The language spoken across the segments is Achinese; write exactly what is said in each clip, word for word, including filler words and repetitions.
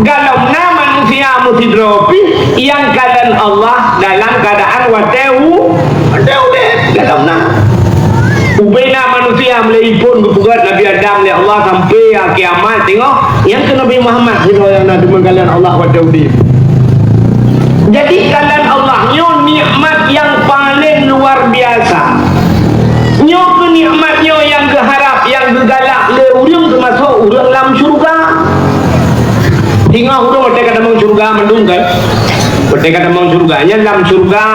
Galom na manusia meusidroe pih nyang kalon Allah dalam keuadaan watée u-, watée udeb. Galom na. Ubena manusia mulai phon geupeugét Nabi Adam lé Allah sampai ha kiamat, teungoh nyang keu Nabi Muhammad sidroe nyang na deungon kalon Allah watée udeb. Jadi, kalon Allah nyoe nikmat nyang paleng luar biasa. Nyoe keuh nikmat nyoe nyang geuharab, nyang geugalak lé ureuëng, teumasok ureuëng lam syeuruga. Singoh ureuëng watée ka tamong syeuruga mandum kan? Watée ka tamong syeuruga, nyan lam syeuruga,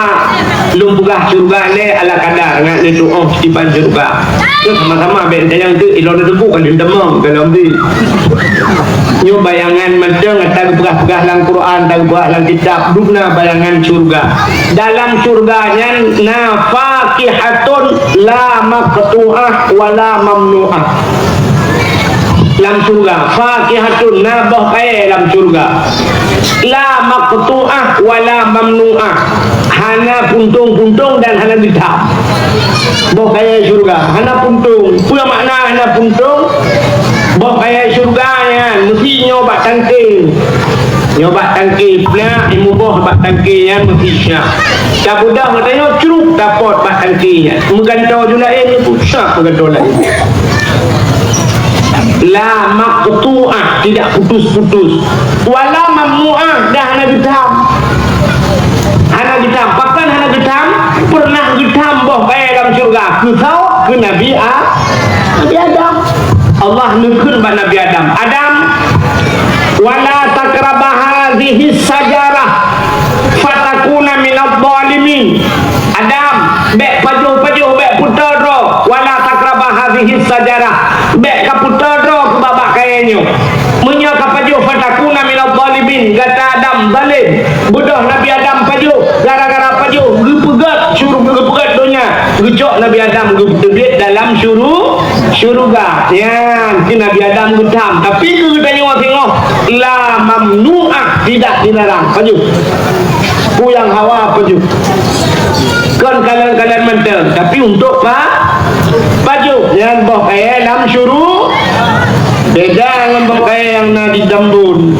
lôn peugah syeuruga lé ala kadar, ngat lé tuoh diban syeuruga. Nyoe sama-sama bék tanyong tu, ilôn teupeu kan tamong dalam di. Nyoe bayangan mantong ata geupeugah-peugah lam Quran, ata geupeugah lam kitab, dum na bayangan syeuruga. Dalam syeuruga nyan na fakihatun la maqtu'ah wa la mamnu'ah. Lam syeuruga, fakihatun, na boh kayée lam syeuruga. La maqtu'ah wa la mamnu'ah. Hana puntông-puntông dan hana geutham. Boh kayée syeuruga, hana puntông. Peue makna hana puntông? Boh kayée syeuruga nyan meusi nyoe bak tangke. Nyoe bak tangke, plah imuboh bak tangke nyan meusi syak. Tabeudôh geutanyoe cruk tapot bak tangke nyan. Meugantoe ju laén nyan pusat meugantoe laén. La maqtu'ah, tidak putus-putus. Wala mamnu'ah, dah hana geutham. Hana geutham. Pakon hana geutham? Pernah geutham boh kayée lam syeuruga. Keu soe? Keu Nabi A-, Nabi Adam. Allah neukheun bak Nabi Adam, "Adam, wala taqraba hadhihi syajarah fatakuna minadh dhalimin." Adam, bék pajoh-pajoh, bék peuteudroe, wala taqraba hadhihi syajarah, bék ka peuteudroe keu babah kayée nyoe. Meunyoe ka pajoh, fatakuna minadh dhalimin, gata Adam zalim. Beudôh Nabi Adam pajoh, gara-gara pajoh geupeugét syuru-, geupeugét donya, geucok Nabi Adam geuteubiet dalam syuru-, syeuruga. Nyan keu Nabi Adam geutham, tapi keu geutanyoe singoh la mamnu'ah, tidak dilarang. Pajoh. Peue nyang hawa pajoh. Kon kalon-kalon mantong, tapi untuk pa-, pajoh. Nyan boh kayée lam syuru-, beda ngon boh kayée nyang na di Tambon.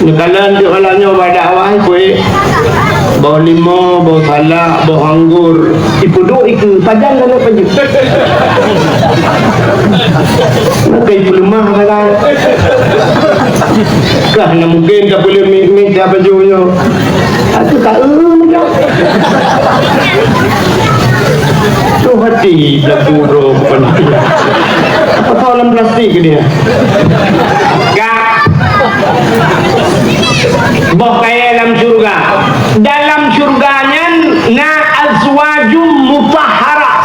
Neukalon di malam nyoe bak dakwah, ipeuék boh limo, boh salak, boh anggur. Ipeuduek ikeue, pajan hana pajoh. Maka ipeuleumah sagai. Kah na mungken tapeuleumah-leumah pajoh nyoe. Aku ka eu meudah. Tuh hati belagu droe bukan. Apa kau dalam plastik ke dia? Ka. Boh kayée lam syeuruga. Dalam syeuruga nyan na azwajum mutahharah.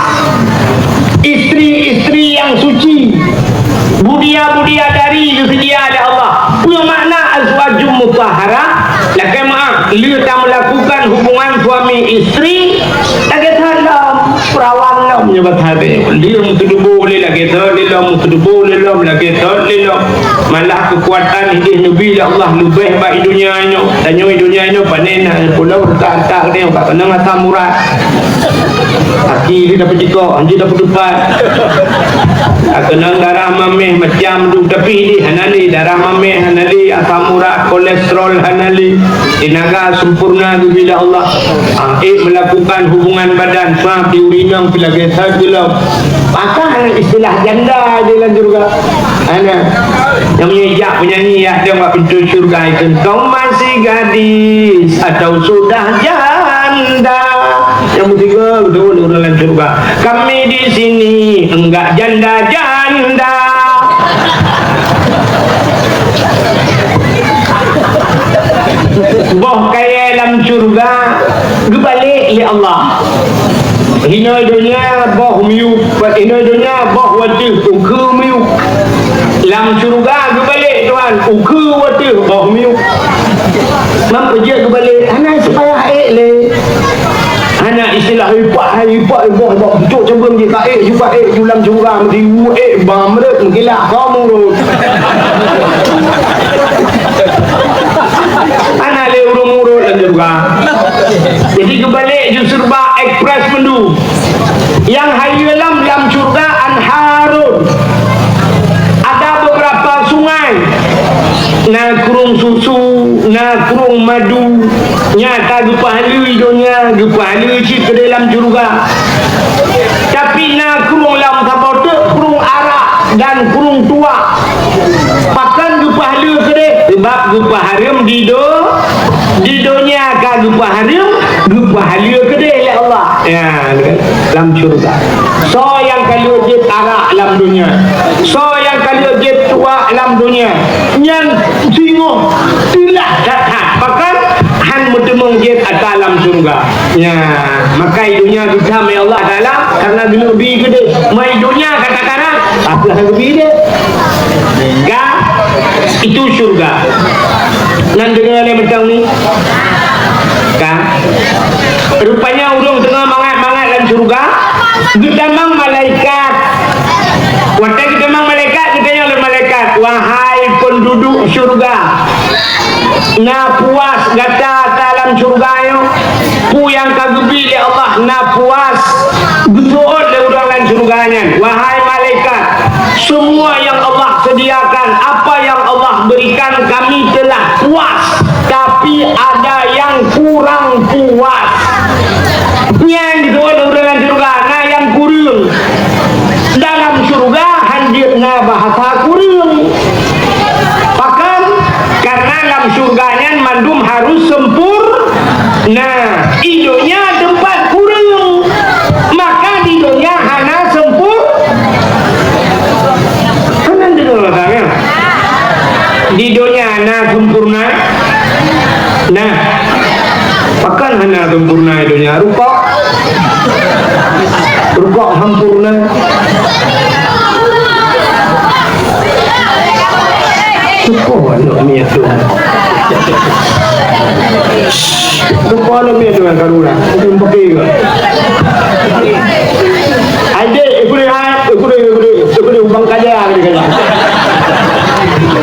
Istri-istri yang suci. Budiya-budiya dari geuseudia lé Allah. Peue makna azwajum mutahharah? Lakée meu'ah, lheueh tamelakukan hubungan suami istri, lagée that lom, perawan lom nyoe bak sabe. Lheueh meuteudeubô lé lagée that lé lom, meuteudeubô lé lom lagée that lé lom. Malah keukuatan idéh neubi lé Allah leubeh bak i donya nyoe. Tanyoe i donya nyoe pane na pulo reutak-reutak geutanyoe ka keunong asam urat. Aki jih dapeucikok, hanjeuet dapeuteupat. Ka keunong darah maméh macam dum, tapi idéh hana lé, darah maméh hana lé, asam urat, kolesterol hana lé. Teunaga sempurna geubri lé Allah. Ah, ék melakukan hubungan badan, sa tiuri nong pih lagée that jeuet lom. Pakon istilah janda di dalam syeuruga. Hana. Nyang meunyoe jak penyanyi jak dong bak pintoe syeuruga itu, "Kau masih gadis atau sudah janda?" Nyang meusigoe beutôi ureuëng lam syeuruga. "Kami di sini enggak janda-janda." Boh kayée lam syeuruga geubalek lé Allah. Hinoe donya boh miyueb, hinoe donya boh wateueh ukeue miyueb. Lam syeuruga geubalek Tuhan, ukeue wateueh boh miyueb. Mam peue jeuet geubalek, hana sipayah ék lé. Hana istilah ipak hai ipak boh bak pucok cabeueng jih ka ék, jupat ék, ju lam syeuruga meudiwu ék, ba meureut meukilah ka murot. Hana lé ureuëng murot lam syeuruga. Jadi geubalek ju syeuruga ekspres meundu. Nyang hayeue lom lam syeuruga anharun. Ada beberapa sungai. Na krueng susu, na krueng madu, nyang ka geupeuhaleue donya, geupeuhaleue cit keudeh lam syeuruga. Tapi na krueng lam saboh teuk, krueng arak dan krueng tuak. Pakon geupeuhaleue keudeh? Sebab geupeuhareuem di do-, di donya ka geupeuhareuem, geupeuhaleue keudeh lé Allah. Ya, lam syeuruga. Soe nyang ka lheueh jieb arak lam donya? Soe nyang ka lheueh jieb tuak lam donya? Nyan singoh teulah that-that. Pakon? Han meuteumeung jieb ata lam syeuruga. Nya, maka i donya geutam lé Allah Taala karena geuleubi keudeh. Mai donya kata-kata, apa han geuleubi deh? Ka, itu syeuruga. Nan deungoe lé mantong ni. Ka. Rupanya ureueng teungoh mangat-mangat lam syeuruga, geutamong malaikat. Watèe geutamong malaikat, geutanyong lé malaikat, "Wahai peunduduek syeuruga, na puas gata ata lam syeuruga nyoe? Peue nyang ka geubri lé Allah na puas?" Geuseuôt lé ureueng lam syeuruga nyan, "Wahai malaikat, semua yang Allah sediakan, apa yang Allah berikan, kami telah puas, tapi ada yang kurang puas." Nyan geuseuôt lé ureueng lam syeuruga, na nyang kureueng. Dalam syeuruga han jeuet na bahasa kureueng. Pakon? Karena lam syeuruga nyan mandum harus sempur-, Nah, i donya teumpat kureueng, maka di donya hana sempur-, hana deungoe masa nyan. Di donya na sempurna? Nah, pakon hana sempurna i donya? Rukok. Rukok sempurna. Rukok aneuk miet tu. Rupa lom ya dengan karuna. Itu pakai ke? Adik, ikut ha, ikut, ikut, ikut ubang kaja, dia kata.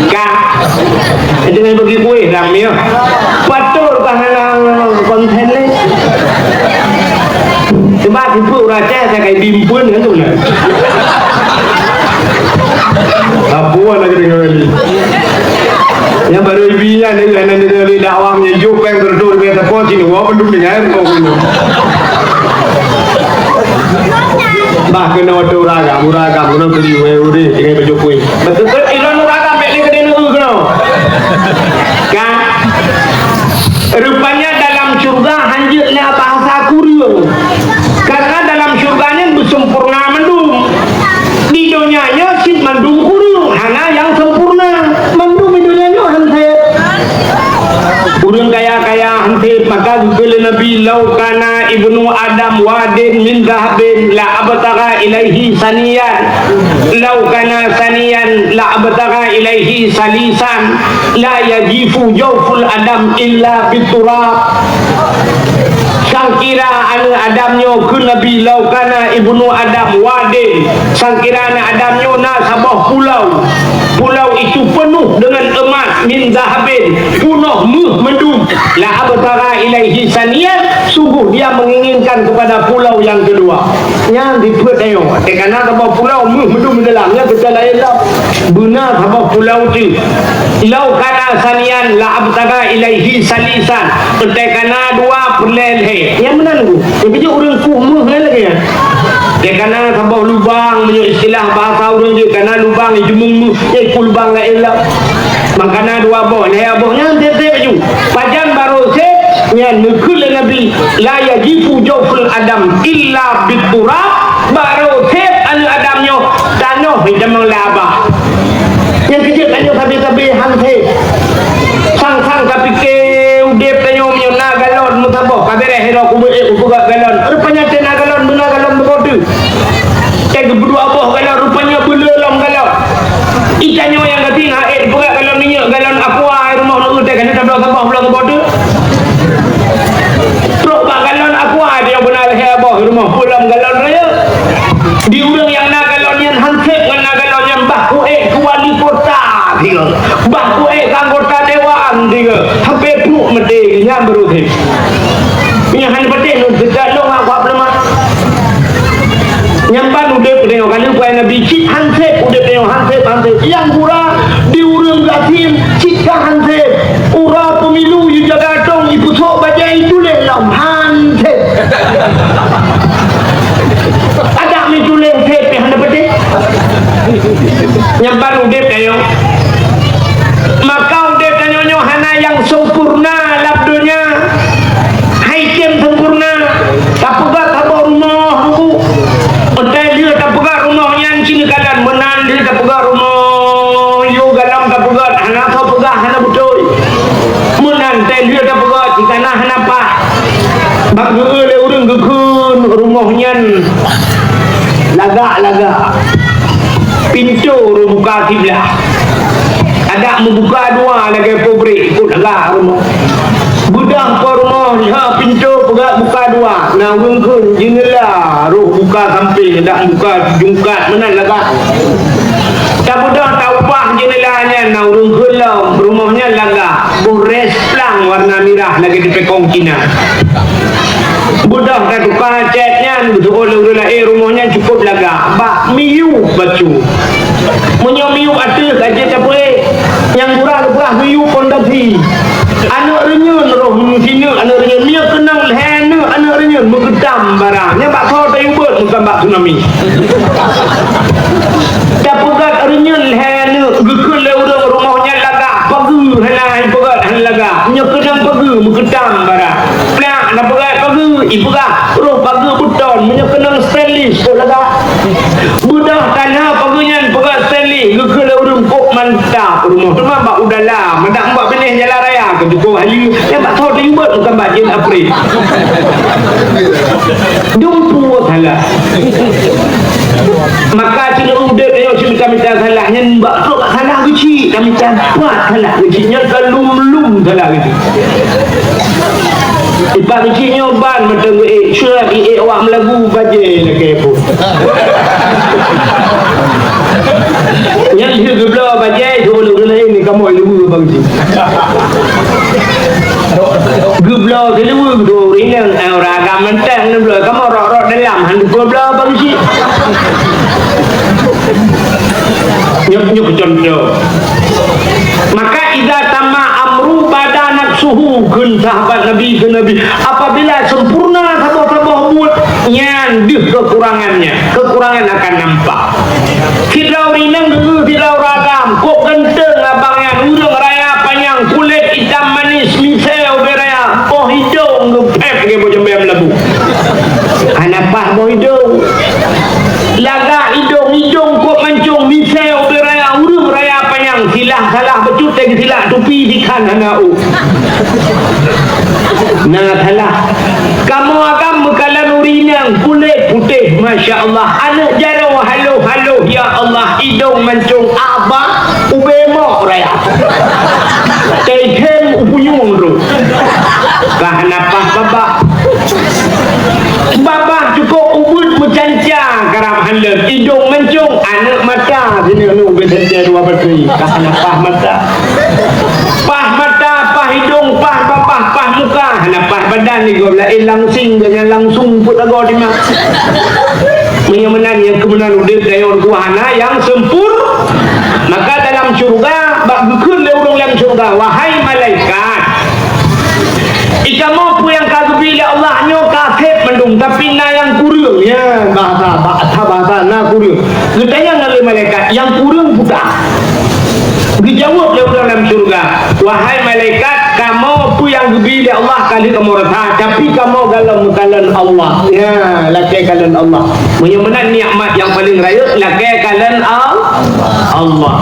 Kak, itu nak bagi kuih dah, ya. Patut tahan konten ni. Sebab ibu rasa saya kayak bimpun kan tu lah. Apa nak kena kali? Nyang barô ibi nyan, eh, hana deungoe lé dakwah nyan, jôk péng keureutôh ribèe teupôt cit, wah, bandum deungoe kok keunoe. Bah keunoe watèe uragam, uragam keunoe keuli wèh ureueng tinggai bacut kueh. Beutôi ilôn uragam bèk lé keudéh neueu keunoe. Kan? Rupanya dalam syurga hanjeuet na bahasa kureueng. Karena dalam syurga nyan beuseumpurna mandum. Di donya nyoe cit mandum kureueng, hana nyang seumpurna. Mandum di donya nyoe han sép. Ureueng kaya-kaya han sép, maka geukheun lé Nabi, "Lau kana ibnu Adam wadin min dhahabin la abtagha ilaihi saniyan. Lau kana saniyan la abtagha ilaihi salisan. La yajifu jauful Adam illa biturab." Sangkira aneuk Adam nyoe kheun Nabi, "Lau kana ibnu Adam wadin," sangkira aneuk Adam nyoe na saboh pulau, pulau itu penuh dengan emas, min dhahabin, punoh méuh mandum, "la abtagha ilaihi saniyan," sungguh dia menginginkan kepada pulau yang kedua. Nyan dipeuet tanyoe, teuka na saboh pulau méuh mandum dalam, nyan teuka laén lom. Beuna saboh pulau tu. "Lau kana saniyan la abtagha ilaihi salisan." Teuka na dua peureulèe lhèe. Nyang meunan tu. Nyang keujeuet ureueng kuh méuh nyan lagèe nyan. Teuka na saboh lubang, meunyoe istilah bahasa ureueng jih, kana lubang jimeueng méuh, nyan ku lubang laén lom. Maka na dua boh, lhèe boh nyan sép-sép laju. Pajan barô sép nyan neukheun lé Nabi, "La yajifu jauful Adam illa biturab." Barô sép aneuk Adam nyoe tanoh itamong laba. Nyang keujeuet tanyoe sabe-sabe han sép. Sang-sang tapike udép tanyoe meunyoe na galon meusaboh, ka bèrèh sidroe kubu ék kupeugöt galon. Rupanya teuh na galon, beuna galon beugoe teuh. Teuh geupeuduek boh galon, rupanya beuleu lom galon. Itanyoe nyang gaki na ék peugöt galon minyeuk, galon aqua, rumoh neu teuh ka na tabloe saboh bloe kubu teuh. Trok bak galon aqua dia beuna lhèe boh, rumoh peue lom galon rayeuk. Di ureueng nyang na galon nyan han sép ngon na galon nyan, bah kuék keu wali kota sigoe, bah kuék keu anggota dewan sigoe, sampai pruet maté nyan baru sép. Nyan hana patéh lôn seukat lôn ngon kuat peuleumah. Nyan ban udép tanyoe, ka lheueh Nabi cit han sép udép tanyoe, han sép, han sép. Nyang gura di ureueng Lazim, cit ka han sép. Uroe pemilu yue jaga dong, ipeusok bajée ituléh lom, han sép. Adak meutuléh sép, hana peudeh. Nyan ban udeb tanyoe. Maka udeb tanyoe nyoe hana nyang sempurna lam donya. Hai tem sempurna. Tapeugah saboh rumoh, Bu. Utai lheueh tapeugah rumoh nyan cit neukalon, meunan lheueh tapeugah rumoh, yue galom tapeugah, hana soe peugah, hana beutôi. Meunan utai lheueh tapeugah, cit kana hana paih. Bak geu-eu lé ureuëng geukheun rumoh nyan lagak-lagak. Pintoe rôh buka kiblah. Adak meubuka dua lagée pabrik, ikot lagak rumoh. Beudôh po rumoh, ha, pintoe peugah buka dua. Na ureuëng kheun jeuneula rôh buka sampéng, dak buka jungkat, meunan lagak. Tabeudôh taubah jeuneula nyan, na ureuëng kheun lom, rumoh nyan lagak. Boh rès plang warna mirah lagée dipekong Cina. Beudôh tatuka cét nyan, geuseuôt lé ureuëng laén, rumoh nyan cukôp lagak. Bak miyueb bacut. Meunyoe miyueb ateueh ka jeuet tapeuék, nyang gura geupeugah miyueb pondasi. Aneuëk reunyeuen rôh sineuk aneuëk reunyeuen, miyueb keunong lhée aneuëk aneuëk reunyeuen meugeutam barang. Nyan bak soe tayue beuet, bukan bak tsunami. Tapeugét reunyeuen lhée aneuëk, geukheun lé ureuëng rumoh nyan lagak, pageue hana ipeugét, hana lagak. Meunyoe keunong pageue, meugeutam barang. Plak, na peugét pageue, ipeugah, rôh pageue beuton, meunyoe keunong stainless, kok lagak. Beudôh kana pageue nyan, peugét stainless, geukheun lé ureuëng kok mantap rumoh. Teuma bak u dalam, madak bak binéh jalan raya, keu tukoe hayeue, nyan bak soe tayue beuet, bukan bak jén April. Dumpeue salah. Maka cit udeb nyoe cit mita-mita salah, nyan bak trok salah keuchik, ka mita pat salah keuchik, nyan ka lum-lum salah keuchik. Ipak keuchik nyoe ban meuteung ék, syeurak ék awak meulagu bajée lakée pun. Nyan lheueh geubloe bajée, suruh ureuëng laén ni kamoe luweue bang cit. Geubloe siluweue, geudong rineng, eh, ureuëng agam mantong neubloe, kamoe rot-rot dalam, han geubloe bang cit. Nyoe, nyoe keu contoh. Maka idza tamma amru bada nafsuhu, kheun sahabat Nabi keu Nabi, apabila sempurna saboh-saboh buet, nyan deuh kekurangannya, kekurangan akan nampak. Sidroe ureuëng inong geuyue sidroe ureuëng agam, kok ganteng abang nyan, ureuëng raya panyang, kulét itam manis, misée ubé raya, boh idong geupép lagée boh jeumbée meulabu. Hana paih boh idong. Lagak idong, idong kok mancong, misée ubé raya, ureuëng raya panyang, silah salah bacut, teusilak tupi dikhan hana ôk. Na salah. Kamoe agam meukalon ureuëng inong, kulét putéh, masya Allah, aneuëk jaroe haloh-haloh, ya Allah, idong mancong, abah ubé mok raya. Teuhém u punyueng droe. Ka hana paih babah. Babah cukôp ubeuet meucanca, karab handeuet, idong mancong, aneuëk mata, sineuk-neuk ubé sentée dua batui. Ka hana paih mata. Paih mata, paih idong, paih babah, paih muka, hana paih badan, di gob laén langsing, gobnyan langsung peuet lagoe di ma. Meunyoe meunan nyang keumeunan udeb tanyoe dua hana nyang sempur-, maka dalam syeuruga bak geukheun lé ureuëng lam syeuruga, "Wahai malaikat, i kamoe peue nyang ka geubi lé Allah nyoe ka sép mandum, tapi na nyang kureueng." Ya, bahasa, bahasa, bahasa na kureueng. Geutanyong lé malaikat, "Nyang kureueng peue?" Geujaweueb lé ureuëng lam syeuruga, "Wahai malaikat, kamoe peue nyang geubi lé Allah ka lheueh kamoe rasa, tapi kamoe galom meukalon Allah." Ya, lakée kalon Allah. Meunyoe meunan nikmat nyang paleng rayeuk, lakée kalon Al-, Allah.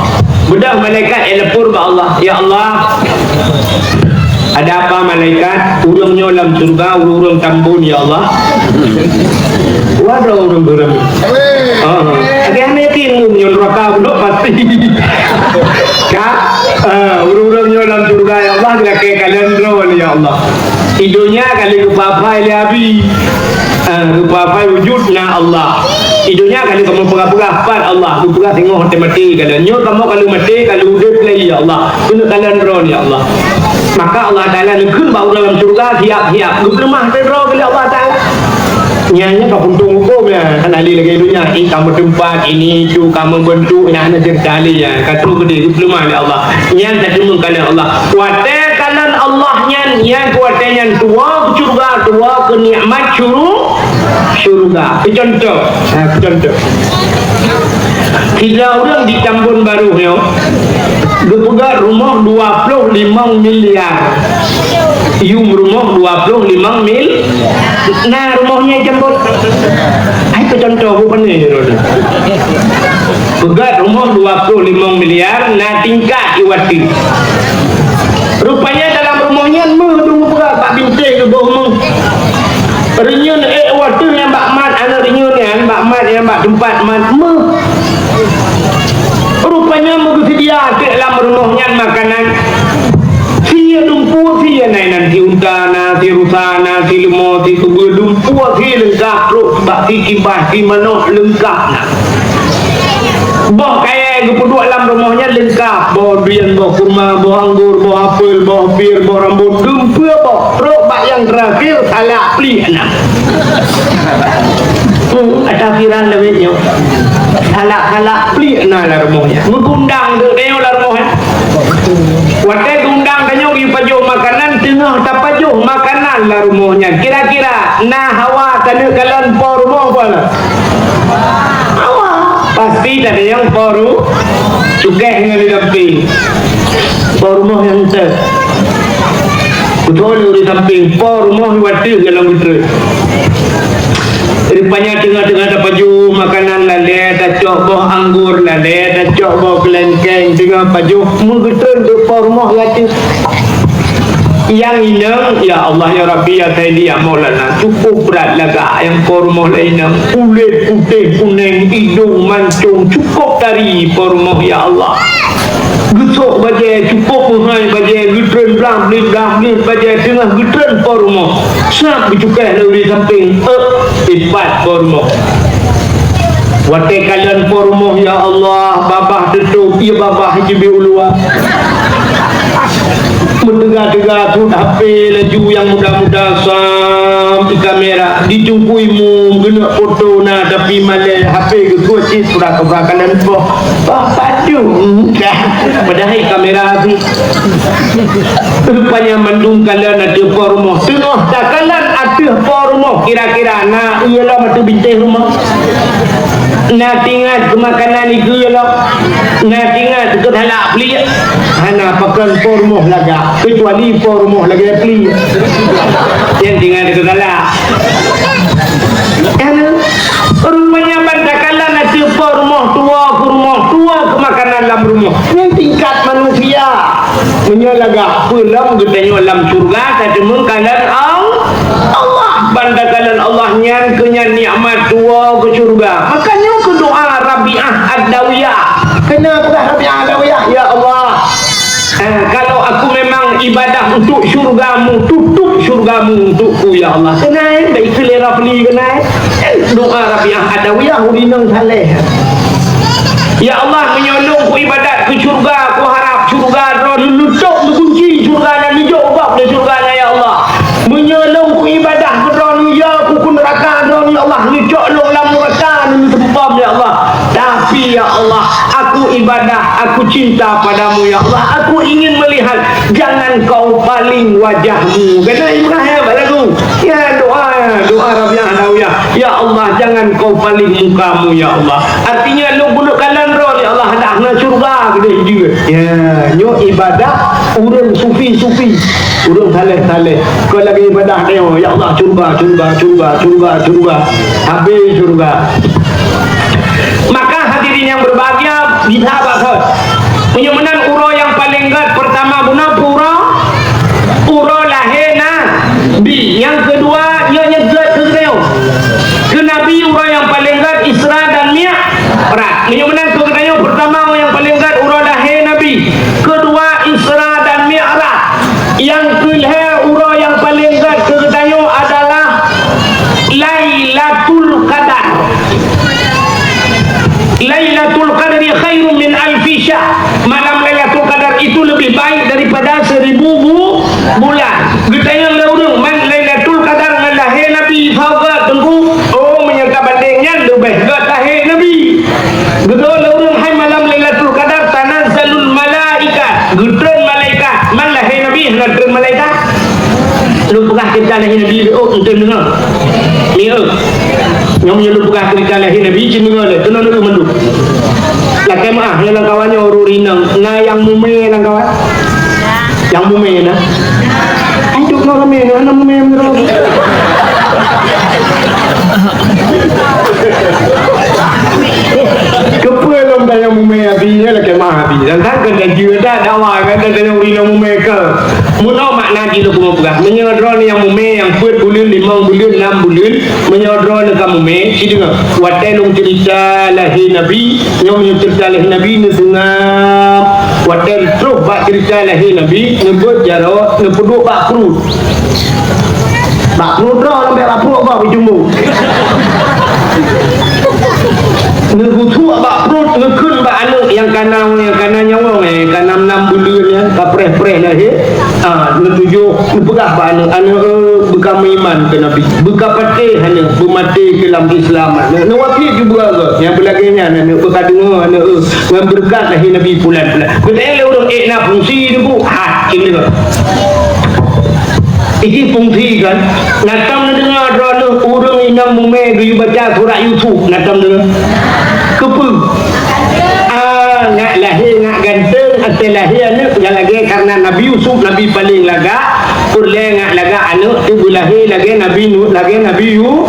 Beudôh malaikat nyang lapor bak Allah, "Ya Allah, ada apa malaikat? Ureuëng nyoe lam syeuruga, ureuëng-ureuëng tambon, ya Allah." Waduh, ureuëng-ureuëng. Ah, ada yang yakin nyoe neraka belum pasti. Ka, ah, ureuëng-ureuëng nyoe lam syeuruga, ya Allah, lakée kalon droe, ya Allah. Di donya ka lheueh geupapai lé Abi. Ah, geupapai wujud na Allah. Di donya ka lheueh kamoe peugah-peugah pat Allah, geupeugah singoh teumaté kalon. Nyoe kamoe ka lheueh maté, ka lheueh udeb lé, ya Allah. Keuneuk kalon droe, ya Allah. Maka Allah Taala neukheun bak ureuëng lam syeuruga, siap-siap geupeuleumah droe lé Allah Taala. Nyan, nyan ka puntông hukôm nyan, hana lé lagèe donya. Eh, ka meuteumpat, ini, itu, ka meubeuntuk, nyan hana ceurita lé nyan. Ka trôk keudéh, geupeuleumah lé Allah. Nyan ka teumeung kalon Allah. Watèe kalon Allah nyan, nyan keu watèe nyan tuwoe keu syeuruga, tuwoe keu nikmat syuru-, syeuruga. Keu contoh, ha, keu contoh. Sidroe ureueng di Tambon Barô nyoe geupeugöt rumoh dua ploh limong miliar. Yum rumoh dua ploh limong mil. Na rumoh nyan i Tambon. Ai, keu contoh, bu pane nyoe. Peugöt rumoh dua ploh limong miliar, na tingkat i watèe. Rupanya dalam rumoh nyan meuh dum peugöt bak bintéh geuboh meuh. Reunyeun ék watèe nyang bak mat, aneuk reunyeun nyan bak mat, nyang bak teumpat mat meuh. Rupanya meugeuseudia teuk lam rumoh nyan makanan. Sie dumpeue sie na inan, sie unta na, sie rusa na, sie leumo, sie keubeu, dumpeue sie leungkap, trôk bak sie kibas, sie manok leungkap na. Boh kayèe geupeuduek lam rumoh nyan leungkap, boh durian, boh kurma, boh anggur, boh apel, boh pir, boh rambôt, dumpeue boh, trôk bak nyang teurakhir salak pliek na. Hmm, ata viral lawét nyoe. Salak-salak pliek na lam rumoh nyan. Meugundang deuk tanyoe lam rumoh nyan. Watèe gundang tanyoe geupajoh makanan, teungoh tapajoh makanan lam rumoh nyan. Kira-kira na hawa taneuk kalon po rumoh peue na? Hawa. Pasti taneuk nyang po ru-, cukéh ngon di sampéng. Po rumoh nyang teuh. Beutôi lé ureueng sampéng, po rumoh watèe dalam beutôi. Rupanya teungoh-teungoh tapajoh makanan lalè, tacok boh anggur lalè, tacok boh keulengkeng, teungoh pajoh meugeutreun di po rumoh watèe. Nyang inong, "Ya Allah, ya Rabbi, ya Sayyidi, ya Maulana, cukup brat lagak nyang po rumoh lé inong. Kulét putéh kunèng, idông mancông, cukup tari po rumoh, ya Allah." Geusok bajèe, cukup meuhai bajèe, geutreun blah-bleuet, blah-bleuet bajèe, teungoh geutreun po rumoh. Sab geucukéh lé ureueng sampéng, ék, ipat po rumoh. Watèe kalon po rumoh, ya Allah, babah teutôp, ié babah jibi u luwa. Meuteuga-teuga tut H P laju nyang muda-muda, sam, di kamera, dijungkui mu, geuneuk foto na, tapi malèe H P geukeuh cit, pura-pura kalon po. Bah padum dah. Padahai kamera sih. Rupanya mandum kalon ateueh po rumoh. Teungoh takalon ateueh po rumoh, kira-kira na ié lom ateueh bintéh rumoh. Na tingat keu makanan ikeue lom. Na tingat keu salak pliek. Hana pakon po rumoh lagak, keucuali po rumoh lagèe pliek. Nyang tingat keu salak. Kan? Rupanya ban takalon ateueh po rumoh, tuwoe keu rumoh, tuwoe keu makanan lam rumoh. Nyan tingkat manusia. Meunyoe lagak peue lom geutanyoe lam syeuruga, tateumeung kalon Al-, Allah. Ban takalon Allah nyan keu nyan nikmat tuwoe keu syeuruga. Makajih keu doa Rabi'ah Ad-Dawiyah. Keuneuk peugah Rabi'ah Ad-Dawiyah, "Ya Allah, eh, kalau aku memang ibadah untuk syurga-Mu, tutup syurga-Mu untukku, ya Allah." Keunan, bak ikeu lé Rafli keunan. Doa Rabi'ah Adawiyah ureueng inong saleh. "Ya Allah, meunyoe lôn kuibadat keu syurga, kuharab syurga Droeneuh, neutôp neukunci syurga nyan, neujok gob lé syurga nyan, ya Allah. Meunyoe lôn kuibadah keu Droeneuh, ya, kukheun neuraka Droeneuh, ya Allah, neucok lôn lam neuraka, neuseumpom, ya Allah. Tapi, ya Allah, aku ibadah, aku cinta padamu, ya Allah. Aku ingin melihat, jangan kau paling wajah-Mu." Kata Ibrahim bak lagu. Ya, doa, doa Rabi'ah Adawiyah. "Ya Allah, jangan kau paling muka-Mu, ya Allah." Artinya, lôn keuneuk kalon Droeneuh, ya Allah, dah na syurga keudéh jeuet. Ya, nyoe ibadah ureueng sufi-sufi, ureueng saleh-saleh. Kon lagèe ibadah nyoe, "Ya Allah, syurga, syurga, syurga, syurga, syurga." Habéh syurga. Maka hadirin yang berbahagia, bisa bak kheun. Meunyoe meunan uroe nyang paleng gèt, peurtama bunoe uroe, uroe lahé Nabi. Nyang keudua, nyoe nyang gèt keu geutanyoe. Keu Nabi uroe nyang paleng gèt Isra dan Mi'raj. Meunyoe meunan keu geutanyoe, peurtama uroe nyang paleng gèt uroe lahé Nabi. Keudua Isra dan Mi'raj. Nyang keulhèe uroe nyang paleng gèt keu geutanyoe adalah Lailatul Qadar. Lailatul Qadri khairun min alfi syahr. Malam Lailatul Qadar itu lebih baik daripada seribu bu-, bulan. Geutanyoe lé ureueng, man Lailatul Qadar ngon lahé Nabi, sahabat, teungku, Lahé Nabi, oh, euntreuk deungoe. Ni, oh. Nyoe meunyoe lôn peugah ceurita lahé Nabi, cit deungoe lé. Keunoe lôn mandum. Lakèe meu'ah, nyoe lam kawan nyoe ureueng inong. Na nyang mumè lam kawan? Nyang mumè na? Hai, duek ngon ramè, na mumè meunurot. Keupeue lôn tanyong mumè Abi, nyoe lakèe meu'ah Abi. Dan kan, kan, kan, jeuet dah dakwah, kan, kan, tanyong ureueng inong mumè keu. Meunoe makna jih lôn keumeung peugah. Meunyoe droeneuh nyang mumè nyang peuet buleuen, limong buleuen, nam buleuen, meunyoe droeneuh ka mumè, ci deungoe. Watèe lôn ceurita lahé Nabi, nyoe meunyoe ceurita lahé Nabi neuseungab. Watèe trôh bak ceurita lahé Nabi, neubeuet jaroe, neupeuduek bak pruet. Bak pruet droe, lambek bak pruet gob jumbo. Neugusuek bak pruet, neukheun bak aneuk nyang ka na, nyang ka na nyawöng, eh, ka nam-nam buleuen nyan, ka preh-preh lahé. Ah, neutujôh, neupeugah bak aneuk, "Aneuk, eh, beuka meuiman keu Nabi. Beuka patéh aneuk, beumaté keu lam Islam aneuk." Neuwasiet ju beuga geuh, nyang beulagèe nyan aneuk, beuka deungoe aneuk, eh, ngon beureukat lahé Nabi pulan-pulan. Beutôi lé ureueng ék na fungsi nibuk, ha, cit deungoe. Iji fungsi kan, na tom neudeungoe droeneuh ureueng inong mumè geuyue baca surat Yusuf, na tom deungoe. Keupeue? Ah, ngat lahé, ngat ganteng, asai lahé aneuk nyang lagèe karena Nabi Yusuf, Nabi paleng lagak, peureulèe ngat lagak aneuk teuk beulahé lagèe Nabi Nu-, lagèe Nabi Yu-,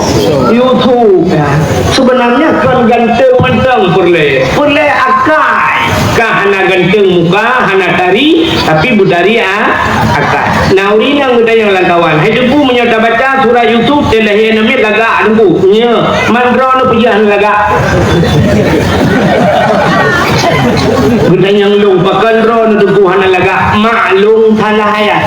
Yusuf. Ya. Sebenarnya kon ganteng mantong peureulèe, peureulèe akai. Ka hana ganteng muka, hana tari, tapi beutari a-, akai. Na ureueng inong geutanyong lam kawan, "Hai Teungku, meunyoe tabaca surat Yusuf, teuh lahé aneuk miet lagak Teungku." "Nyo, mandro neupeujah lagak." Geutanyong lôn, "Pakon droeneuh Teungku hana lagak?" "Mak lôn salah ayat."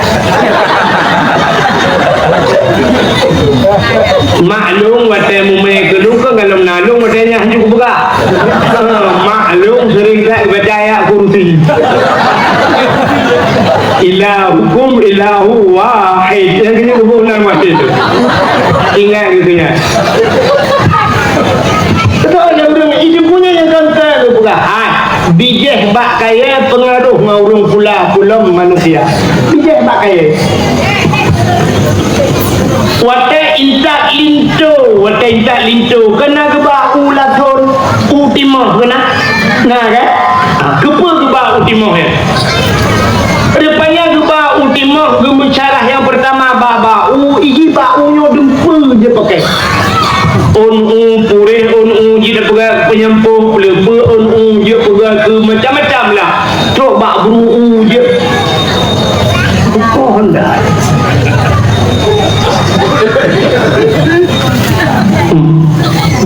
Mak lôn watèe mumè keu lôn, keu galom na lôn watèe nyan hanjeuet kupeugah. Mak lôn sering that baca ayat kursi. Ilahukum ilahu wahid. Nyang keuneuk kuboh nan wahid tu. Ingat gitu nya. Betul ada ureueng itu punya yang kan saya peugah. Hai, bijéh bak kayèe peungaroh ngon ureueng pula pulang manusia. Bijéh bak kayèe. Watèe intat linto, watèe intat linto, keunan geuba u lathon, u timoh keunan. Na kan? Ha, keupeue geuba u timoh nyan? Rupanya geuba u timoh geumeusyarah nyang peurtama ba, ba u, iji ba u nyoe dumpeue jeuet pakèk. Ôn u puréh, ôn u jeuet peugah peunyampôh, peuleupeue ôn u jeuet peugah keu macam-macam lah. Trok bak bru u jeuet. Bukan dah.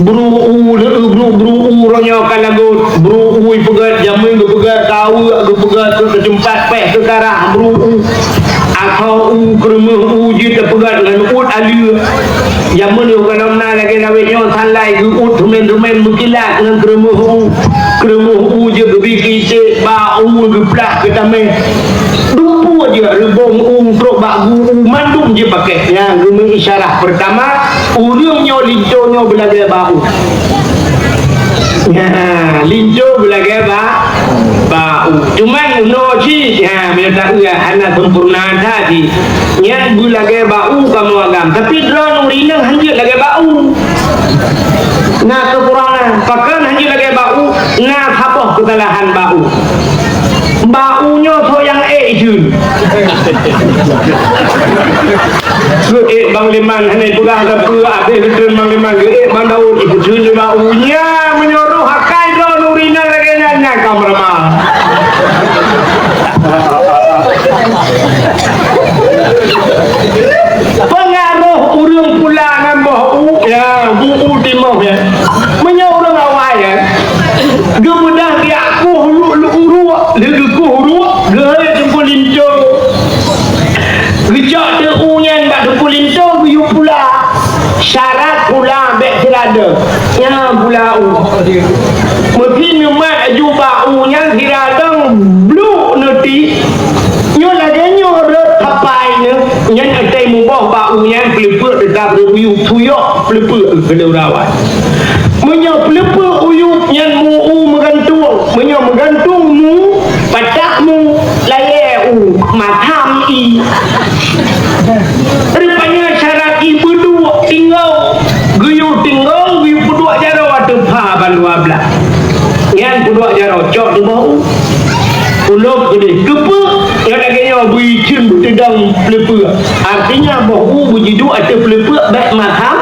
Bru u, bru, bru u, roh nyoe ka lagot. Bru u ipeugah, jameun geupeugah, kaweuek geupeugah, keu keucumpat péh keu karah, bru u. Asoe u, keureumeuh u jeuet teupeugah ngon uet aleue. Jameun yoh gohlom na lagèe lawét nyoe, salai geuuet thumen-thumen meukilat ngon keureumeuh u. Keureumeuh u jeuet geubi keu iték, ba u geuplah keu tamèh. Dumpeue jeuet reubông u trok bak gu u mandum jeuet pakèk. Nyang geumeuisyarah peurtama, ureueng nyoe linto nyoe beulagèe ba u. Nyan, linto beulagèe ba, ba u. Cuman unoe cit, ha, meunyoe taeu hana sempurna that cit. Nyan beulagèe ba u kamoe agam. Tapi droeneuh ureueng inong hanjeuet lagèe ba u. Na keukurangan. Pakon hanjeuet lagèe ba u? Na saboh keusalahan ba u. Ba u nyoe soe nyang ék jeuet. Geuék Bang Liman, hana peugah sapeue, abéh geutreun Bang Liman, geuék Bang Daud, ipeuteun nibak u nyan, meunyoe roh akai droeneuh ureueng inong lagèe nyan, nyan ka meureumpok. Peungaroh ureueng pula ngon boh u, ya, bu u timoh, ya. Meunyoe ureueng awai, ya, geumeudah geujak kueh lu-, lu-, uruek, lheueh geukueh uruek, geuhôi teungku linto. Geucok teuk u nyan bak teungku linto, geuyue pula. Syarat pula bèk sira dong. Nyan pula u. Meusi neumat aju bak u nyan sira dong bluk neuti. Nyoe lagèe nyoe rot sapai nyoe. Nyan asai muboh bak u nyan peuleupeuk teutap rot u yue tuyok peuleupeuk keu dara awai. Meunyoe peuleupeuk u yue nyan mu u meugantung. Meunyoe meugantung mu, patak mu, layèe u, matam i. Rupanya dua blah. Nyan peuduek jaroe cok di boh u. Pulop keudeh. Keupeue? Nyan lagèe nyoe bui cen beuteudong peuleupeue. Artinya boh u beujiduek ateueh peuleupeue bèk matam.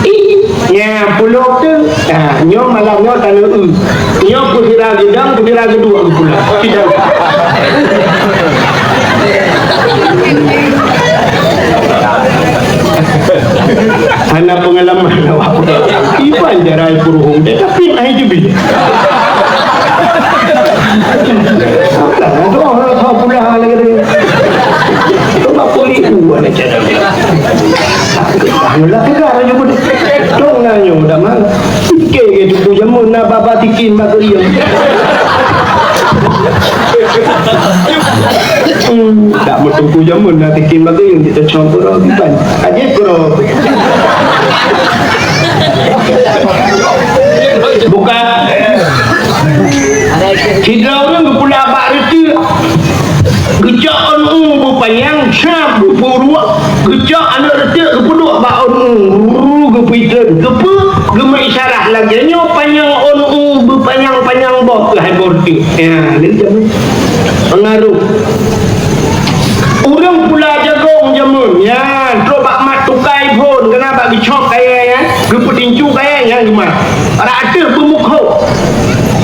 Ih, nyan pulop tu. Ha, nyoe malam nyoe tanoh eu. Nyoe peusira geudong, peusira geuduek geupula. Tidak. Hana peungalaman awak. Iban jarai puruhong, tapi ai jibi. Doa rasa pula lagi. Coba pulih buat aja. Mula tegar aja pun. Dong nanya udah mana? Oke, gitu, puja mun na baba tikin bak geulieng. Hmm, tak beutôi jameun na tikin bak geulieng, kita campur lagi ban. Aja kro. Bukan. Sidroe ureueng geupula bak reuteuek. Geucok ôn u beupanyang, sab beupeuruek. Geucok aneuk reuteuek geupeuduek bak ôn u. Ruu, geupeutreun. Keupeue? Geumeuisyarah lagèe nyoe, panyang ôn u, beupanyang-panyang boh keuh hai boh reuteuek. Ya, lé jameun. Pengaruh. Ureueng pula jagong jameun, nyan trok bak mat tukai phôn, keunan bak geucok kayèe nyan, geupeutincu kayèe nyan geumat. Rot ateueh beumeukhok.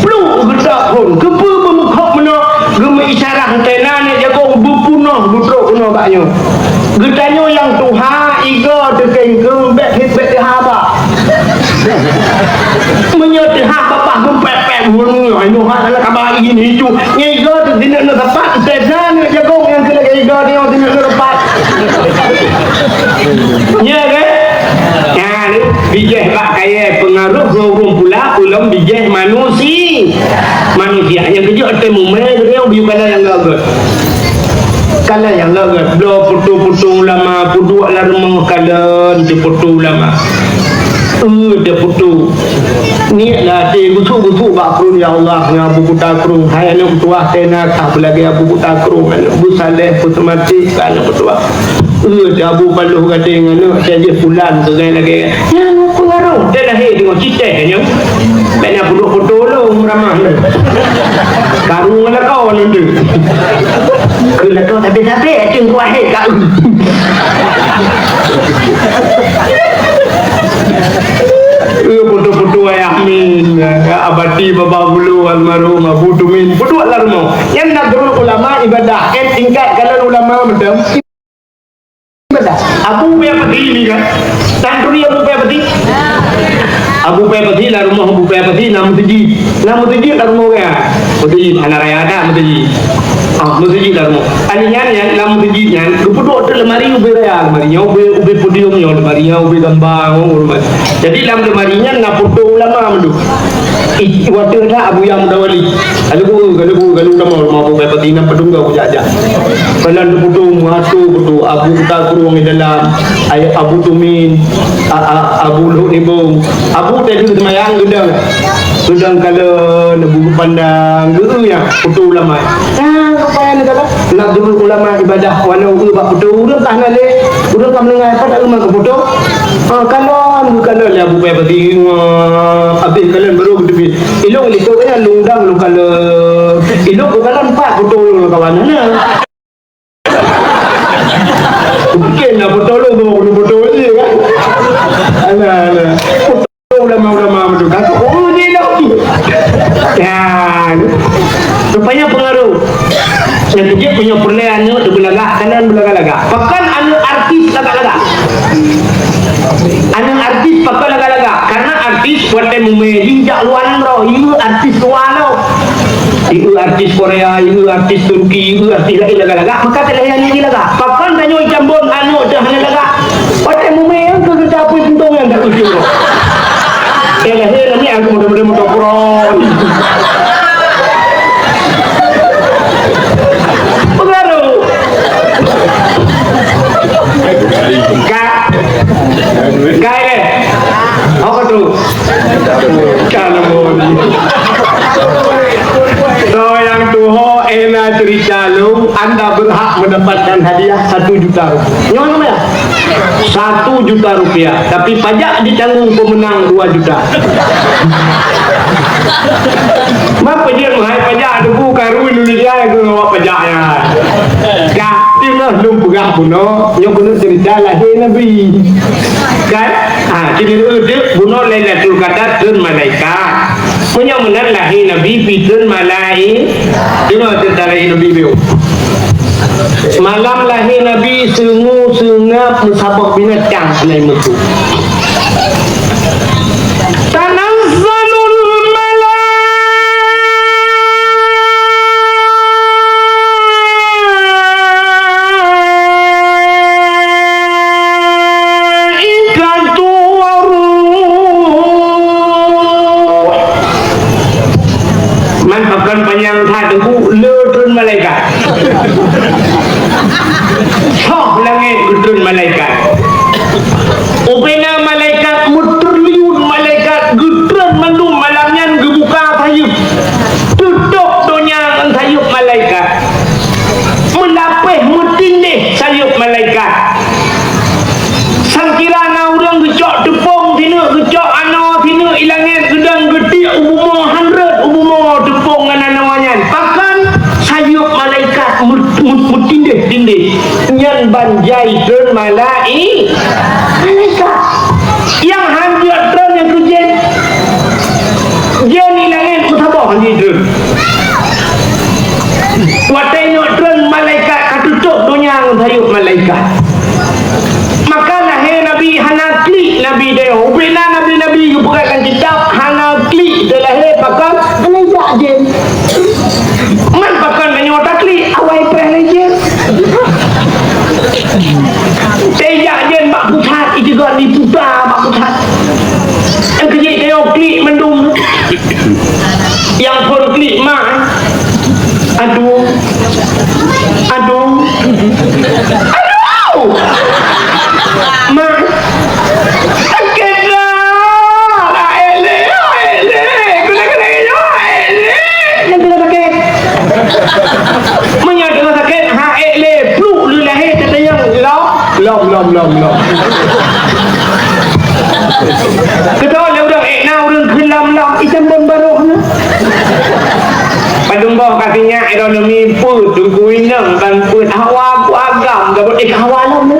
Pluek geutak phôn, keupeue beumeukhok meunoe? Geumeuisyarah teuh na nyan jagong beupunoh beutrok keunoe bak nyoe. Geutanyoe nyang tuha, iga teuh kengkeng, bèk, bèk teuha bak. Meunyoe teuha babah geumpèk-pèk, hai nyoe hana kaba ini itu. Ngigo teuh sineuk neutepat, teuh na nyoe jagong nyang keu lagèe igo nyoe sineuk neutepat. Nya kan? Nyan, bijèh bak kayèe pengaruh ngon ureueng pula, ulôn bijèh manusi-, manusia. Nyang keujeuet teuh mumè geutanyoe biyeu kala nyang gagah. Kala nyang lagèe bloe putôh-putôh ulama, peuduek lam rumoh kalon teuh putôh ulama. Eh, teuh putôh. Niet lam até gusuk-gusuk bak krueng, "Ya Allah, ngon Abu Kuta Krueng, hai aneuk meutuah teuh na ka beulagèe Abu Kuta Krueng, aneuk beusaleh, beuseumatik, ka aneuk meutuah." Eh, teuh Abu Paloh Gadeng, aneuk teuh jih pulan keu lagèe-lagèe. Nyan pengaruh. Teuh lahé deungon citèh nyan. Bèk na peuduek putôh lom ramah nyan. Karu ngon lakoe nyan tu. Keu lakoe sabé-sabé, acung kuah hé ka. Eh, putôh-putôh Ayah Min, Abati Baba Bulu almarhum Abu Tumin. Putôh lam rumoh. Nyan Nadrul Ulama ibadah. Eh, tingkat kalon ulama mantong. Abu Paya Pati ni kan? Tan turi Abu Paya Pati? Abu Paya Pati lam rumoh Abu Paya Pati na meuseujid. Na meuseujid lam rumoh kan? Meuseujid, hana raya that meuseujid. Ah, meuseujid lam rumoh. Ani nyan, nyan lam meuseujid nyan, geupeuduek teuh lemari ubé raya, lemari nyan ubé, ubé podium nyan, lemari nyan ubé gamba, oh, lemari. Jadi lam lemari nyan na foto ulama mandum. Ih, watèe that Abuya Muda Wali. Ka lheueh, ka lheueh, ka lheueh kamoe rumoh Abu Paya Pati na padum ka kujak-jak. Kalon teuh putôh, meuasoe putôh, Abu Kuta Krueng di dalam, Abu Tumin, a, a, Abu Luhut Nibong. Abu tadi seumayang geudong. Geudong kalon, Abu geupandang, geu-eu nyan, putôh ulama. Nah, rupanya ni kata, Nadrul Ulama ibadah, walau geu bak putôh, ureueng ka hana lé, ureueng ka meuninggai, pat ureueng ka putôh. Ah, kalon, kalon lé Abu Paya Pati, abéh kalon baru geuteubiet. Ilong likot nyan lôn dang lôn kalon. Ilong lôn kalon pat putôh lôn kawan na. Mungkin lah putôh lôn, lôn putôh je kan. Alah, alah. Putôh ulama-ulama betul kan. Oh, dia dah. Kan. Rupanya pengaruh. Nyang keujeuet meunyoe peureulèe aneuk teuh beulagak, kalon beulagak-lagak. Pakon aneuk artis lagak-lagak? Aneuk artis pakon lagak-lagak? Karena artis watèe mumè jih jak luwa nanggroe, yue artis luwa nyoe. Yue artis Korea, yue artis Turki, yue artis laén lagak-lagak, maka teuh lahé aneuk jih lagak. Pakon tanyoe Ambon aneuk teuh hana lagak? Watèe mumè nyang keu geuta pui tuntông nyang dak ujoe. Eh, lahé lom ni aku mudah-mudahan mudah Quran. Pengaruh. Ka. Ka, eh. Apa tu? Calon. So, nyang tuho, eh, na cerita lu, anda berhak mendapatkan hadiah satu juta rupiah. Nyoe, nyoe, ya? Satu juta rupiah, tapi pajak ditanggung pemenang dua juta. Mapa jeuet meuhai pajak Teungku, karu Indonesia keu awak pajak nyan? Ka teungoh lôn peugah bunoe, nyoe keuneuk cerita lahé Nabi. Kan? Ha, keuneuk bunoe Lailatul Qadar treun malaikat. Meunyoe meunan lahé Nabi pih treun malai-, deungoe cerita lahé Nabi beu. Malam lahé Nabi seungue seungab meusaboh binatang hana meuteuk. Tanazzalul malaikatu waruh. Man pakon panyang that Teungku, le treun malaikat. Soh langét geutreun malaikat. Ubena malaikat meutriliun malaikat geutreun mandum malam nyan geubuka sayeuep. Tutôp donya ngon sayeuep malaikat. Meulapéh meutindéh sayeuep malaikat. Sangkira na ureuëng geucok teupông sineuk, geucok anoe sineuk, i langét geudong geutiek u bumoe, han rhot u bumoe teupông ngon anoe nyan. Pakon? Sayeuep malaikat meu-, meu-, meutindéh-tindéh. Nyan ban jai treun malai-, malaikat. Nyang han jeuet treun nyan keuh jén. Jén i langét meusaboh han jeuet treun. Watée nyoe treun malaikat ka tutôp donya ngon sayeuep malaikat. Maka lahé Nabi hana klik Nabi dayong. Ubena nabi-nabi geupeugah lam kitab hana klik teulahé pakon hana jak jén. Man pakon meunyoe taklik awai preh lé jén. Teuh jak jén bak pusat, itiga diputa bak pusat. Nyang keujeuet dayong klik mandum. Nyang phon klik mak. Aduh. Aduh. Aduh. Mak. Sakét dah. Aék lé, aék lé. Guna-guna nyoe, aék lé. Nyang keuneuk sakét. Meunyoe keuneuk sakét, ha, ék lé. Pluk lé lahé, kata nyang lom. Lom, lom, lom, lom. Keudroe lé ureuëng ék na ureuëng keu lom-lom, item bon barôh na. Padum boh ka sinyak ekonomi peuet, Teungku inong ban peuet hawa ku agam, gabut ék hawa lom na.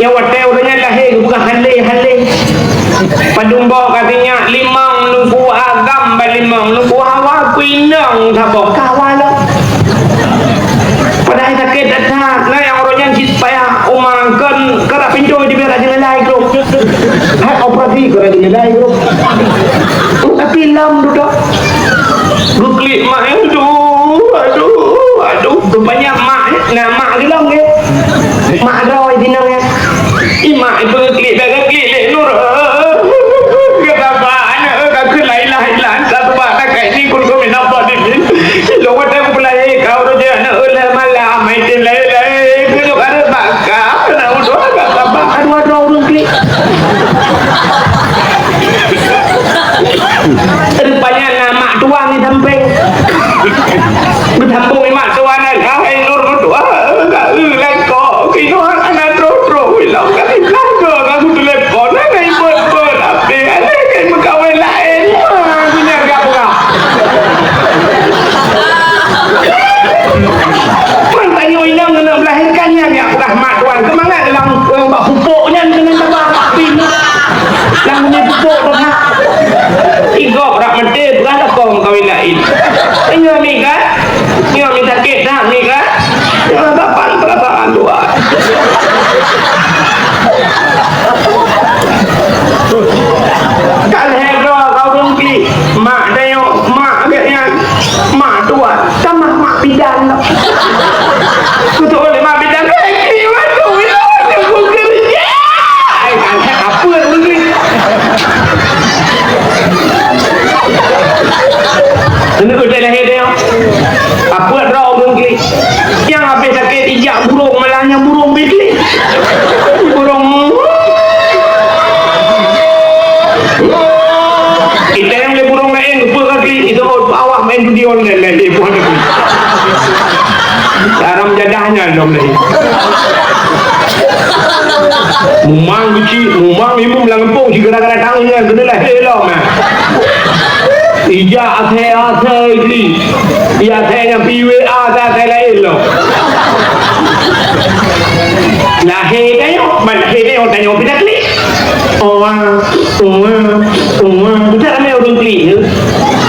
Nyang watée ureuëng nyan lahé geupeugah halé-halé. Padum boh ka sinyak limong Teungku agam ban limong Teungku hawa ku inong saboh ka hawa lom. Padahai sakét that-that, na nyang uroe nyan cit payah uma kon, kon rab pintoe dibiet rajin nilai grup. Hai operasi kon rajin nilai grup. Tapi lam dudoe. Geuklik mak, aduh, aduh, aduh. Rupanya mak, na mak di lam ke. Mak droe di nang ya. Imak itu klik dah klik lé Nur. Kata ba aneuk ka keu la ilaha illa anta subhanaka inni kuntu minadh dhalimin. Ilong watée ku peulahé ka uroe jih aneuk lé malam, mai tem lahé-lahé keuneuk hareuet bak ka, na udoe bak ka bak. Aduh, aduh, ureuëng klik. Rupanya na mak tuan di sampéng. Beusambông ngon mak tuan nyan, "Hai Nur meutuah, ka eu langkok, kinoe hana troh-troh ilong ka siblah goe ka kutelepon, hana ibot-bot, ape alèh kai meukawen laén." Ha, geunyang ka peugah. Man tanyoe inong keuneuk meulahérkan nyan jak peugah mak tuan, keumangat lam, eh, bak pupuk nyan keuneuk taba bak pin. Lam bunyi pupuk tu ha. Igop rak maté peugah lakoe meukawen laén. Ingat mi kan? Nyoe mi sakét that mi kan? Nyoe saban peurasaan luwa. Ka lhèe droe ka ureueng klik, mak tanyoe, mak geuh nyan, mak tuan, tamah mak bidan. Beutôi lé mak bidan, eh, klik waktu, waktu bekerja. Ai, kan, apa ureueng klik? Keuneuk udép lahé tanyoe. Apa droe ureueng klik? Nyang habéh sakét ijak burông, malah nyang burông bit klik. Burông. Itém lé burông laén, peue ka klik, itu awak main judi online laén, dia buat klik. Haram jadah nyan lom lé. Mumang keuci, mumang imum lam gampông, si gara-gara tangan nyan keuneuk lahé lom, eh. Ija asai-asai klik. Di asai nyan pi W A asai-asai laén lom. Lahé tanyoe, ban lahé tanyoe, tanyoe pih taklik. Oa, oa, oa. Beutôi ramé ureueng klik nyoe.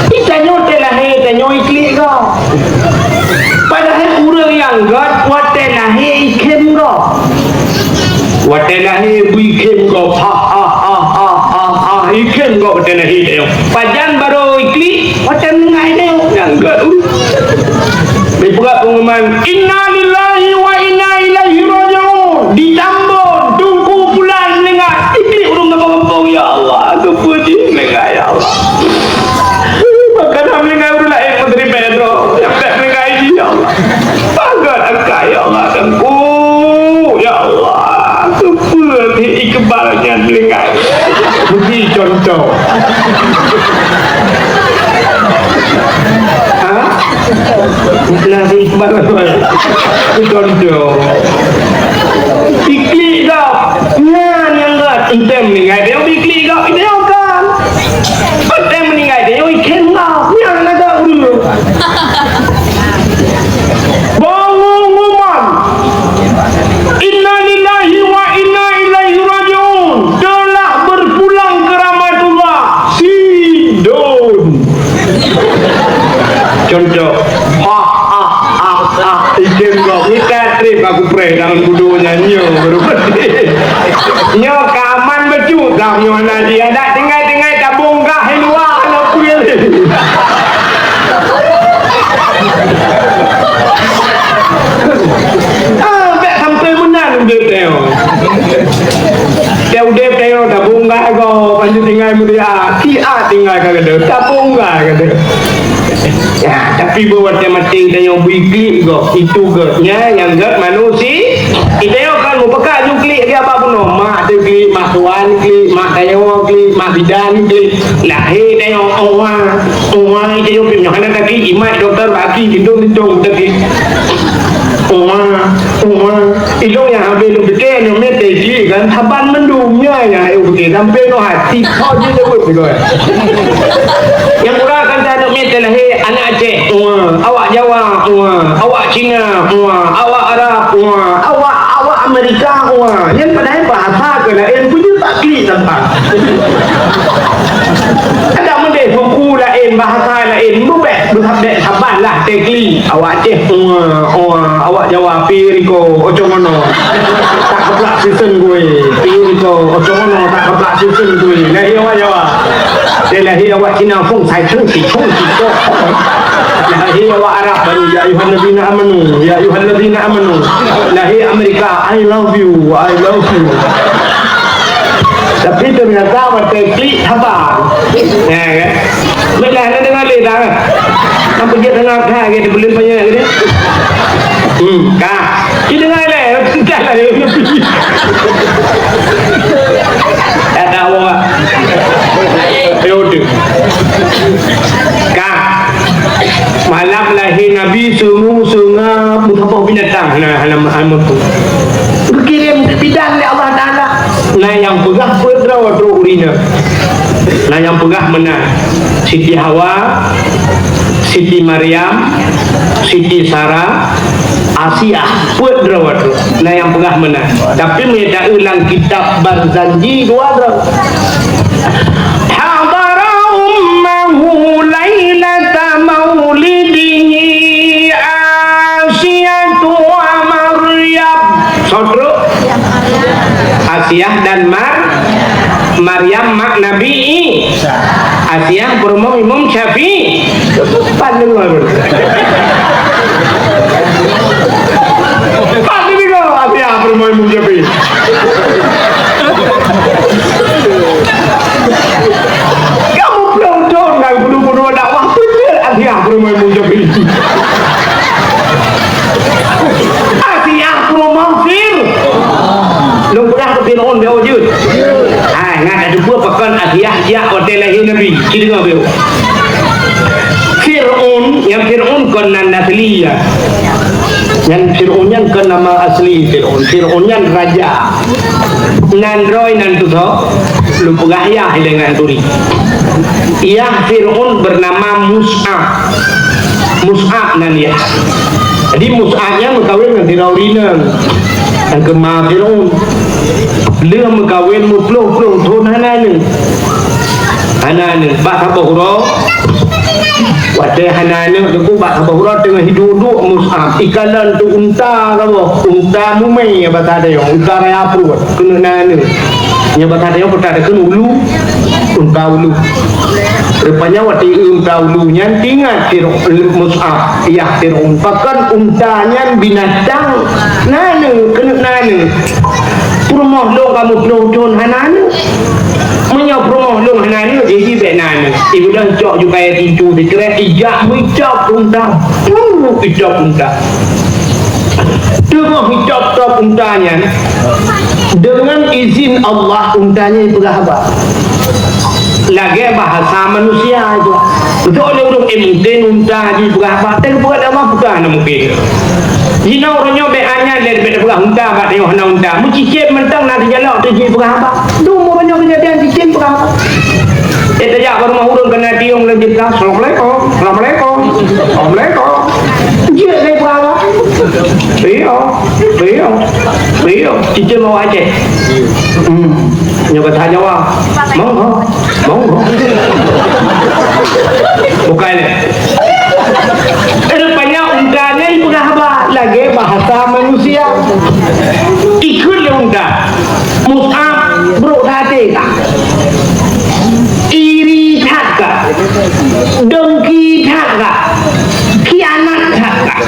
Di tanyoe teuh lahé, tanyoe iklik gob. Padahai ureueng nyang göt watèe lahé ikhém gob. Watèe lahé beu ikhém gob. Ha, ha, ha, ha, ha, ha. Ikhém gob watèe lahé tanyoe. Pajan barô iklik, watèe meuninggai tanyoe nyang göt. Dipeugah pengumuman, "Innalillahi wa inna ilaihi raji'un." Di Tambon, Teungku Pulan meuninggai. Iklik ureueng gampông-gampông, ya Allah, keupeue jih meuninggai, ya Allah. Maka na meuninggai ureueng laén, Menteri Pedro, nyang bèk meuninggai jih, ya Allah. Pagat akai, ya Allah, Teungku, ya Allah, keupeue jih Iqbal nyan meuninggai. Beugi contoh. Ha? Nah, si Iqbal. Contoh. Iklik gob. Nyan nyang göt. Entah meuninggai dia, iklik gob. Dia kan. Entah meuninggai dia, ikhém gob. Nyan na göt ureueng. Pengumuman. Innalillahi wa inna ilaihi raji'un. Telah berpulang ke rahmatullah. Si Don. Contoh. Ha, ha, ha, ha. Ijen kok. Mita trip aku preh dalam kudu nyanyi. Baru berhenti. Nyoe ka aman beutôi dah nyoe na dia. Dak tinggai-tinggai tabong gah di luwa hana peue lé. Ah, bèk sampai meunan udép tanyoe. Teuh udép tanyoe tabong gah gob, panjang tinggai mulia. Ki a tinggai ka keudeh, tabong gah keudeh. Ya, tapi beu watèe maté tanyoe beu iklik gob, itu göt. Nya, nyang göt manusia. Tanyoe kan meupeugah ju klik di abah bunoe. Mak teuh klik, mak tuan klik, mak tanyoe klik, mak bidan klik. Lahé tanyoe, oa, oa, tanyoe pih nyoe hana taklik, imat doktor bak aki, gindong-gindong taklik. Oa, oa. Ilong nyang habéh lôn pike nyoe mé teuji kan saban mandum nya nyang ayo pike sampai noh hati kau je lewat pike. Nyang kurang kan tanyoe mé teulahé aneuk Aceh, oa, awak Jawa, oa, awak Cina, oa, awak Arab, oa, awak, awak Amerika, oa. Nyan padahai bahasa keu laén, peue jeuet bak klik saban. Adak meudeh suku laén, bahasa laén, beu bèk, beu bèk saban lah teuh klik. Awak Aceh, oa, oa, awak Jawa, pi riko, ocong ono. Tak keplak sisen gue, pi riko, ocong ono, tak keplak sisen gue. Lahé awak Jawa. Dia lahé awak Cina, fong sai chung si chung si kok. Lahé awak Arab baru, ya ayyuhallazina amanu, ya ayyuhallazina amanu. Lahé Amerika, I love you, I love you. Tapi ternyata watèe klik saban. Ya kan? Baiklah, anda dengar lé dah. Nampak dia dengar dah, dia boleh banyak dia. Hmm, ka. Dia dengar lé, dah lah dia. Tak tahu ah. Ayo tu. Ka. Malam lahé Nabi, sungu, sunga, meusaboh binatang. Nah, alam, alam tu. Geukirim bidan lé Allah Taala. Na nyang peugah peuet droe trok ureueng inong. Na nyang peugah meunan, Siti Hawa, Siti Maryam, Siti Sarah, Asiah, peuet droe trok. Na nyang peugah meunan. Tapi meunyo taeu lam kitab Barzanji dua droe. Hadara ummahu lailata maulidihi Asiyatu wa Maryam. Soe trok? Asiah dan Mar-, Maryam mak Nabi. Asiah peurumoh Imam Syafi'i. Pan deungoe. Pan deungoe Asiah peurumoh Imam Syafi'i. Kamu pelotong dan bunuh-bunuh dakwah betul Asiah peurumoh Imam Syafi'i. Asiah peurumoh Fir. Lôn peugah keu Fir'aun beu jeuet. Hai, ngat ka teupeue pakon Asiah jak watèe lahé Nabi. Ci deungoe beu. Fir'aun, nyang Fir'aun kon nan asli ya. Nyan Fir'aun nyan kon nama asli Fir'aun. Fir'aun nyan raja. Nan droe nan tutoe, lôn peugah yah ilée ngon turi. Yah Fir'aun bernama Mus'ab. Mus'ab nan yah. Jadi Mus'ab nyan meukawen ngon sidroe ureueng inong. Nyang keuma Fir'aun. Lheueh meukawen meuploh-ploh thon hana aneuk. Hana aneuk. Bak saboh uroe, watée hana aneuk teungku, bak saboh uroe teungoh hiduek-duek Mus'ab. Ikalon teuh unta saboh. Unta mumé basa tanyoe. Unta raya pruet. Keuneuk na aneuk. Nyang basa tanyoe peugah takheun ulu. Unta ulu. Rupanya watée unta ulu nyan teuingat Fir'aun, Mus'ab, yah Fir'aun. Pakon unta nyan binatang na aneuk, keuneuk na aneuk. Peurumoh lôn ka meuploh thon hana aneuk. Meunyoe peurumoh lôn hana aneuk, jadi bék na aneuk. Ibudah cok ju kayée tintu sikrek, ijak meucok unta. Peurumoh icok unta. Teungoh icok-cok unta nyan, deungon izin Allah, unta nyan ipeugah haba. Lagée bahasa manusia itu. Beutôi lé ureueng, eh, mungken unta jipeugah haba. Tapi bukan Allah, bukan hana mungken. Jinoe uroe nyoe bék hanya lé bék peugah unta, bak tanyoe hana unta. Meucicém mantong na teujalok teuh jipeugah haba. Dum uroe nyoe keujadian cicém peugah haba. Eh, tajak bak rumoh ureueng keuneuk tiong lom jeuet ka, "Assalamualaikum, assalamualaikum, assalamualaikum." Jeuet lé peugah haba. Iya, iya, iya. Cicém awak Aceh. Hmm. Nyoe bahasa Jawa. Monggo, monggo. Bukan. Rupanya unta nyan peugah haba lagée bahasa manusia. Ikheun lé unta. Mus'ab, brok that até kah? Iri that kah? Dengki that kah? Khianat that kah?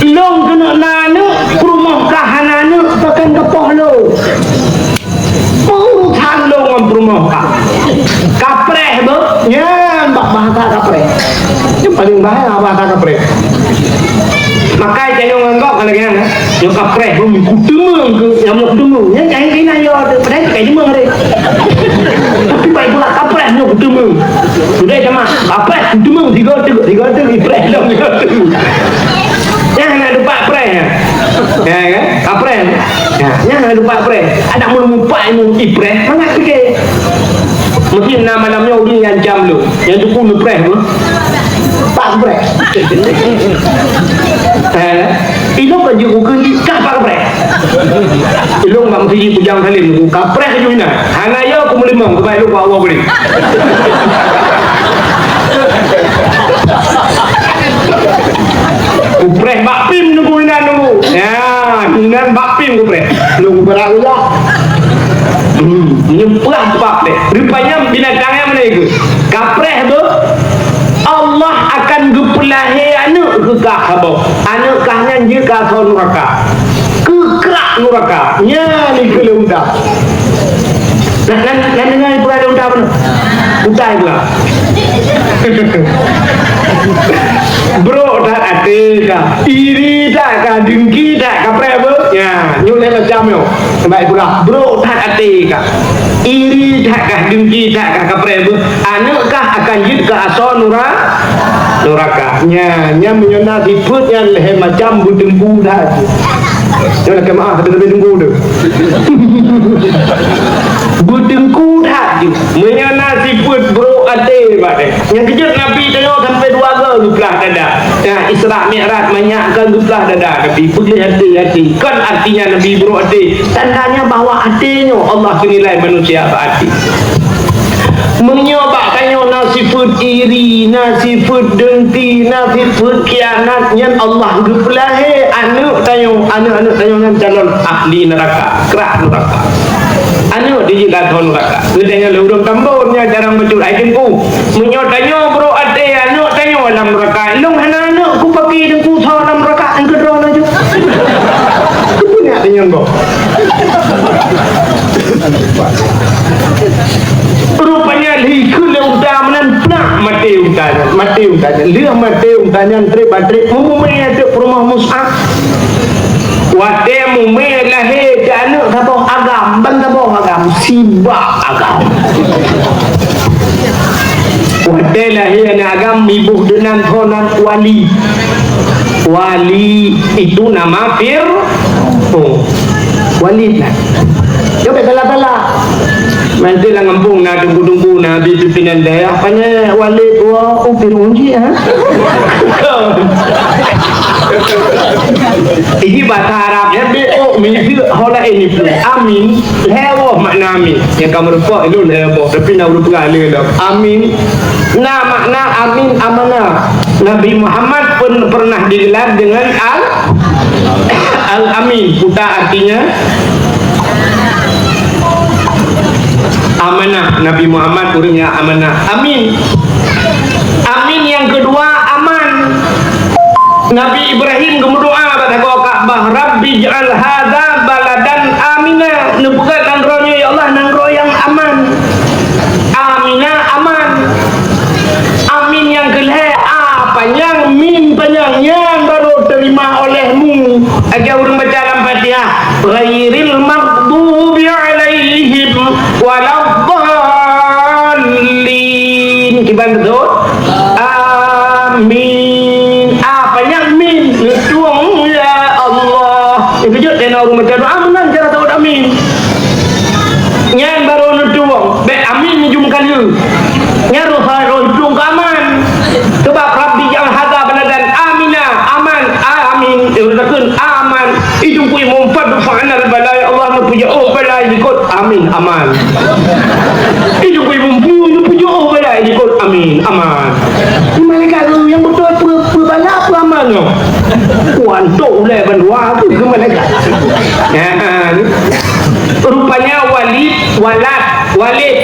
Lôn keuneuk na aneuk, peurumoh kah hana aneuk, pakon geupoh lôn. Urusan lôn ngon peurumoh kah. Kapreh beuh, nyan bak bahasa kapreh. Nyan paléng bahaya bahasa kapreh. Maka tanyoe ngon gob ka lagée nyan, eh. Nyoe kapreh beuh, kuteumeung keu, nyang meuteumé. Nyan kain keunan yo, padahai kai teumé deh. Tapi baik pula kapreh nyoe kuteumeung. Sudah sama, kapreh kuteumeung, tiga tu, tiga tu, ipreh lom, tiga tu. Nyan hana dupat preh, ya. Ya, kan? Kapreh. Ya, nyan hana dupat preh. Ada mun mupat ilmu ipreh, mangat pike. Mungkin na malam nyoe ureueng nyang jam lôn. Nyang teungku neupreh tu. Pak preh. Eh, ilong ka jeuet ukeue di kah pak preh. Ilong bak meuseujid Bujang Salim, ku kapreh ju inan. Hana yo ku meulimong, sebab ilong bak Allah boleh. Kupreh bak pim nunggu inan nunggu. Ya, inan bak pim kupreh. Nunggu berat juga. Hmm, nyeupah bak deh. Rupanya binatang yang mana itu? Kapreh tu, Allah akan geupeulahé aneuk keu kah saboh. Aneuk kah nyan jeuet keu asoe nuraka. Keu krak nuraka. Nyan ikeu lé unta. Nah, nah, nah, nah, nah, pura ada unta mana? Unta itu lah. Brok that até kah. Iri that kah, dengki that, kapreh beuh. Ya, nyoe lé macam nyoe. Baik pula, brok that até kah. Iri that kah, dengki that kah, kapreh beuh. Aneuk kah akan jeuet keu asoe nura-, nuraka. Nya, nya meunyoe na sifeuet nyan lhée macam beuteungku that. Nyoe lakée meuáh, tapi lebih teungku tu. Beuteungku that. Meunyoe na sifeuet brok até bak deh. Nyang keujeuet Nabi tanyoe sampai dua go geuplah dada. Nah, Isra Mi'raj manyak kan geuplah dada Nabi. Peugah hati-hati. Kon artinya Nabi brok até. Tandanya bahwa até nyoe Allah geunilai manusia bak até. Meunyoe bak tanyoe na sifeuet iri, na sifeuet dengki, na sifeuet khianat, nyan Allah geupeulahé aneuk tanyoe, aneuk-aneuk tanyoe nyan calon ahli neuraka, krak neuraka. Aneuk dijeuet keu asoe neuraka. Geutanyoe lé ureueng Tambon nyan jarang bacut ai teungku. Meunyoe tanyoe brok até aneuk tanyoe lam neuraka, ilong hana aneuk, kupaké teungku soe lam neuraka, engkeu droe laju. Keupeue nyak tanyoe gob? Rupanya lheuh ikheun lé unta meunan, plak maté unta nyan, maté unta nyan. Lheuh maté unta nyan, treb-treb mumé ateueh peurumoh Mus'ab. Watée mumé lahé teuh aneuk saboh agam, ban saboh agam, sibak agam. Watée lahé aneuk agam, miboh deunan, ho nan wali. Wali itu nama Fir'aun. Walid nah. Nyoe bèk salah-salah. Nanti lam gampông na teungku-teungku, na habéh pimpinan daerah, tanya Walid, wah, oh, Fir'aun jih, ha? Ini bahasa Arab, ya, B O, miseue, ho laén itu. Amin, lhèe boh makna amin. Nyang ka meurumpok, ilôn lhèe boh, tapi na ureueng peugah lé lom. Amin. Na makna amin amanah. Nabi Muhammad pun pernah digelar dengan Al-, Al-Amin. Puta artinya amanah. Nabi Muhammad ureueng nyang amanah. Amin. Amin nyang keudua, aman. Nabi Ibrahim geumeudoa bak sagoe Ka'bah, "Rabbi ij'al hadza baladan amina." Neupeugah nanggroe nyoe, "Ya Allah, nanggroe nyang aman." Amina, aman. Amin nyang keulhèe, a panyang, mim panyang, nyan baru terima olehmu. Lagèe ureueng baca lam Fatihah, "Ghairil maghdubi 'alaihim waladdallin." Kiban beutôi? Amin. A panyang, mim. Neutueng, ya Allah. Nyang keujeuet, teuh na ureueng baca doa meunan cara taôt amin. Nyan baru neutueng. Bèk amin meujum ka lheueh. Nyan roh, roh neutueng keu aman. Sabab Rabbi ij'al hadza baladan amina, aman, amin. Eh, takheun aman. Ijong kui mumpat fa'nal bala, ya Allah, neupeujeuôh bala likot. Amin, aman. Ijong kui mumpu, neupeujeuôh bala likot. Amin, aman. Di malaikat tu nyang beutôi peue, peue bala, peue aman nyoe. Wah, antok ulèe bandua tu keu malaikat. Ya, kan? Rupanya Walid, Walad, Walid.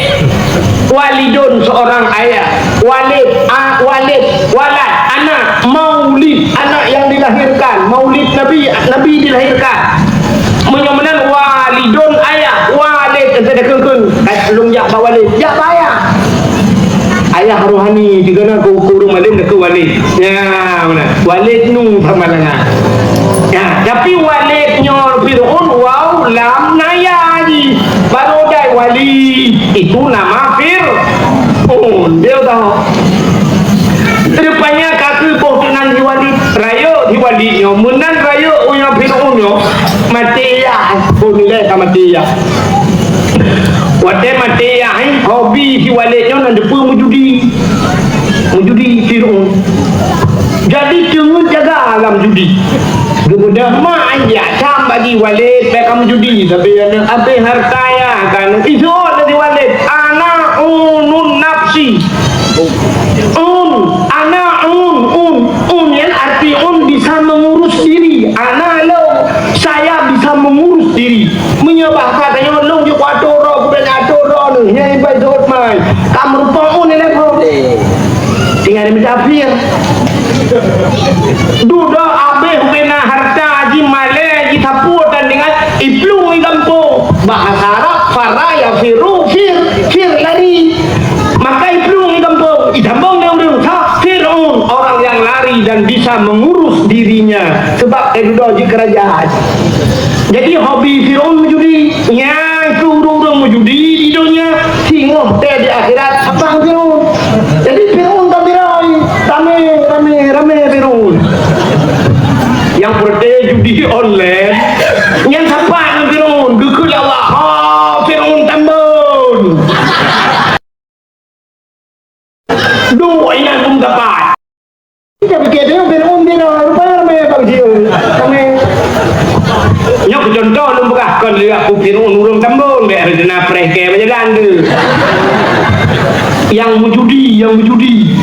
Walidun, seorang ayah. Walid, a, Walid, Walad, anak. Maulid, anak yang dilahirkan. Maulid Nabi, Nabi dilahirkan. Meunyoe meunan Walidun, ayah. Walid, ente dikheun-kheun. Lôn jak bak Walid. Jak bak ayah. Ayah rohani, di kana ku, ku ureueng malém, ku Walid. Ya, meunan. Walid nu pamalangan. Ya, tapi Walid nyoe Fir'aun, waw lam na ya jih. Baru dai Walid. Itu nama Fir'aun. Dia tahu. Rupanya ka keuh boh teunan di Walid. Rayeuk di Walid nyoe. Meunan rayeuk u nyoe Fir'aun nyoe. Maté yah. Pun lé ka maté yah. Watèe maté yah, eh, hobi si Walid nyoe nan deungon meujudi. Meujudi Fir'aun. Jadi teungeut jaga lam judi. Geubeudôh mak, jak cam bagi Walid, bèk ka meujudi. Tapi aneuk abéh harta yah kan. Ijok dari Walid, "Ana unun nafsi." Un, ana un, un. Un nyan arti un bisa mengurus diri. Ana lôn, saya bisa mengurus diri. Meunyoe bahasa tanyoe lôn jeuet kuatur droe, kuben atur droe neuh, nyan ibai seuôt mai. Ka meurumpok un ilèe phon. Tinggai di musafir. Dudoe abéh ubena harta jih malèe jih sapeue dan dengan iplueng i gampông. Bahasa Arab, fara yafiru, fir, fir lari. Maka iplueng i gampông, itambong lé ureueng, sa, Fir'aun, orang yang lari dan bisa mengurus dirinya. Sebab, eh, dudoe jih keurajeuen. Jadi hobi Fir'aun meujudi. Nyan keuh ureueng-ureueng meujudi di donya, singoh teuh di akhirat, abang Fir'aun. Jadi Fir'aun ka beurôi, ramé, ramé, ramé Fir'aun. Nyang peureute judi online, nyan sapat ngon Fir'aun, geukheun lé Allah, "Ha, Fir'aun tambon!" Duek inan beumeutapat. Kita pikir dia Fir'aun dia dah rupa ramai abang jiu. Ramai. Nyoe keu contoh lôn peugah kon lé aku Fir'aun ureueng tambon, bèk rencana preh kèe bak jalan tu. Nyang meujudi, nyang meujudi.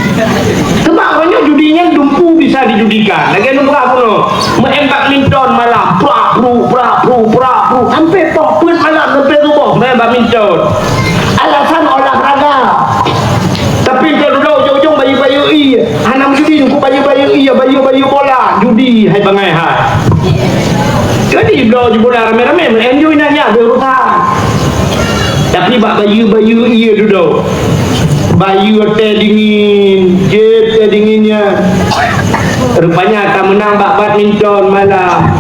Sebab awaknyan judi nyan dumpeue bisa dijudikan. Lagèe lôn peugah bunoe, meu'en badminton malam, prak pru, prak pru, prak pru, sampai poh peuet malam, sampai suboh meu'en badminton. Alasan olahraga. Tapi enteuk dudoe ujong-ujong bayeue-bayeue ie. Hana meujudi, ku bayeue-bayeue ie, bayeue-bayeue bola, judi hai bangai hai. Jadi bloe ju bola ramé-ramé, meu'en ju inan nyan, beurusan. Tapi bak bayeue-bayeue ie dudoe. Bayeue teh dingin, jép teh dingin nyan. Rupanya ka meunang bak badminton malam.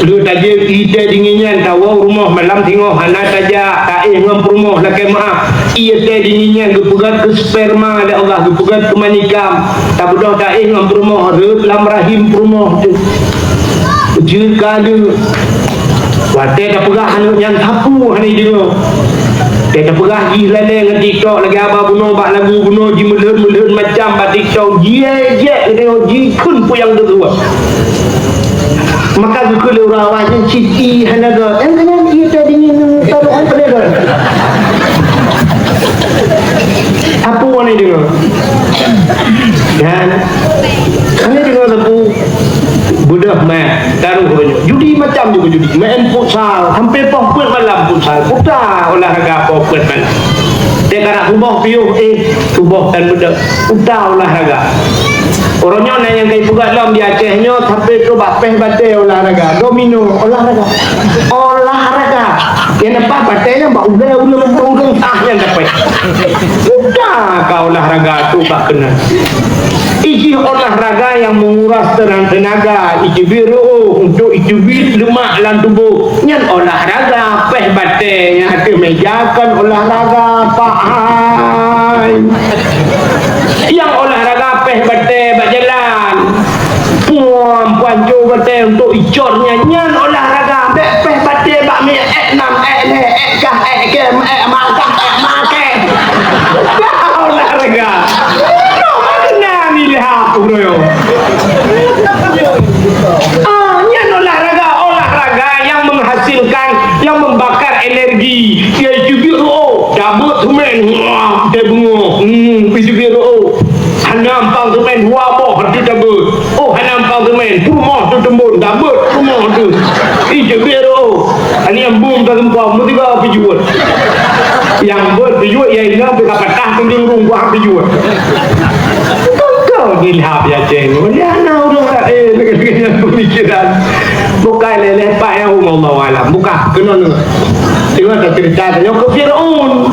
Lheueh tajép ie Tée dingin nyan tawoe rumoh malam singoh hana tajak, taéh ngon peurumoh lakée meuáh. Ié tée dingin nyan geupeugét keu sperma lé Allah, geupeugét keu manikam. Tabeudôh taéh ngon peurumoh, rhot lam rahim peurumoh teuh. Jeuet keu aneuk. Watée tapeugah aneuk nyan sapeue hana jideungoe. Tée tapeugah jih lalée ngon TikTok lagée haba bunoe bak lagu bunoe jimeulhon-meulhon macam bak TikTok, jiék-jiék geutanyoe jikheun peue nyang teutuwah. Maka geukheun lé ureuëng awai nyan cit ié hana gét. Nyang keunan ié tée dingin taroh hana gét. Sapeue hana jideungoe. Dan hana jideungoe sapeue. Beudôh meu'en, taroh uroe nyoe. Judi macam juga judi. Main futsal, sampai poh peuet malam futsal. Puta olahraga poh peuet malam. Tée karab suboh piôh, eh, suboh tan beudôh. Puta olahraga. Uroe nyoe na nyang kai peugah lom di Aceh nyoe, sampai trok bak péh batée olahraga. Domino olahraga. Olahraga. Nyang nampak batée nyan bak ulée, ulée, ulée, ah, nyang dapat. Puta ka olahraga tu bak keunan. Ijih olahraga nyang menguras tenaga, ijih biru untuk ijih lemak lam tuboh. Nyan olahraga, péh batée nyang ateueh méja kon olahraga, Pak hai. Nyang olahraga péh batée bak jalan. Puang, puang jo batée untuk icor nyan, nyan olahraga. Bék péh batée bak mi ék nam, ék lhée, ék kah, ék kem, ék makah, ék makeh. Olahraga. Nyoe makna nilai uroe. Ah, nyan olahraga, olahraga yang menghasilkan, yang membakar energi. Dia juga, oh, dabut semen, wah, dia bengong. Hmm, itu dia, oh. Hana ampang semen dua boh tu tabeuet. Oh, hana ampang semen, peurumoh tu teumbon, tabeuet peurumoh tu. Ih, jeuet, oh. Ani nyang bum ka seumpom, meusigoe pijuet. Nyang beuet pijuet, ya ina, pih ka patah, teuntang rung buah pijuet. Kau dilhap ya, Ceng. Dia hana ureueng laén, lagèe-lagèe nyan pemikiran. Bukan lé-lé pat nyang, Allahu alam. Bukan, keunoe. Tengok tak cerita, tengok ke Firaun.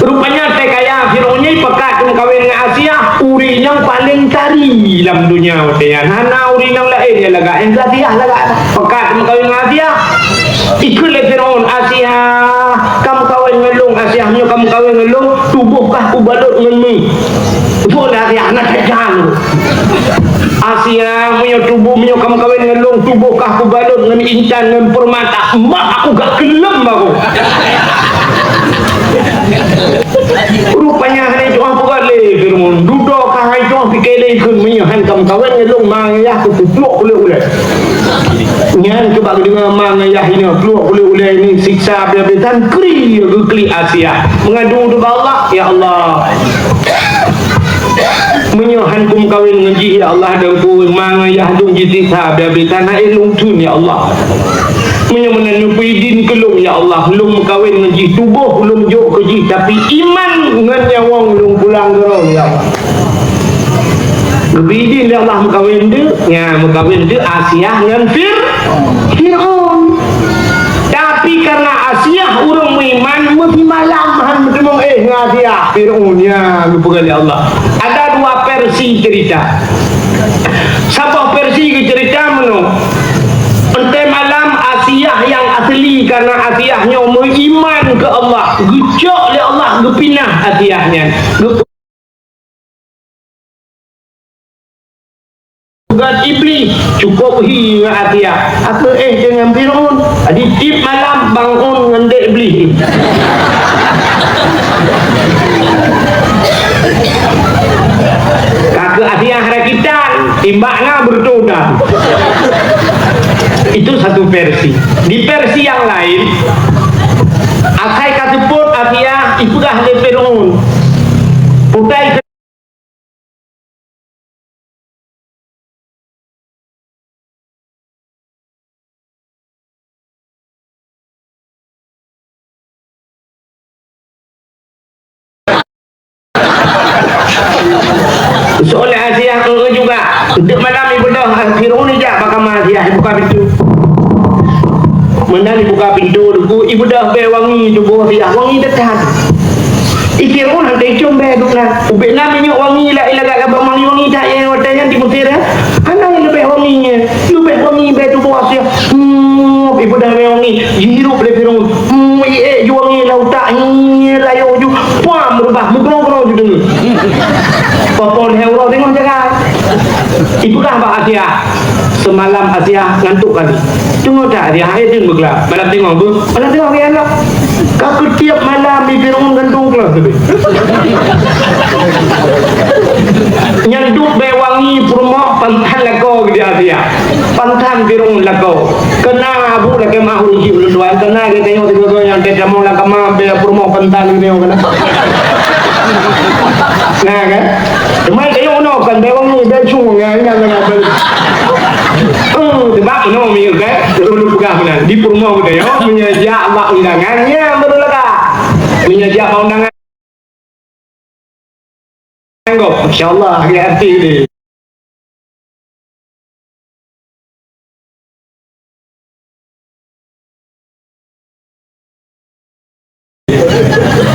Rupanya teuh kaya Firaun nyan pakat meukawen ngon Asiah, ureueng nyang paleng tari lam donya watèe nyan. Hana ureueng nyang laén nyang lagak, nyang Asiah lagak. Pakat meukawen ngon Asiah. Ikheun lé Firaun, "Asiah, ka meukawen ngon lôn, Asiah, meunyoe ka meukawen ngon lôn, tuboh kah kubalot ngon mi." Beutôi Asiah, hana tajam. "Asiah, meunyoe tuboh, meunyoe ka meukawen ngon lôn, tuboh kah kubalot ngon intan, ngon peurmata, mak aku gak keuleuem bagoe." Rupanya hana jitu'oh peugah lé Firaun. Dudoe ka hai jitu'oh pike lé kheun, meunyoe han ka meukawen ngon lôn, ma ngon yah keu pluek ulèe-ulèe. Nyan keuh bak geudeungoe ma ngon yah nyoe pluek ulèe-ulèe nyoe siksa habéh-habéh, tan kri geuklik Asiah. Meungadu ubak Allah, "Ya Allah, meunyoe han kumeukawen ngon jih, ya Allah, dan ku ma ngon yah lôn jisiksa habéh-habéh, tan hana lôn thôn, ya Allah. Meunyoe meunan neupeuidin keu lôn, ya Allah, lôn meukawen ngon jih, tuboh lôn jok keu jih, tapi iman ngon nyawöng lôn pulang keu droe, ya Allah." Geupeuidin lé Allah meukawen teuk, nya meukawen teuk Asiah ngon Fir-, Firaun. Tapi karena Asiah ureueng meuiman, meusimalam han meuteumong éh ngon Asiah, Firaun, nya geupeugah lé Allah. Ada dua versi cerita. Saboh versi geuceurita meunoe. Entée malam Asiah nyang asli, karena Asiah nyoe meuiman keu Allah, geucok lé Allah geupinah Asiah nyan. Geu-, Peugah Iblih, "Cukôp hi ngon Asiah. Aku éh deungon Firaun." Jadi tiep malam bangon ngon dek Iblih. Ka keu Asiah rakitan, timbak na beureutoh dan. Itu satu versi. Di versi yang lain, asai ka seupôt Asiah ipeugah lé Firaun. Putai Soe lé Asiah, "Heeh juga." Teuk malam ibeudôh, Firaun ijak bak kama Asiah, ibuka pintoe. Meunan ibuka pintoe, ibeudôh bèe wangi tuboh Asiah, wangi that-that. I Firaun han teuicôm bèe duek na. Ubé na minyeuk wangi la ilaga laba wangi-wangi that nyang watèe nyan di Mesir, ya. Hana nyang leubeh wangi nyan. Leubeh wangi bèe tuboh Asiah. Hmm. Ipeugah bak Asiah, seumalam Asiah ngantuk kali. Teungoh that Asiah, hai deueng beuglap. Malam teungoh beuh, malam teungoh geulap. Ka keu tiep malam, i Fir'aun gantung keuleuh teubiet. Nyan duek bèe wangi peurumoh pantan lakoe di Asiah. Pantan Fir'aun lakoe. Keunan abu lakèe meu'ah ureueng jih ulôn tuan, keunan geutanyoe sigoe-goe nyang teutamong lam kama bèe peurumoh pantan geutanyoe keunan. Nah, kan? Teuma tanyoe nyoe kan bèe wangi, bèe cong, ya, ingat, ingat, ingat. Oh, sebab inoe miyueb, kan? Ulôn peugah meunan. Di peurumoh geutanyoe, meunyoe jak bak undangan, nyan baru lagak. Meunyoe jak bak undangan, anggap, masya Allah, lagèe artis ni.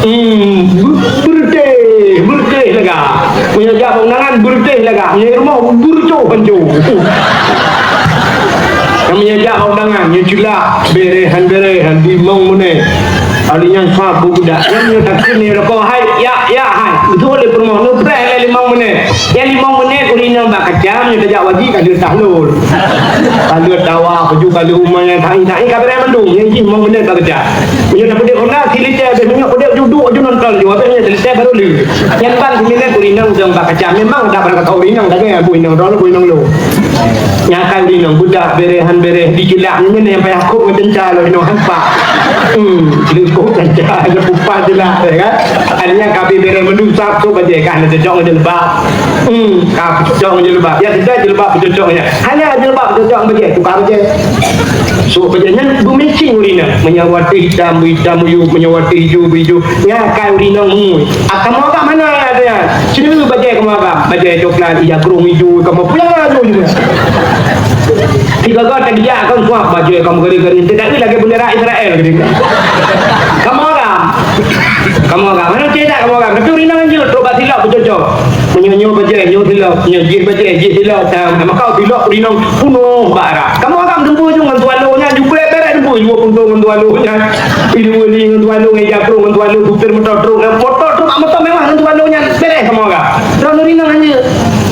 Hmm, beureutéh, beureutéh lagak. Meunyoe jak bak undangan, beureutéh lagak. Meunyoe i rumoh, beureucoh pancô. Meunyoe jak bak undangan, nyoe ceulah, bèrèh han bèrèh han, limong menit. Ahli nyan sab beubedak. Nyan meunyoe takheun nyoe lakoe, hai, ya, ya, hai. Beutôi lé peurumoh, neupreh lé limong menit. Nyan limong menit ureueng inong bak kaca, meunyoe tajak wajik ka lheueh tahlul. Ka lheueh tawa, baju ka lheueh uma nyang tahi-tahi ka beureh mandum. Nyan jih limong menit bak kaca. Meunyoe tapeudeuh Honda, silitèe habéh minyeuk peudeuh, ju duek ju nonton ju, habéh nyan silitèe baru lheueh. Nyan ban siminèt ureueng inong dong bak kaca. Memang dak barang kata ureueng inong sagai, bu inong droe, bu inong lo. Nyan kan ureueng inong budak bèrèh han bèrèh di jeulak nyan nyang payah kok ngon teuntara lôn inong hampa. Hmm, jeuleuh kok teuntara, jeuleuh pupa jeulak, ya kan? Akhirnya ka bèrèh mandum sab, kok bajèe ka hana cocok ngon jeuleuba. Hmm, ka cocok ngon jeuleuba. Ya sudah jeuleuba cocok nyan. Hana jeuleuba cocok ngon bajèe, tukar bajèe. Sok bajèe nyan beumatching ureueng inong. Meunyoe watèe itam, beu itam, beu ijo, meunyoe watèe ijo, beu ijo. Nyan kai ureueng inong mui. Ah, kamoe agam hana, ya, tu, ya. Sinoe bajèe kamoe agam. Bajèe coklat, ija krông ijo, kamoe pulang laju juga. Tiga-tiga tadi ya, kan, kuah bajèe kamoe gari-gari. Tidak lagi lagèe bendera Israel gitu. Kamoe agam. Kamoe agam. Mana tidak kamoe agam. Tapi ureueng inong lanjut, trok bak silop beucocok. Meunyoe nyoe bajèe, nyoe silop. Nyoe jih bajèe, jih silop. Nah, maka silop ureueng inong peunoh bak arah. Kamoe agam teumpeue ju ngon tuan lo nyan, ju bèrèh-bèrèh teumpeue ju peunoh ngon tuan lo nyan. Ilu-ilu ngon tuan lo, ngon ija krông ngon tuan lo, supir moto truk, moto truk, moto mewah ngon tuan lo nyan, bèrèh kamoe agam. Droeneuh ringan hana.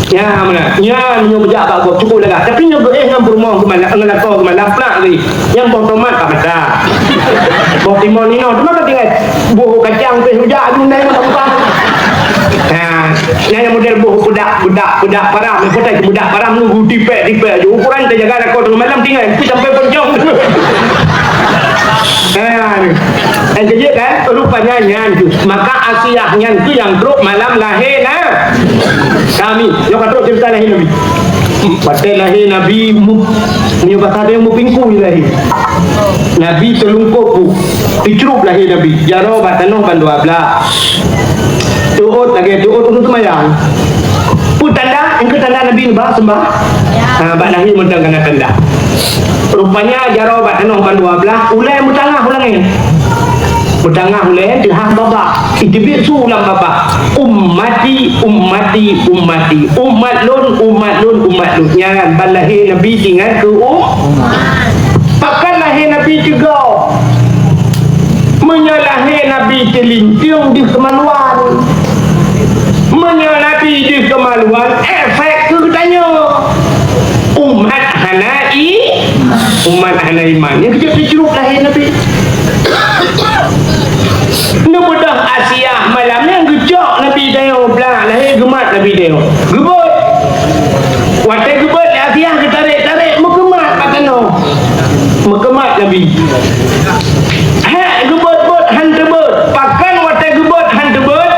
Nyan meunan. Nyan meunyoe beujak bak gob cukup lagak. Tapi nyoe geuéh ngon peurumoh geumalam, ngon lakoe geumalam, plak geuéh. Nyan boh tomat ka meuda. Boh timun inoe, teuma ka tinggai. Boh kacang pih rujak aju nai ngon bukan. Ha, nyan nyang model boh peudak, peudak, peudak param, peudak param nunggu tipek-tipek aju. Ukuran teujaga lakoe teungoh malam tinggai, tapi sampai poncong. Ha, ni. Eh, keujeuet kan? Rupanya nyan tu. Maka Asiah nyan tu nyang trok malam lahé na-, Nabi. Nyoe ka trok cerita lahé Nabi. Watèe lahé Nabi mu-, nyoe basa dia mupingku lahé. Nabi teulungkop bu. Icrup lahé Nabi. Jaroe bak tanoh ban dua blah. Teuôt lagèe teuôt ureueng seumayang. Peue tanda? Engkeu tanda Nabi neuba seumbah? Ha, bak lahé mantong kana tanda. Rupanya jaroe bak tanoh ban dua blah, ulèe meutangah u langèt. Meutangah ulèe teuhah babah. Iteubiet su lam babah. Ummati, ummati, ummati. Umat lôn, umat lôn, umat lôn. Nyan ban lahé Nabi teuingat keu u-, pakon lahé Nabi teugoe. Meunyoe lahé Nabi teulinteung deuh keumaluan. Meunyoe Nabi deuh keumaluan, efek keu geutanyoe. Umat hana i-, umat hana iman. Nyan keujeuet teucrup lahé Nabi. Neubeudôh Asiah malam nyan geucok Nabi tanyoe, blah lahé geumat Nabi tanyoe. Geubeuet. Watèe geubeuet lé Asiah geutarek-tarek, meukeumat bak tanoh. Meukeumat Nabi. Hèk geubeuet-beuet han teubeuet. Pakon watèe geubeuet han teubeuet?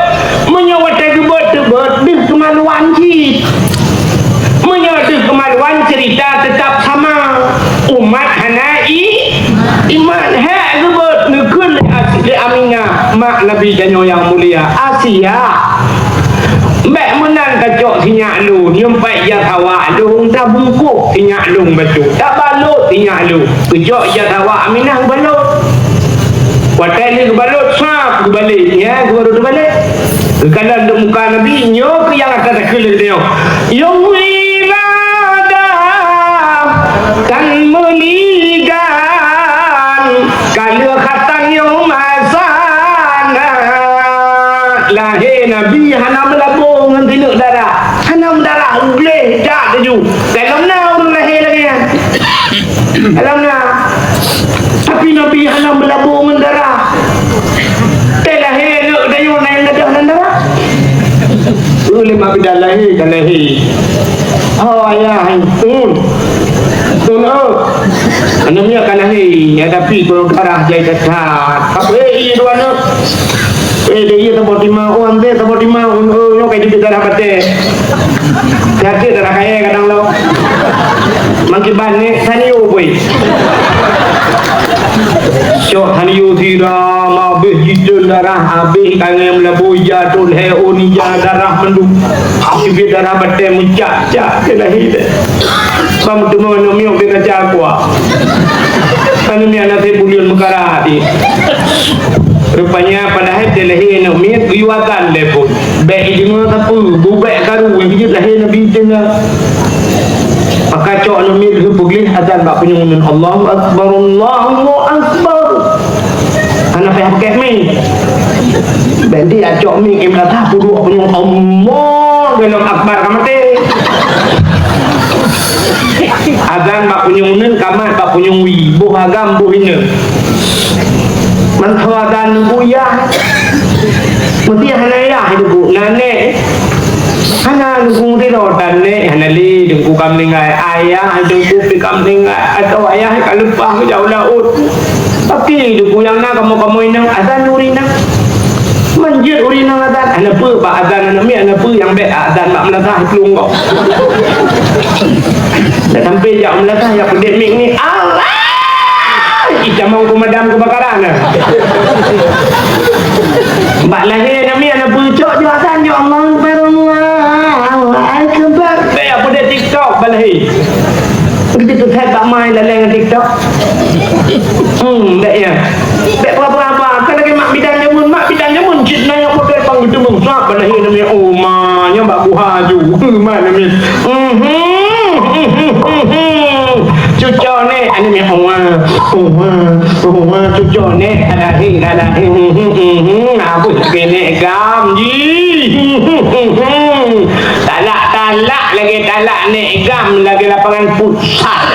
Meunyoe watèe geubeuet teubeuet, deuh keumaluan cit. Meunyoe deuh keumaluan, ceurita teutap sama. Umat hana i-, iman. Hèk geubeuet, neukheun lé As-, lé Aminah, mak Nabi tanyoe nyang mulia, Asiah. Bèk meunan tacok sinyak lôn, nyoe pat ija sawa lôn, tabungkôh sinyak lôn bacut, tabalot sinyak lôn. Geucok ija sawa Aminah geubalot. Watèe lheueh geubalot, sab geubalek, nyan geubalot geubalek. Geukalon lam muka Nabi, nyoe keuh nyang ata takheun lé geutanyoe. Yôh wiladah tan meuligan, ka lheueh khatan yôh masa na. Lahé Nabi hana meulabô ngon sineuk darah, hana meudarah, gleh jak laju. Alam na. Tapi Nabi hana meulabô ngon darah. Teuh lahé aneuk tanyoe na nyang gadôh nan darah. Ulée mak bidan lahé ka lahé. Oh, ayah, un. Un, oh. Aneuk miet ka lahé, ya, tapi golongan darah jai that-that. Apa, eh, iya dua aneuk? Eh, dia iya saboh tima, oh, anté saboh tima, un, oh, nyoe ka jeuet darah batée. Sakét darah kayée kadang lom. Makiban ni, tanio bui. Syok tanio sira, mabéh jiteueng darah, abéh kangém labui, jatun he, uni ja darah mandum. Cubit darah batée meucak-cak keu lahé. Bang teuma aneuk miet beu kaca kuah. Aneuk miet naseb buleuen meukara hati. Rupanya padahai teuh lahé aneuk miet geuyue azan lé phon. Bék ideungoe sapeue, bubék karu, jeuet lahé Nabi teuh na. Maka cok aneuk miet lheueh peugléh azan bak punyueng uneun, "Allahu Akbar, Allahu Akbar." Hana payah pakai mic. Bék di acok mic, eh, meurasa peuduek punyueng Allah dalam akbar ka maté. Azan bak punyueng uneun, kamat bak punyueng wie, boh agam, boh inong. Mantong azan Teungku yah. Meusti hana yah Teungku, na nék. Hana Teungku sidroe tan nék, hana lé Teungku ka meuninggai. Ayah Teungku pih ka meuninggai, atau ayah ka leupah geujak u laôt. Tapi Teungku nyang na kamoe-kamoe inong, azan ureueng inong. Man jeuet ureueng inong azan, hana peue bak azan aneuk miet, hana peue nyang bék azan bak meulasah plueng gob. Dah sampai jak meulasah, jak peudeh mic ni, Allah! Ih, tamong pemadam kebakaran dah. Bak lahé aneuk miet hana peue, cok jeuet azan, jok Allahu Akbar, Allahu Akbar. Bék jak peudeh TikTok bak lahé. Begitu saya tak main laleng ngon TikTok. Hmm, bék ya. Bék pura-pura apa. Kan lagi mak bidan jameun, mak bidan jameun cit na nyang model pang geuteumeung sab bak lahé aneuk miet, oh ma, nyan bak buha ju. Hmm, ma aneuk miet. Mhm, mhm, mhm. Cuco neh, aneuk miet, oh ma, oh ma, oh ma, cuco neh, ka lahé, ka lahé. Mhm, mhm, mhm. Abeuh keuneuk gam jih. Mhm, mhm. Talak-talak lagèe talak nèk gam lagèe lapangan futsal.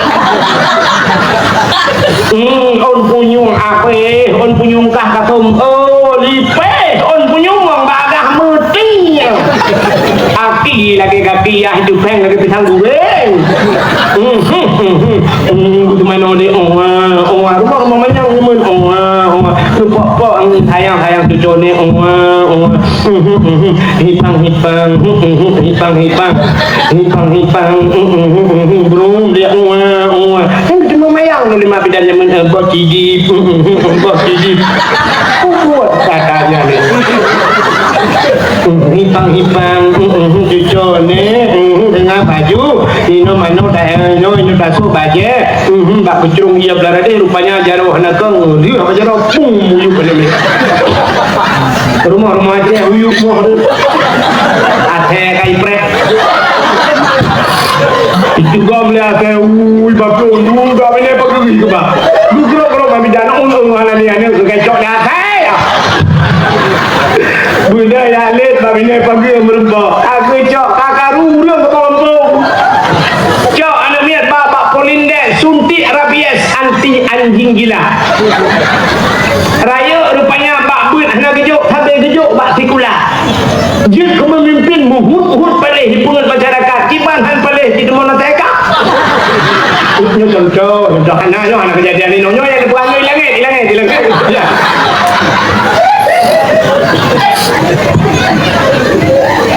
Hmm, ôn punyueng apéh, ôn punyueng kah kasôm, oh, lipéh, ôn punyueng bagah meuti. Aki lagèe gaki yah, jupéng lagèe pisang guréng. Hmm, hmm, hmm, hmm. Hmm, di manoe deh, oh, ah, oh, ah, rumoh-rumoh manyang nyeumeuet, oh, ah, oh, ah. Pok-pok, hmm, sayang-sayang cuco nèk, oh, ah, oh, ah. Hipang-hipang, hipang-hipang, hipang-hipang, brum dia, uwa, uwa. Kan geuteumeung mayang lôn lima bidan jameun, eh, boh ciji, boh ciji. Kuat katanya ni. Hipang-hipang, cuco ni, dengan baju, inoe manok daerah nyoe, inoe tasuk bajèe, bak peucrong ia belah radeh, rupanya jaroe hana kong, dia apa jaroe, pum, muyup kali ni. Rumoh-rumoh Aceh, uyup moh tu. Asèe kai prek. Itu gom le asèe, ui, bakon, ui, bak bini pageri ke bah. Lu kerok-kerok bak bidan, un, un, hana ni, hana, ke kecok dah asèe. Benda yang lét bak bini pageri meureumpok. Aku cok kakaru urang ke kampung. Cok aneuk miet bak, bak Polindel, suntik rabies anti anjing gila. Rayeuk rupanya bak beuet hana geujok, sabe geujok bak sikula. Jeuet keu peumimpin muhut-uhut paléh jipeungeut masyarakat, kiban han paléh jiteumon asèe ka. Nyoe contoh, contoh hana nyoe, hana keujadian inoe. Nyoe nyang dipeugah nyoe ilangèt, ilangèt, ilangèt. Ya.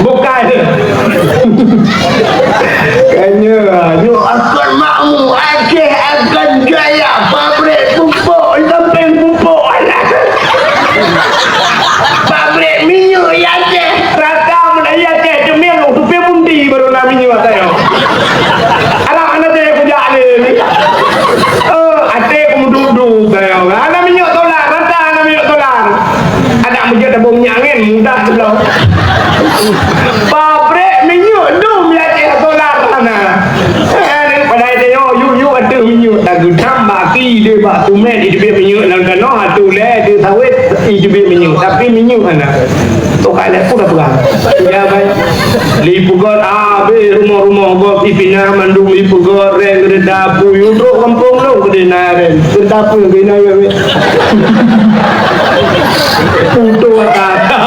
Bukan. Kanya, nyoe akan makmu, Aceh akan jaya, pabrik pupuk, sampéng pupuk anak. Pabrik minyeuk i Aceh, rata meulayeue Aceh, ceumil, supir bunti baru na minyeuk atai nyoe. Alah, aneuk teh kujak lé. Eh, até ku meuduek-duek atai nyoe. Hana minyeuk solar, rata hana minyeuk solar. Adak meujeuet tabông minyeuk angén, mudah teuh. Pabrik minyeuk dum i Aceh solar hana. Eh, padahai tanyoe yub-yub ateueh minyeuk, tageudam bak aki deh bak tumét, iteubiet minyeuk lam tanoh, ateueh ulèe, ateueh sawét, iteubiet minyeuk. Tapi minyeuk hana. Tokai lé pun dah peugah. Ya, baik. Li peugöt habéh rumoh-rumoh gob ipinah mandum li peugöt reng keureta apui. Utrok kampung lôn keudéh na reng. Keureta apui keudéh na wék-wék. Utrok ata.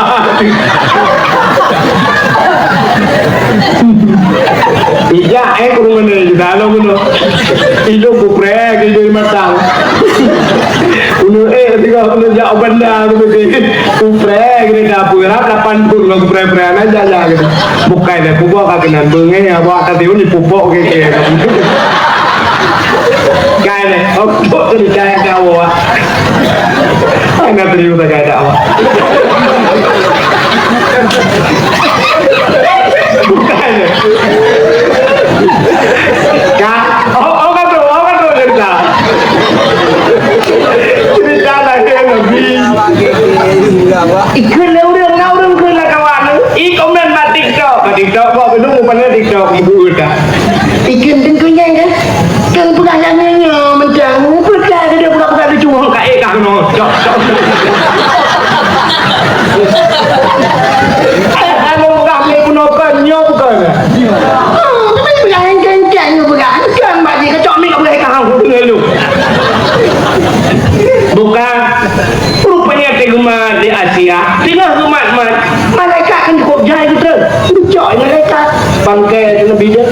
Ijak, eh, ke rumah ni, kita lo guna. Hidup kuprek, hidup matang. Unu, eh, tiga unu jak benda tu mesti. Kuprek, kena dapur, rap lapan pun lo kuprek-prek, anak jaya gitu. Bukan deh, pupuk kaki nan bengai, awak tadi uni pupuk ke ke. Kai deh, untuk cerita kau awak. Hana teurimong sagai dakwah. Bukan. Ka, oh, oh, kan tu, oh, kan tu cerita. Cerita lahé Nabi. Ikheun lé ureueng, na ureueng kheun lé kawan. I komen bak TikTok. Bak TikTok, bak belum, bukan TikTok, buku dah. Ikheun deungkeue nyan kan? Kang peugah nyang nyoe mantong, peugah ke dia peugah-peugah lucu, hong ka eh kah keunoe. Cok, cok. Eh, anu peugah lé bunoe kon, nyoe bukan. Ah, tapi peugah engkeng-engkeng nyoe peugah. Engkeng bak jih, kacok mik peugah kah hong deungö lu. Bukan. Rupanya teugumat di Asia, teungoh geumat-mat. Malaikat kan cukup jai beutôi. Geucok malaikat. Bangkai Nabi dia.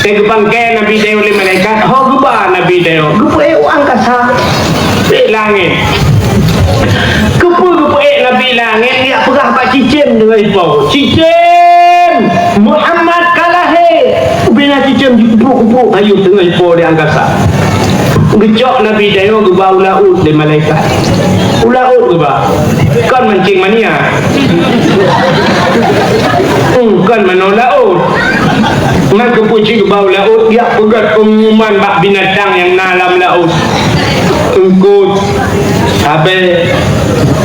Teugeubangkai Nabi Dayang lé malaikat, ho geuba Nabi Dayang, geupeuék u angkasa, ék langét. Keupeue geupeuék Nabi langét, geujak peugah bak cicém deungon ipo, "Cicém, Muhammad ka lahé." Ubena cicém jipeubrok-brok hayeu deungon ipo di angkasa. Geucok Nabi Dayang geuba u laôt lé malaikat. U laôt geuba. Kon mancing mania. Hmm, kon manoe laôt. Nyan keupeue cit bak laôt, jak peugöt peungumuman bak binatang nyang na lam laôt. Eungkôt, sabé,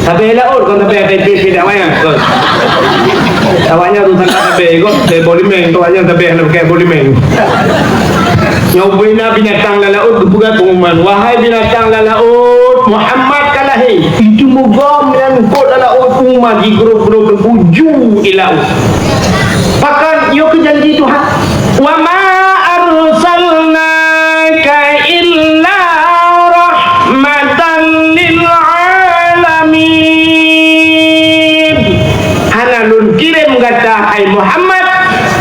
sabé laôt, kon sabé T P P dak wayang, kon. Awaknyan urusan sabé, kon, sabé boh limeng, kon, awaknyan sabé hana pakai boh limeng. Nyoe bina binatang lam laôt geupeugöt peungumuman, "Wahai binatang lam laôt, Muhammad ka lahé." Itu mugom nyang eungkôt lam laôt, umat jigrob-grob teumpu ju i laôt. Pakon nyoe keuh janji Tuhan, "Wa ma arsalnaka illa rahmatan lil alamin." Hana lôn kirém gata, hai Muhammad,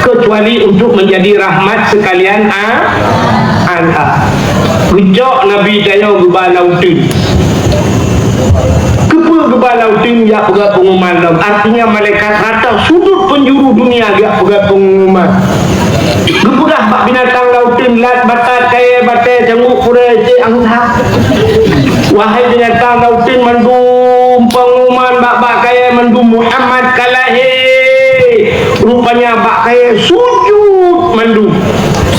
kecuali untuk menjadi rahmat sekalian a-, alam. Geucok Nabi Dayang geuba lam uteuen. Keupeue geuba lam uteuen, jak peugah peungumuman lom. Artinya malaikat rata sudut penjuru dunia jak peugah peungumuman. Geupeugah bak binatang lam uteuen, lat, batat, kayèe, batèe, cangguek, purèe, cek, angsa. Wahai binatang lam uteuen mandum, peungumuman bak, bak kayèe mandum, Muhammad ka lahé. Rupanya bak kayèe sujud mandum.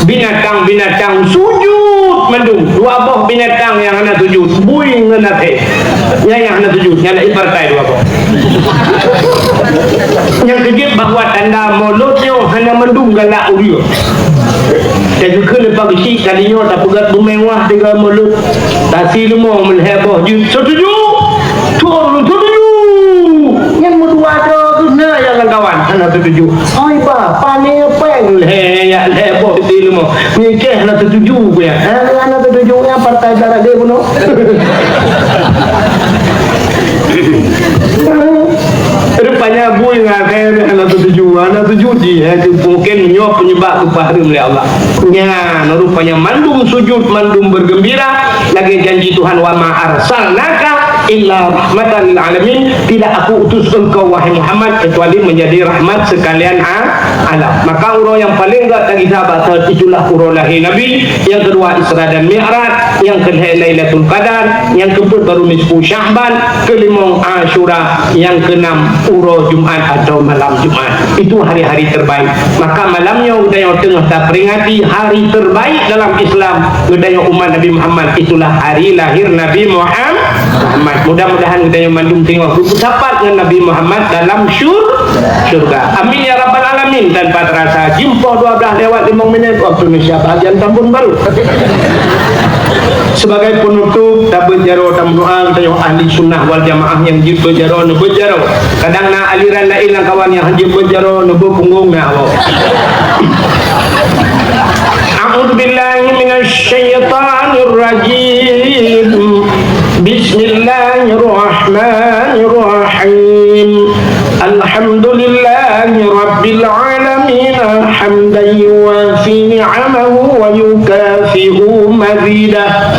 Binatang-binatang sujud mandum. Dua boh binatang nyang hana sujud, bui ngon até. Nyan nyang hana sujud, nyan na ipartai dua boh. Nyang keujeuet bahwa tanda mulod nyoe hana mandum galak ureueng. Teugeukheun leupah geuchik kali nyoe tapeugöt beumeuwah tinggai mulod. Tasi leumo meulhèe boh jeuet, "Setuju!" Tuan, "Setuju!" Nyan meudua droe geuh na nyang lam kawan hana setuju. Oi bah, pane péng lhèe, ya lhèe boh di leumo. Nyan kèe hana setuju ku ya. Ha, hana setuju ya partai darat dia bunoe. Rupanya bui ngon akhé hana setuju, hana setuju jih, eh, mungkin nyoe penyebab geupahreuem lé Allah. Nyan, rupanya mandum sujud, mandum bergembira, lagèe janji Tuhan, "Wa ma arsalnaka illa rahmatan lil alamin." Tidak Aku utus engkau, wahai Muhammad, kecuali menjadi rahmat sekalian a-, alam. Maka uroe nyang paleng gata gisa bak saat itulah uroe lahé Nabi, nyang keudua Isra dan Mi'raj, nyang keulhèe Lailatul Qadar, nyang keupeuet baru nisfu Sya'ban, keulimong Asyura, nyang keunam uroe Jumat atau malam Jumat. Itu hari-hari terbaik. Maka malam nyoe geutanyoe teungoh taperingati hari terbaik dalam Islam geutanyoe umat Nabi Muhammad, itulah hari lahir Nabi Muham-, Muhammad. Mudah-mudahan geutanyoe mandum teungoh beusafar ngon Nabi Muhammad dalam syur-, syurga. Amin ya rabbal alamin. Tanpa terasa jeuem poh dua belas lewat limong minit waktu Indonesia bahagian Tambun Baru. Sebagai penutup, tabeuet jaroe tameudoa geutanyoe ahli sunnah wal jamaah nyang jeuet beuet jaroe neubeuet jaroe. Kadang na aliran laén lam kawan nyang han jeuet beuet jaroe neubeuet punggong na awak. A'udzubillahi minasyaitonirrajim. Bismillahirrahmanirrahim. Alhamdulillahi rabbil alamin, hamdan yuwafi ni'amahu wa yukafi'u mazidah.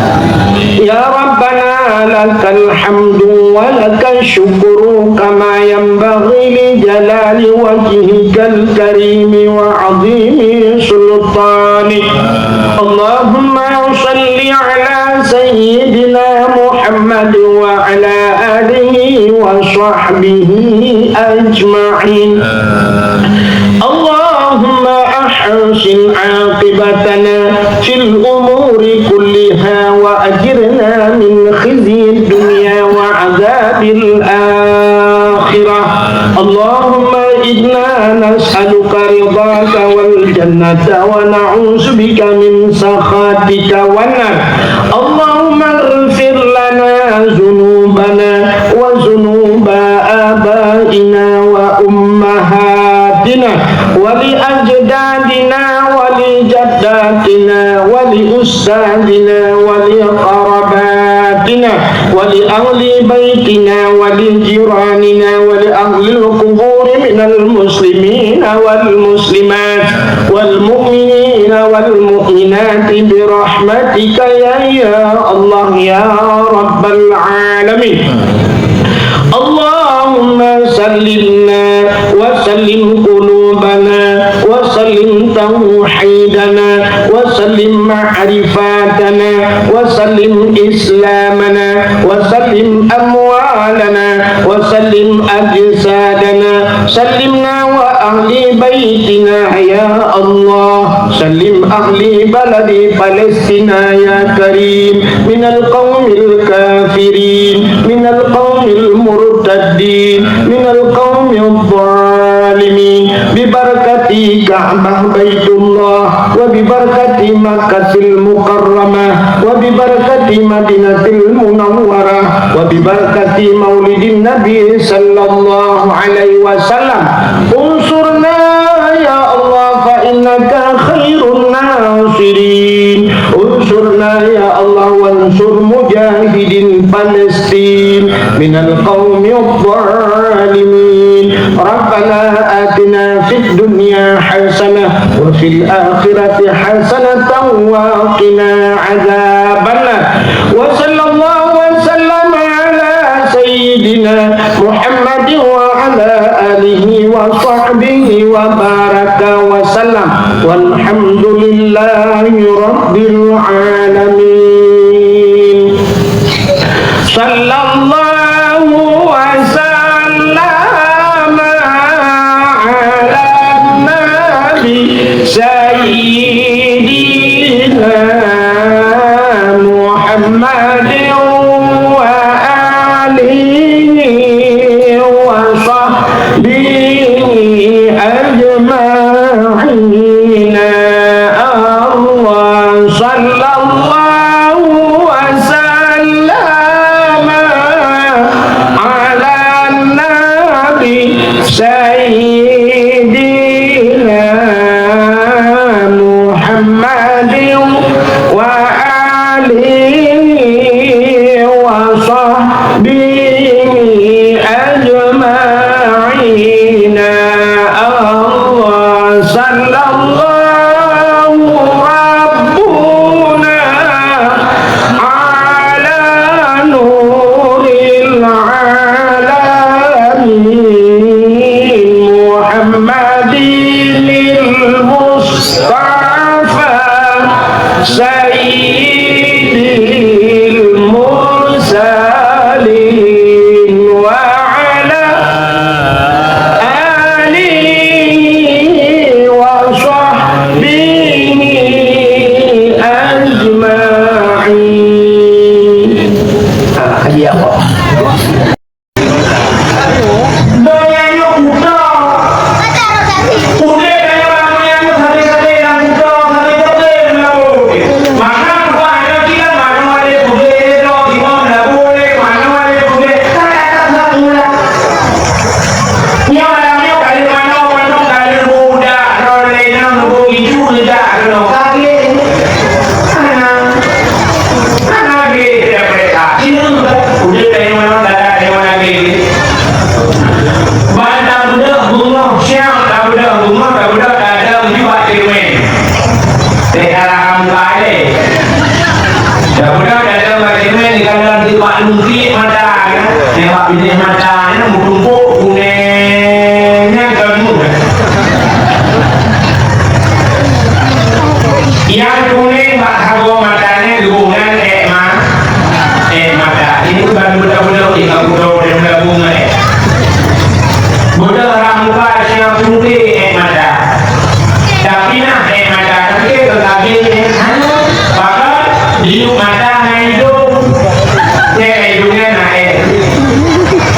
Ya Rabbana, lakal hamdu wa lakash syukru kama yanbaghi li jalali wajhikal karimi wa azimi sultanik. Allahumma salli ala sayyidina Muhammad wa ala alihi wa sahbihi ajma'in. Allahumma ahsin aqibatana fil umuri kulliha wa ajirna min khizyid dunya wa adzabil akhirah. Allahumma inna nas'aluka ridhaka wal jannata wa na'udzubika min sakhatika wan nar. Allahumma ighfir lana dzunubana wa dzunuba abaina wa ummahatina wa li ajdadina wa li jaddatina wa li ustadzina wa li qarabatina wa li ahli baitina wa li jiranina wa li ahlil quburi minal muslimina wal muslimat wal mu'minina wal mu'minati bi rahmatika ya, ya Allah, ya Rabbal alamin. Allahumma sallimna wa sallim qulubana wa sallim tauhidana wa sallim ma'rifatana wa sallim islamana wa sallim amwalana wa sallim ajsadana. Sallimna wa ahli baitina ya Allah. Sallim ahli baladi Palestina ya Karim minal qaumil kafirin, minal qaumil murtaddin, minal qaumil zalimin. Bi barakati Ka'bah Baitullah wa bi barakati Makkatil Mukarramah wa bi barakati Madinatil Munawwarah wa bi barakati Maulidin Nabi sallallahu alaihi wasallam. Unsurna ya Allah fa innaka khairun nasirin. Unsurna ya Allah wansur mujahidin Palestin minal qaumidh dhalimin. Rabbana atina fid dunya hasanah wa fil akhirati hasanatan wa qina adzabannar. Wa sallallahu wa sallama ala sayyidina Muhammadin wa ala alihi wa sahbihi wa baraka wa sallam. Walhamdulillahi rabbil alamin. Sallallahu wa sallama ala nabi sayyidina Muhammadin wa alihi wa sahbihi ajma'in. Allah sallallahu wa sallama ala nabi sayyidina Muhammadin wa alihi Mudah datang bak cemen di dalam di Pak Lungkik mata, ya. Nembak binéh mata, ya, meutumpôk kunéng nyan ka lheueh. Nyang kunéng bak saboh mata nyan geuboh nan ék ma-, ék mata. Ini baru beutôi-beutôi di kampung Dua Puluh Labong, eh. Beutôi orang muka siang putih ék mata. Tapi nah, ék mata, tapi ke kaki, eh, hana. Maka, di mata na idong. Ék idong na ék.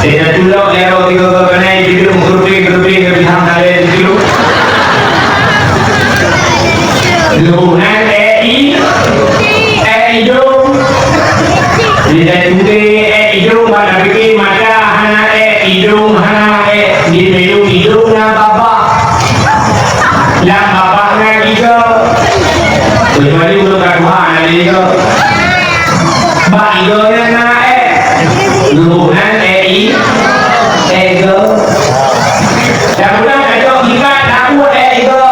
Dia tulok, dia roti, dia kena idong, kerupi, kerupi, kerupi, hang kali itu. Lunan ék i-, ék idong. Di dalam ék idong, pada fikir mata hana ék, idong hana ék. Di milu idong na babah. Lam babah na giga. Kecuali ureueng ka tuha na giga. Bak igo nyan na ék. Lunan ék i-, ék igo. Dan bulan kacok ikat aku ék igo.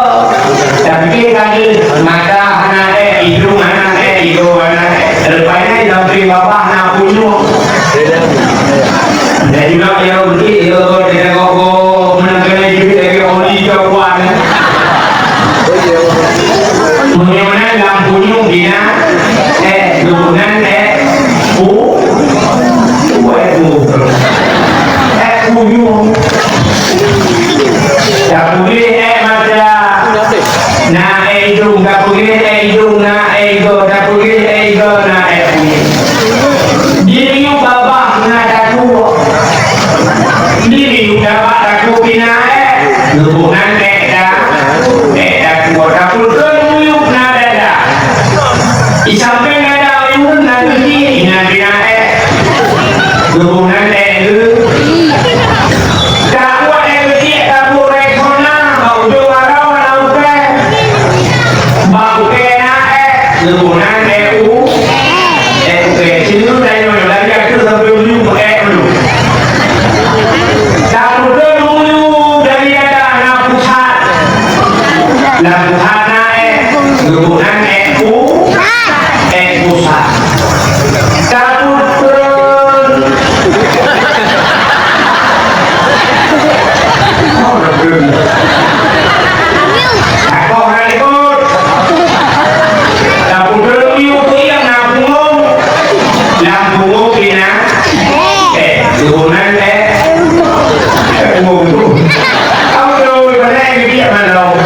Tapi kaki mata hana ék, idong hana ék, igo hana ék. Rupanya di samping babah na punyueng. Dan juga yang begitu, dia tengok, oh, menang kena hidup lagi oli ke kuat. Meunyoe meunan lam punyueng bina, ék, lunan ék, u-, u-, ék, u-, ék punyueng. Tapeugléh ék mata. Na ék idong, tapeugléh ék idong, na ék igo, tapeugléh ék igo, na ék punyueng. Di miyueb babah na takuok. Di miyueb babah takuok bina ék. Lunan ék da, ék da kuok, dapur keu miyueb na dada. Di sampéng dada uyun na geuti, inan bina ék. Lunan ék geu. Takuok ék geuti, takuok rék hona, bak ujong arau na ukée. Bak ukée na ék. Lunan ék u. Ék ukée. Sini tu tanya, dari aku sampai ujung ék dulu. Takuok dulu dari dada na pusat. Lam pusat na ék, geuboh nan ék pu-, ék pusat. Tapeutreun. Takoh na likot. Tapeutreun miyueb kuyang na punggong. Lam punggong pih na ék, geuboh nan ék. Ék punggong tu. Tapeutreun, padahai geubiet mandum.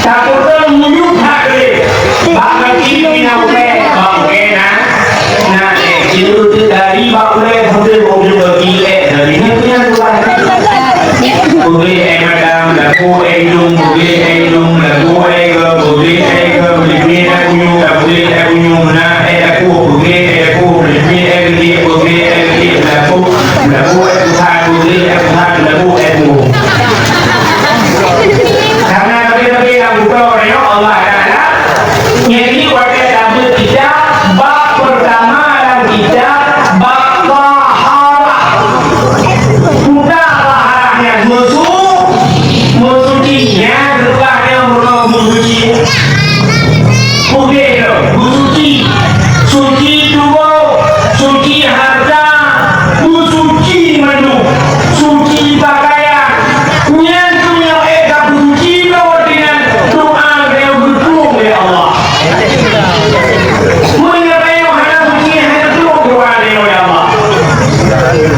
Tapeutreun miyueb that gleh. Bak gaki pih na ulée, bak ulée na, na ék. Sineuk teuk dari bak ulée, sampoe bak ujong gaki ék. Dari nyan pih na tuan. Beugléh ék mata, lakoe ék idong, beugléh ék idong, lakoe ék igo, beugléh ék igo, beugléh ék punyueng, beugléh ék punyueng, na ék lakoe, beugléh ék lakoe, beugléh ék geuti, beugléh ék geuti, lakoe, lakoe ék pusat, beugléh ék pusat, lakoe ék punggong. Karena nabi-nabi nyang beutoe nyoe Allah Taala, nyang di watée tabeuet kitab, bab peurtama lam kitab, bab taharah. Peue taharah nyan? Meusu-, meusuci nyan, reubah nyan meurunoe meusuci. Putéh lom, meusuci. Suci tuboh, suci hareuta, meusuci mandum, suci pakaian. Nyan keuh nyang ék tapeusuci droe, dengan doa nyang geutueng lé Allah. Meunyoe tanyoe hana suci, hana tueng doa lé Allah.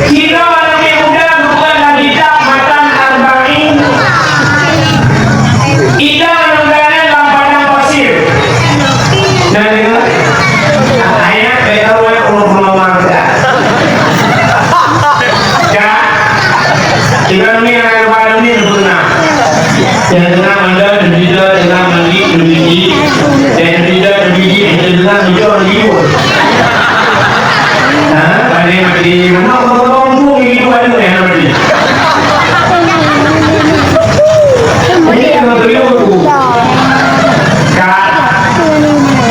Sidroe aneuk muda geupeugah lam kitab Matan Arba'in. Idang aneuk muda nyan lam padang pasir. Na deungoe? Ayah, bèk tahu, eh, ureueng peunoh mangga. Ya. Kita ni anak kepala ni pernah. Yang tengah mandor, yang tidak tengah mandi, mandi. Dan yang tidak, yang tidak, yang tengah, yang tidak, yang tidak. Ha? Ada yang mati. Mana orang-orang pun gitu ada yang mati. Ini yang beliau tu. Ka.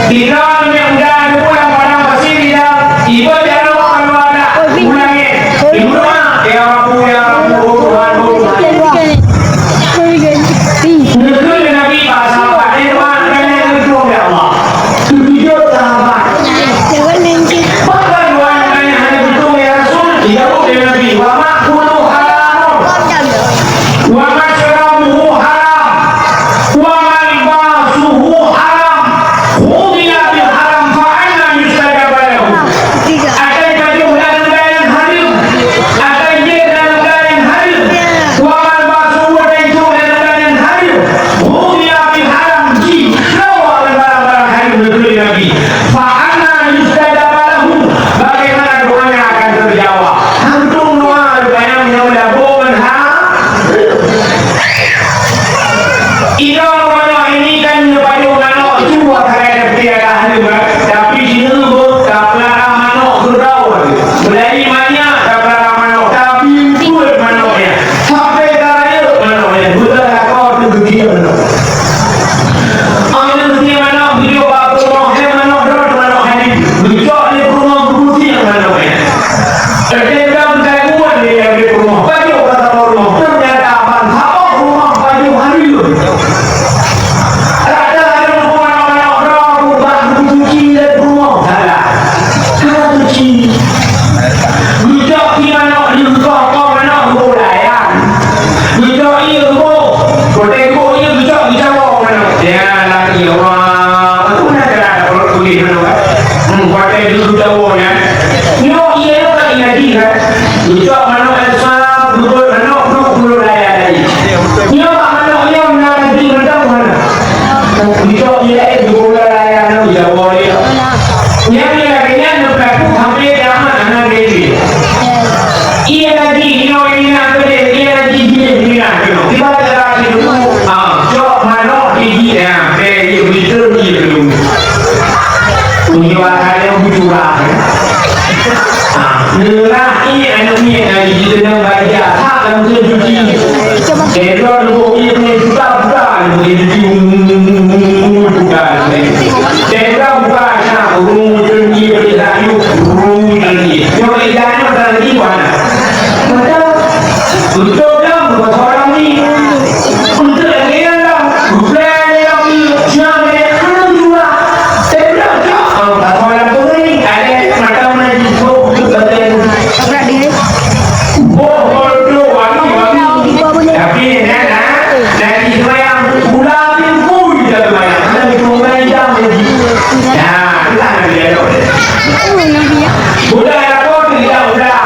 Tiga yang dah ada pulang padang pasir, tiga. Iba jalan keluar dah. Pulang, eh. Di rumah, ya Rabbu, ya Rabbu, oh Tuhan, oh Tuhan. Neukheun lé Nabi bak sahabat, "Eh, Tuhan, kami neudong, ya Allah." Ucok manok Elsa, bubur manok, bubur raya tadi. Nyoe bak manok nyoe na nanti mantong mana. Ucok dia eh bubur raya na Jawa dia. Nyang dia lagi nyan na pelaku sampai kiamat anak dia. Iya lagi, ino ina kena, iya lagi, iya ina kena. Tiba-tiba dia dulu, ah, cok manok gigi, ya, eh, iya betul, iya belum. Punya wakil yang bujurah, ya. Ah, ngerah ni, anak ni, ah, gigi tenang bahagia. Tak, langsung cuci. Tedro nunggu iya punya juta-juta, nunggu iya cuci, bukan. Tedro bukan, nah, urung ujeuen iya beri sayur, urung ujeuen iya. Nyoe iya nyoe tak lagi mana? Maka, untuk yang berkorang ni, untuk yang lain lah, bukan yang ni, siapa yang akan jual? Tedro, ah, berkorang tu ni, ada mata mana jisuk, betul. Boh bodoh, wangi, wangi. Tapi, nah, nah, nah, di sembahyang, pula minggu je sembahyang. Nah, di sembahyang jam lagi. Nah, itulah Nabi Adam. Udah, ya, kau tu, ya, udah.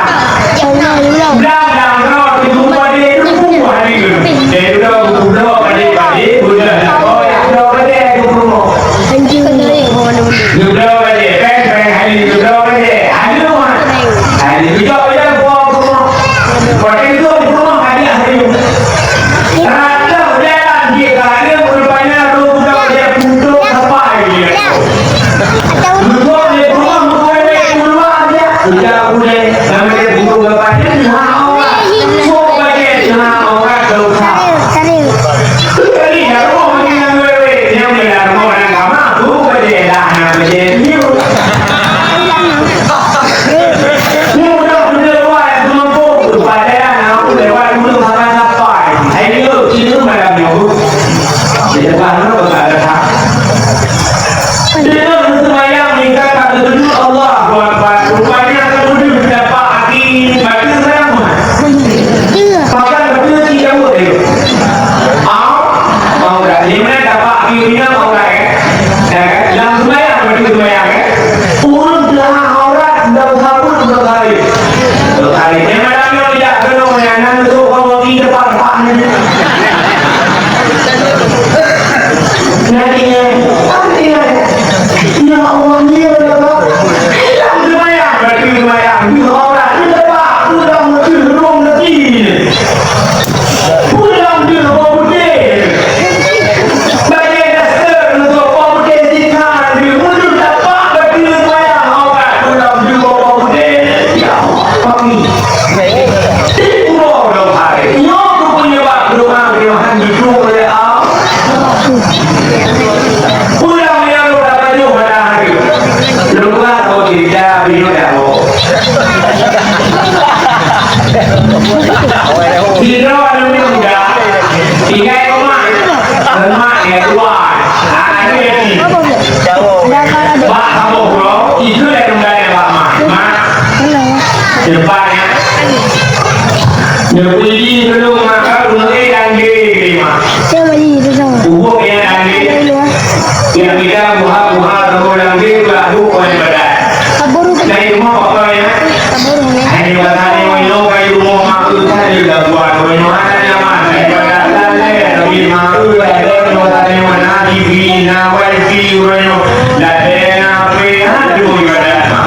Udah, udah, udah, udah, udah, udah, udah, hari tu. Dia udah, udah, pada, pada, udah, udah, udah, udah, udah, udah, udah. Geubloe bajèe, péng, péng, hai, geubloe bajèe. Hai, lu, ha. Hai, geujok bajèe, buang ke rumah. Watèe geujok ke rumah, hadiah, hai. Rata jalan dia, kali rupanya tu budak dia pundok sampai dia. Geujok dia ke rumah, bukan dia keluar dia. Udah, udah, sampai dia pundok sampai dia, ha, orang. Sok bajèe, ha, orang, dosa. Kali dah roh ni nang wewe, nyang bela roh nang kama, tu bajèe dah nang bajèe nyu. Nyu dah bela roh yang tu mampu, tu bajèe dah nang aku lewat dulu sama sampai. Hai nyu, sini malam nyu. Di depan tu tak ada hak. Dia sembahyang ni kan tak tertuju Allah, Allahu Akbar. Rupanya tak tertuju dapat hati, baca sayang. Iya. Pakai betul sih jauh dia. Au, au dah. Di mana dapat hati ni, au dah, eh? Ya kan? Dalam sembahyang, betul sembahyang, eh? Urut dalam aurat, dalam sabun, dalam hari. Dalam hari. Yang mana yang tidak kena, yang nak masuk kau di depan, depan ni. Nah, dia, ah, dia. Ya Allah, dia dah. Hilang sembahyang, berarti sembahyang. Dua orang, dia dapat pulang ke rumah nanti. Pulang ke rumah putih. Bagi daster untuk rumah putih, sikan. Dia mundur dapat, berarti sembahyang. Orang pulang ke rumah putih. Ya Allah, kami. Di pulau Dong Hai. Nyoe penyebab doa Yohan duduk oleh Allah. Pulang yang udah baju pada hari. Lupa kau cerita, bini dah mau. Sidroe aneuk muda, tinggai rumah. Rumah dia dua. Aneuk yatim. Bak kamoe uroe, itu dah tinggai bak mak. Mak. Depan ya. Dia beli dulu maka rumah dan gede mak. Ubuk ya dan gede. Yang kita buha-buha rumah dan gede, baru orang ibadat. Dari rumah apa ya? Hanya batani orang kayu rumah mak tu tadi dah buat rumah ada nyaman. Ibadat dan leh, tapi mak tu ada rumah tadi mana di bina wifi rumah. Dah ada apa ya? Aduh, ibadat mak.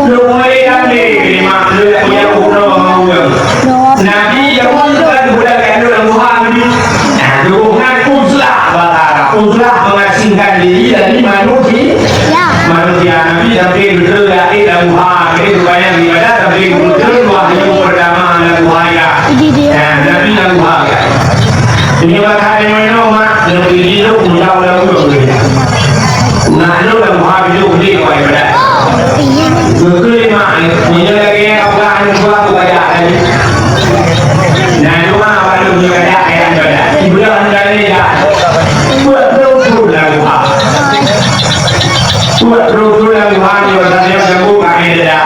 Lu mulai tadi, mak lu yang punya uroe mau. Nabi Yakub kan budak kandung Tuhan. Nah, dukungan uzlah bahasa Arab. Uzlah mengasingkan diri dari manusia. Ya. Manusia Nabi sampai betul lahir dalam Tuhan. Jadi supaya ibadah sampai betul wahyu pertama dalam Tuhan ya. Jadi dia. Nah, Nabi dalam Tuhan ya. Ini bakal yang mana mak, yang diri tu punya orang tu. Nah, lu dalam Tuhan itu boleh buat ibadah. Betul mak, ini lagi yang apa yang buat tu banyak tadi. Nah, cuma baru dia kata ayat pada. Ibu dah menjadi dah. Buat betul lagu ha. Buat betul lagu ha ni, pasal dia jago kat dia dah.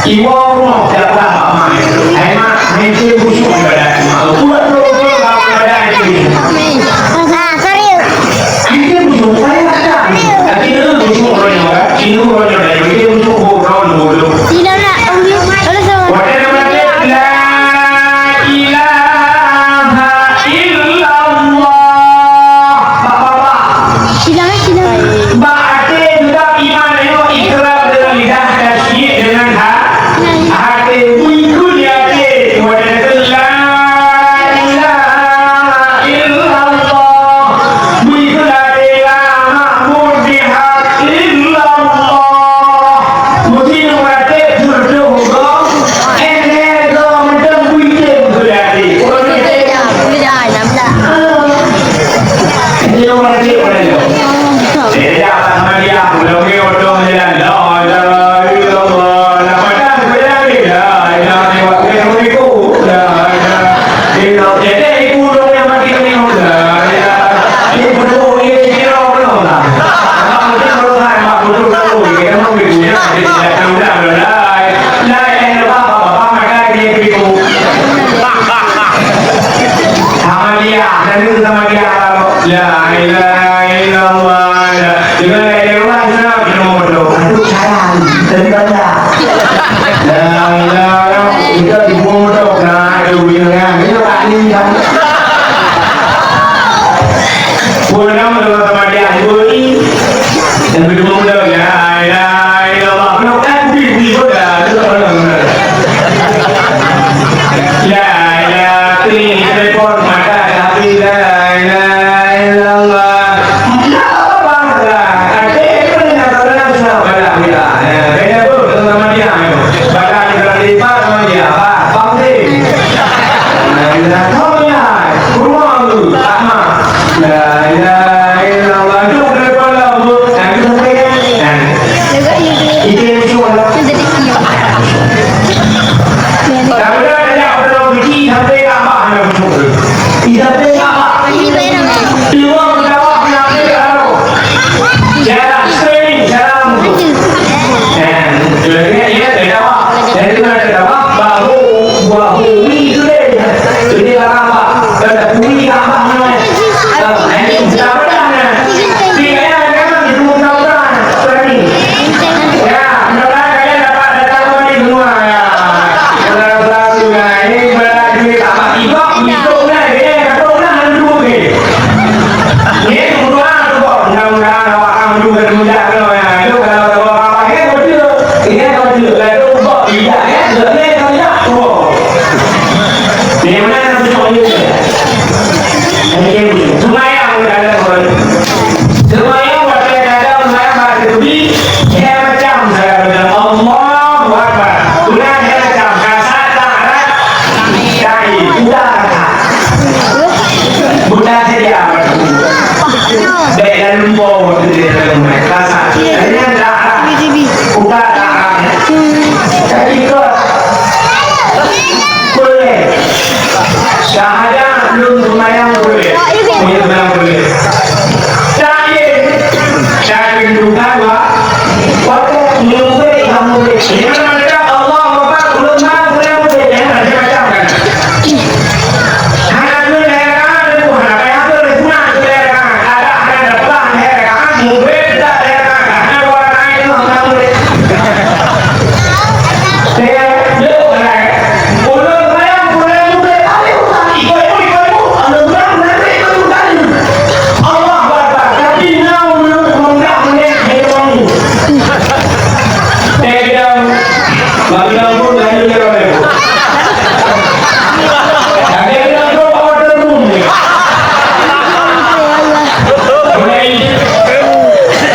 Ibu rumah dah tak apa mai. Hai mak, hai tu busuk ibadat. Buat betul lagu ibadat ni. Ah, serius. Hai tu busuk, saya tak. Tapi tu busuk orang yang, ini orang yang, ini busuk orang yang. Tidak nak, Pulang dalam sama dia bui. Yang kedua muda, la ilaha illallah. Kenapa kan bui, bui, bui, dah. La ilaha illallah. Telepon mata tapi la ilaha illallah. Seumayang dalam, seumayang watèe dalam seumayang bak teubi, lhèe macam cara baca. Allahu Akbar. Bukan lhèe macam, kasat, tak rat, tak i, buta rata. Buta saja. Bèk lalu po, kasat. Hanya tak rat. Buta tak rat. Jadi kau boleh. Syahadat lôn seumayang boleh. Lôn seumayang boleh. Takyin. Takyin bukan, Pak. Waktu lôn boleh, kamu boleh. Ini macam Allah Akbar, lôn seumayang boleh, boleh. Jangan macam-macam kan. Hana tu daerah, hana tu, hana payah tu, hana tu daerah. Ada, ada depan daerah, mobil tak daerah. Hana orang lain tu, hana boleh.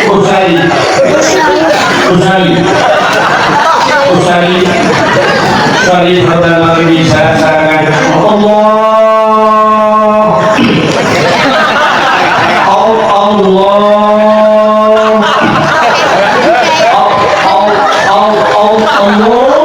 Usali. Usali. Usali. Usali pertama kali saya sarankan. Allah. Al-, Allah. Al-, al-, al-, al-, Allah.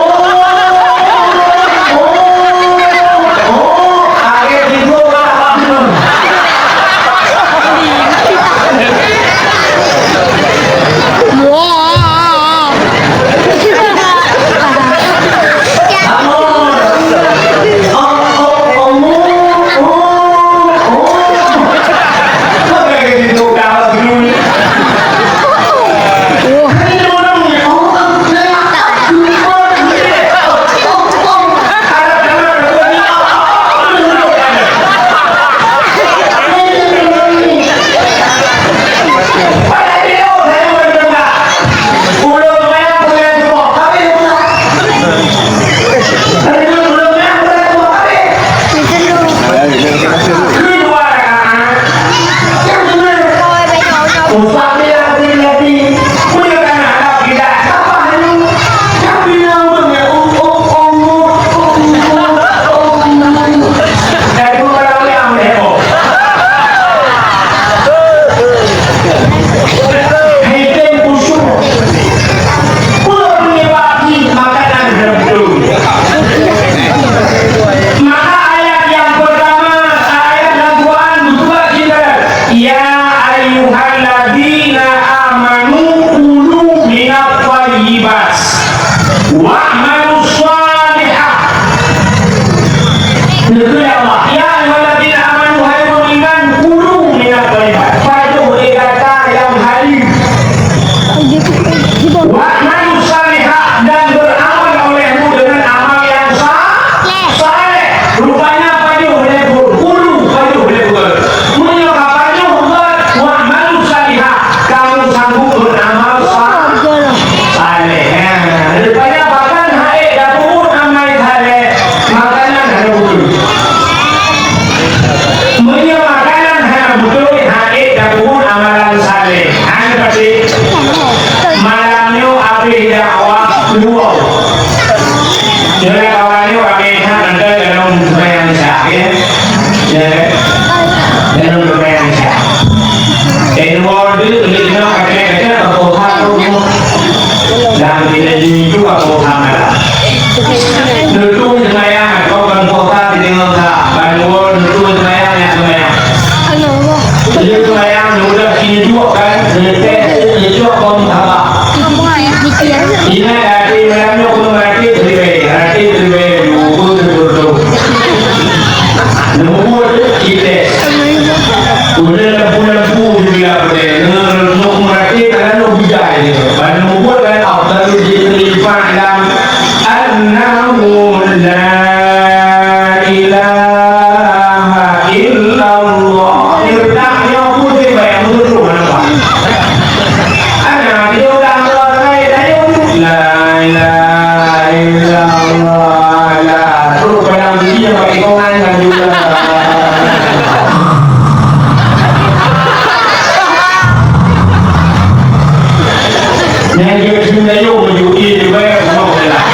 Nyang jeuet seundayong meujui di bawah rumoh jalan.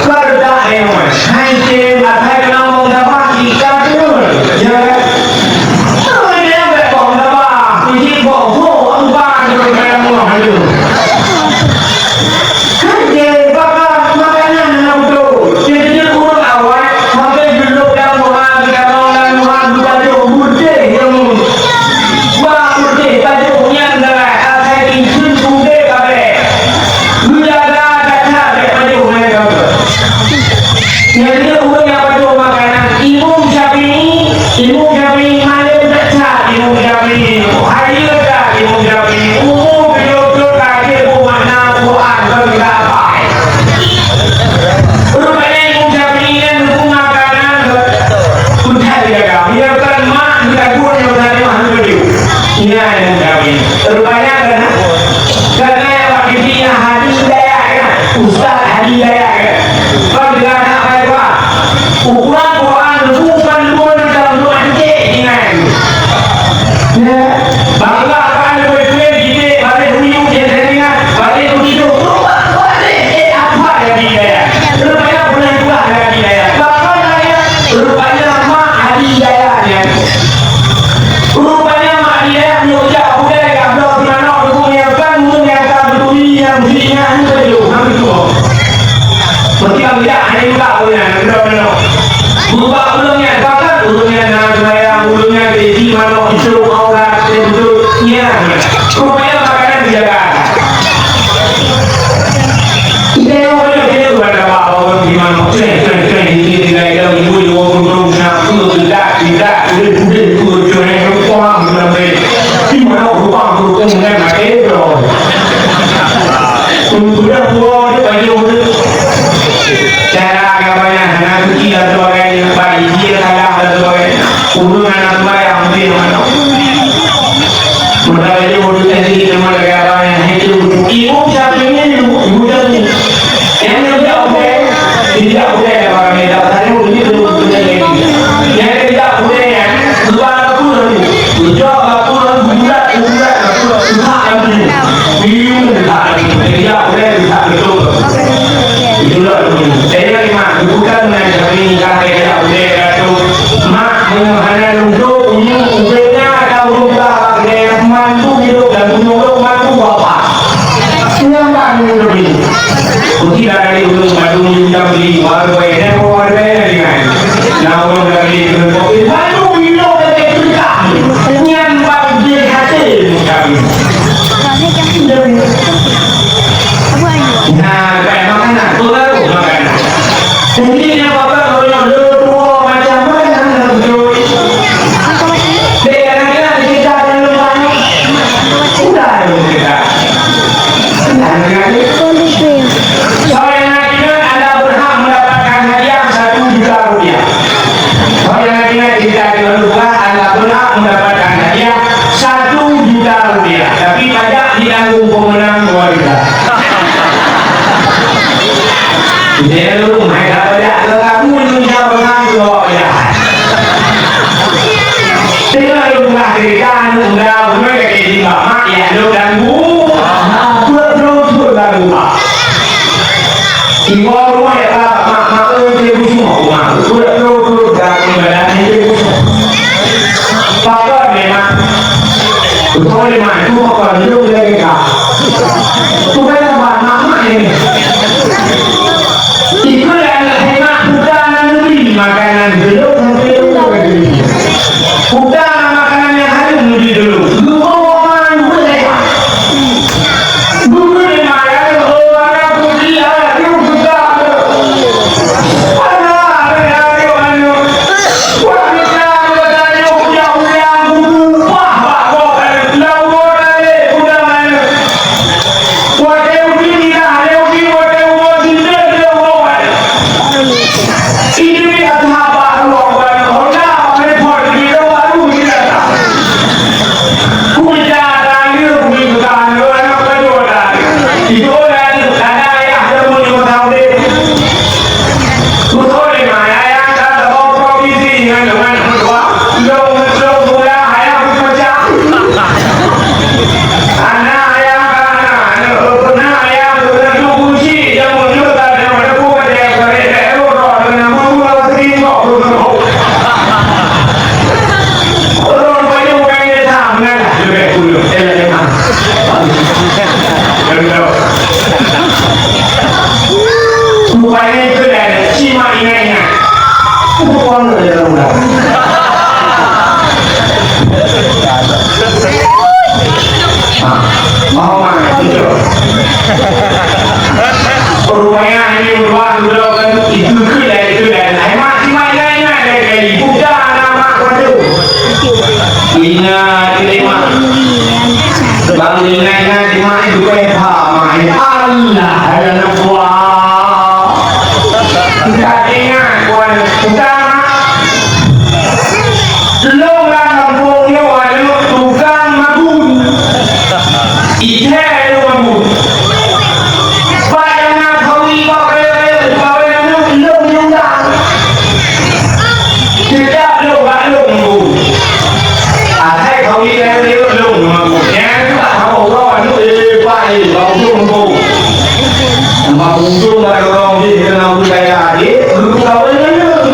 Keuredak nyoe, hai cen, asai keunoe bong sabar, tika timun. Ya kan? Nyoe bèk bong sabar, kucing bong, bong, empat, timun, timun, timun. Keude baka makanan hana beutôi. Jadi ureueng awai sampai juluek dan muha, geutanyoe dan muha geupajoh putih ilmu. Ba putih pajoh nyan galak asai iseun putih kabeh. Geujaga that-that bèk pajoh ngon gabah. Jadi ureueng nyang pajoh makanan Imam Syafi'i, Imam Syafi'i malem that-that Imam Syafi'i. Hayeue that Imam Syafi'i. Umu Beutôi ka jeuet beumakna Quran keu geudapai. Rupanya Imam Syafi'i nyan geupeu makanan geupeugah jaga. Biarkan mak geutakot nyang tadi mah hana. Nyan Imam Syafi'i. Rupanya karena, karena yang waktu itu yang Hadi Hidayat kan? Ustaz Hadi Hidayat kan? Kan dia anak baik, Pak. Ukuran Quran bukan dua macam, dua titik dengan. Ya. Bangga kan dua titik, balik uyuh dia dengan, balik uyuh. Rupanya, eh, apa jadi daya? Rupanya bulan dua jadi daya. Bahkan daya, rupanya mak jadi daya dia. Rupanya mak dia nyuruh jak budai, gabloh si manok, dukung yang kan, ureueng nyang ka beuturi, nyang bri nyan, hana beutôi, hana beutôi. Meusti ka geujak, hana buka ureueng nyan, keudroe nyoe. Buka ureueng nyan, bahkan ureueng nyan na seumayang, ureueng nyan teuisi manok, icok aurat, beutôi, nyan. Rupanya makanan dijaga. Ide yang banyak dia tu ada apa orang di mana ceng ceng ceng ini tinggal dalam ibu di wong dong nak tu tidak tidak boleh boleh tu ceng orang sampai di mana orang tu dengan mati bro. Sudah tua dia baju cara agamanya hana suci dan sebagainya, bagi dia salah dan sebagainya. Ureueng anak sembahyang mesti mana? Meudawa jeuet ureueng nyan sigi teuma lagèe abang nyan, hai tu, ibu siapa ni, ibu, ibu siapa ni? Nyang geujak udée, geujak udée lé barang meunan, tadi ureueng nyan tu beutôi lagèe nyan. Nyang geujak udée nyan, dua ratus ribu. Geujak ratus ribu, bulat, bulat, bulat, bulat, bulat. Geujak udée, geujak beutôi. Itulah tu. Jadi, memang, bukan dengan kami, kami geujak udée, Mak, meunyoe hana lôn jok, umu ubena ka ureueng ka bak gaya mantu hidup dan meunyoe mantu bapa. Siapa yang lebih? Uti dari ureueng mantu minta beli, warga bayar, warga bayar dengan. Nah, ureueng dari ureueng kopi, mantu hidup dari cerita. Nyan bak jih hati kami. Nah, kayak makanan, tu baru makanan. Jadi, nyang pakat ureueng nyoe le tuwoe macam mana beutôi. Dek aneuk-aneuk kita dalam rumah. Udah ada kita. Aneuk-aneuk. Seorang anak ingat anda berhak mendapatkan hadiah satu juta rupiah. Seorang anak ingat kita dalam rumah anda berhak mendapatkan hadiah satu juta rupiah. Tapi pajak ditanggung pemenang dua juta. Dia rumah dah banyak lelaki Indonesia menang dua ya. Tengah lu rumah cerita, anak muda, rumah lagi di mak, ya, lu ganggu. Nah, pura-pura untuk ganggu, Pak. Ibu rumah ya, Pak, mak, mak, eh, dia busuk, mak. Pura-pura untuk ganggu, badan dia busuk. Pakon memang. Beutôi memang, itu pakon, itu boleh kita. Bukan apa, mak, mak ini. Itu yang hemat, bukan negeri, makanan belum, belum negeri. Bukan makanan yang harum negeri dulu. Bukan, bukan. Bukan yang ada, oh, ada putih, ada, bukan. Rupanya itu dari cima ingat-ingat. Uang ada dalam udah. Ah, mau mana? Jujur. Rupanya ini udah, udah kan itu ke dari, itu dari. Ai mak, cima ingat-ingat dari, dari budak anak mak waduh. Ingat, ingat, mak. Bang, ingat, ingat, mak, itu apa, mak? Allah, ada lupa. Kita ingat, wan, kita, mak. Lôn lam gampông nyoe aneuk tukang mabun. Ithée lôn mabun. Bak nyang na khauri bak kayée-kayée, bak kayée aneuk lôn nyang dang. Teutab lôn bak lôn mabun. Asai khauri kayée-kayée lôn mabun. Nyan bak Allah aneuk, eh, bak, eh, bak ujong mabun. Bak ujong bak lorong jih keunan budaya jih, geupeukawen ngon lôn.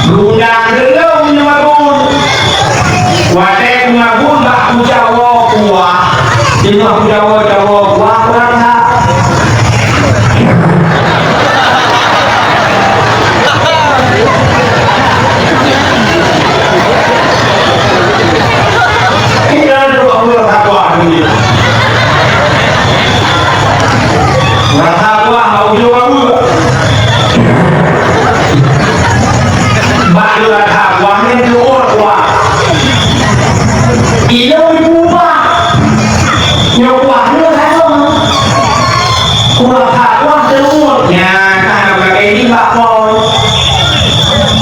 Geuundang keu lôn nyang mabun. Watée mabun bak kucawoe kuah, teungoh kucawoe-cawoe kuah kurang that. Kita dua puluh satu hari. Rasa kuah bak ujong rambut. Bak lôn rasa kuah nyan teuôt kuah. Ilôn diubah. Nyoe kuah nyoe sagoe. Kuah rasa kuah teuôt. Nyan, ka na lagée nibak pon.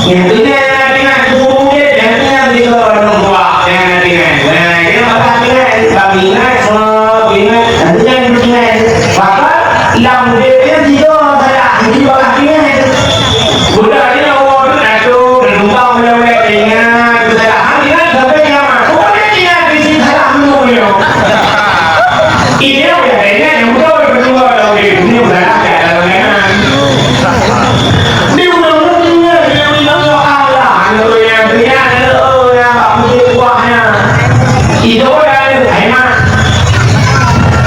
Nyang keunan, keunan, keunan, keunan, keunan, keunan, keunan, keunan, keunan. Nah, dia makan keunan, kami ingat, semua ingat, nanti jangan keunan. Maka, lam dia, dia tiga salah, jadi makan keunan. Budak dia awak tu, nak tu, nak tumpang, boleh-boleh, ingat, salah. Hang ingat, sampai kiamat. Kau boleh ingat, bisi salah, menurut dia. Ini yang udah ingat, yang betul, betul, betul, ini udah ada, ada, ada. Di undang-undang, di undang-undang Allah, aneuk nyang keunyat, aneuk nyang bak putih kuah nyan. Itu dah ada, hai mak.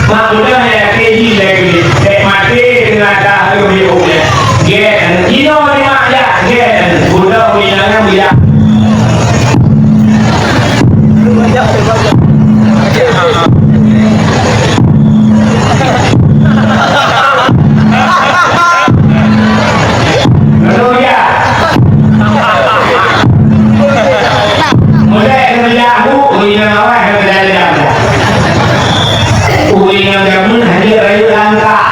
Mak udah ya, keji lagi. Dek mati dengan dah lu di rumah. Gét, kilo ni mak ya, gét. Udah undang-undang ya. Meunurot dia. Mulai dari aku, ureueng awai hana jalan. Ureueng jameun hana rayeuk langkah.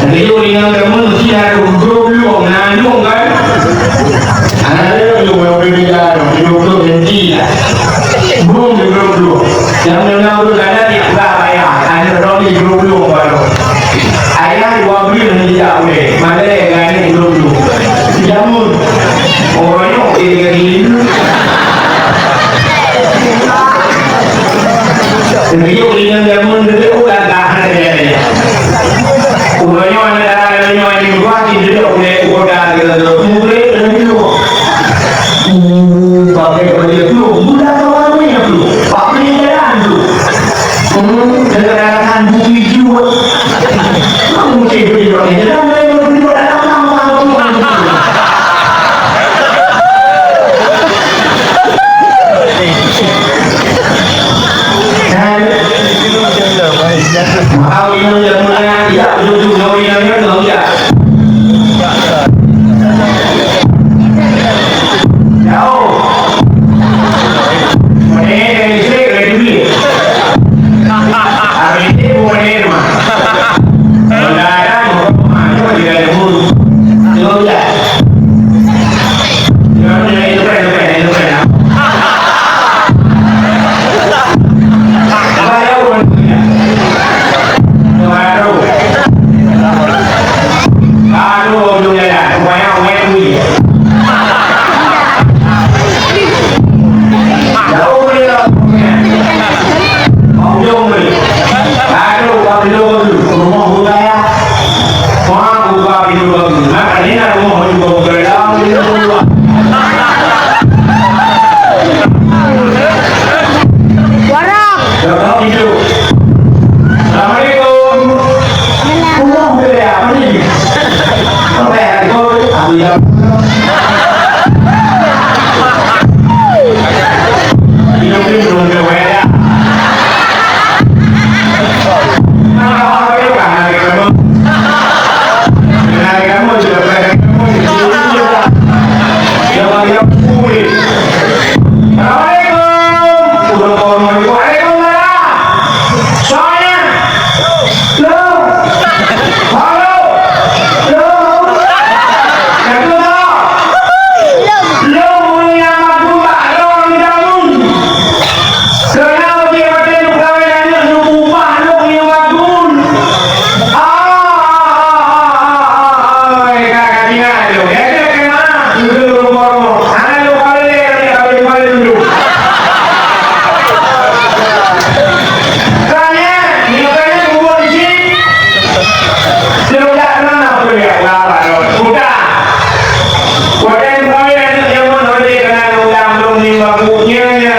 Jadi ureueng jameun mesti harôh dua puluh, na lôn kan. Hana lôn, lôn ureueng jameun, dua puluh senti lah. Bum dua puluh. Nyang meunang ureueng ganda ni kurang payah. Aneuk droe ni dua puluh baru. Ayah dua belas ni tidak boleh. Malée gani dua puluh. Jamun. Orang nyoe dia tiga kilo. Tapi yuk dengan jamun dulu kan tahan saja dia. Orang nyoe anak dara, orang nyoe ni buat dia duduk oleh kota dia. Murid dan dulu. Hmm, pakai baju tu, budak kawan ni tu. Pakai jalan tu. Hmm, dengan arahan bumi jiwa. Kamu mesti beri orang ni. Jangan main berdua dalam nama Tuhan. Dan, maka orang yang mulia, tidak betul-betul orang yang mulia. Jauh. Mana yang listrik, ada duit. Hari ini bukan rumah. Kalau dah ada, mau rumah, cuma tidak ada guru. Tengok je. Jangan punya itu kan, itu kan, itu kan. Apa ya, bukan punya. Baru.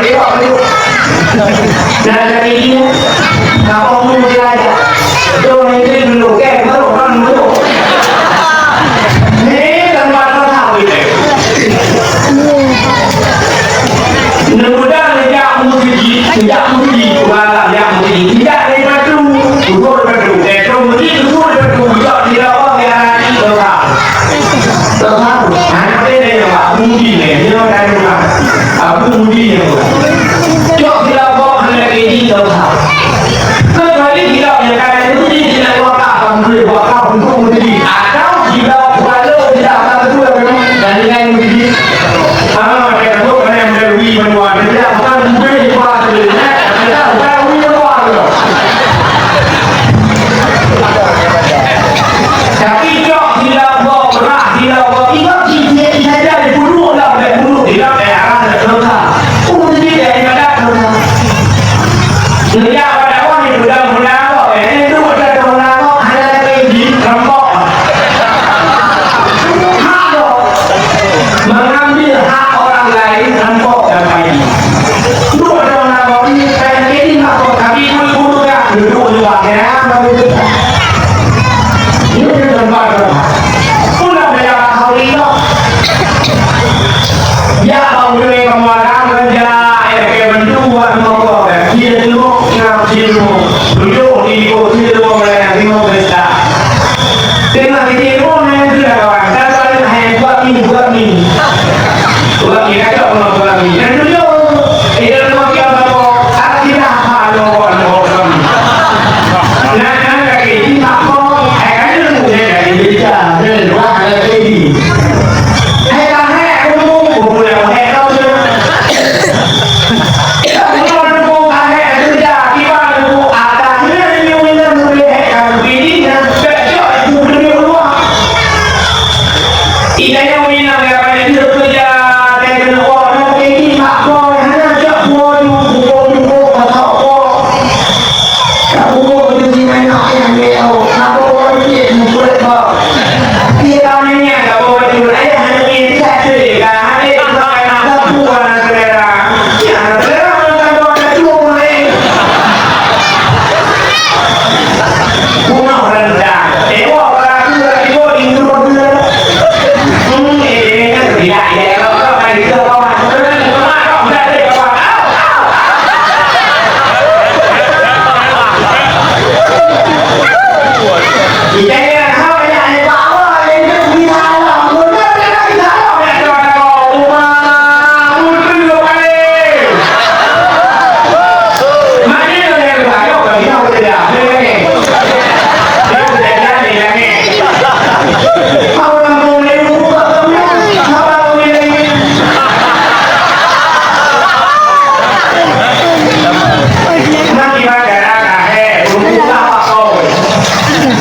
Boleh kok, boleh. Dan dari dia, kapok mu dia aja. Tuh, itu dulu, oke, baru orang dulu. Ini tempat orang tahu ini. Mudah-mudahan jak meukeujih, jak meukeujih, malam jak meukeujih. Jak dari batu, turun batu. Eh, turun batu, turun batu. Jak di bawah, ya, di bawah. Teuhah. Hana teudeungoe, Pak. Budi nyan, nyoe ka deungoe. Abu Budi nyan. Cok silap boh hana lagèe jih teuhah. Kecuali silap nyang ka lagèe Budi, silap boh ka bangkrut, boh ka bangkrut Budi. Atau silap boh silap bangkrut dan dengan Budi. Ah, dia tu kan yang melalui menua. Dia bukan Budi, bukan Budi. Dia bukan Budi, bukan Budi. Tapi cok silap boh, beurah silap boh, ingat cit, cit saja dipeuduek lam, dipeuduek lam, eh, arah dah selesai. Oh, jadi dah ibadat selesai. Sejak pada awal itu dah mula kok, eh, itu dah mula kok, hanya lagi di rempok. Hak kok. Mengambil hak orang lain, rempok dan pagi. Dua orang lama ini, saya jadi nak kok, tapi guru-guru dah duduk di luar, ya, baru kita. Ini tempat berapa? Pulang dari Arab Saudi kok. Ya, bang, udah kamu orang kerja, ya, kayak bantu buat sama kau, ya. Dia tengok, nak tengok. Duduk di kursi, tengok, mulai nak tengok berita. Tengok di tengok, main tu dah kawan. Dan paling Buat ni. Buat ni, kacau orang buat ni. Dan dulu, eh, dalam waktu yang lama, ada tidak apa, ada orang, ada orang. Nah, nah, lagi, ini tak mau. Eh, kan dia nunggu, dia lagi kerja. Dia luar, ada lagi. Eh, tak, eh, aku nunggu, aku pulang, eh, kau tu. Aku nunggu, eh, kerja, tiba nunggu, ada, dia nunggu, dia nunggu, eh, kan, bini, nah, tak, tak, aku pergi keluar. Ida nyang minang ya, pada dia kerja, dia kena buat, dia pergi mak kau, hana jak buat, buat, buat, buat, buat. Tak buat, dia di mana, ayah dia, oh, nak buat, dia buat, buat. Dia tak nanya, tak buat, dia, ayah, hana dia, tak ada, tak ada, tak buat, nak selera. Ya, nak selera, nak buat, nak buat, nak buat. Bunoh rendang. Tengok orang tu lagi buat di rumah dia. Hmm, eh, eh, eh, tidak, ya, kalau kau main itu, kau masuk ke dalam rumah, kau tidak ada kawan. Au, au, au. Kita ni kan, hal banyak yang bawa, yang itu di dalam. Benar, benar, di dalam, ya, kawan-kawan. Rumah, betul, betul, kali.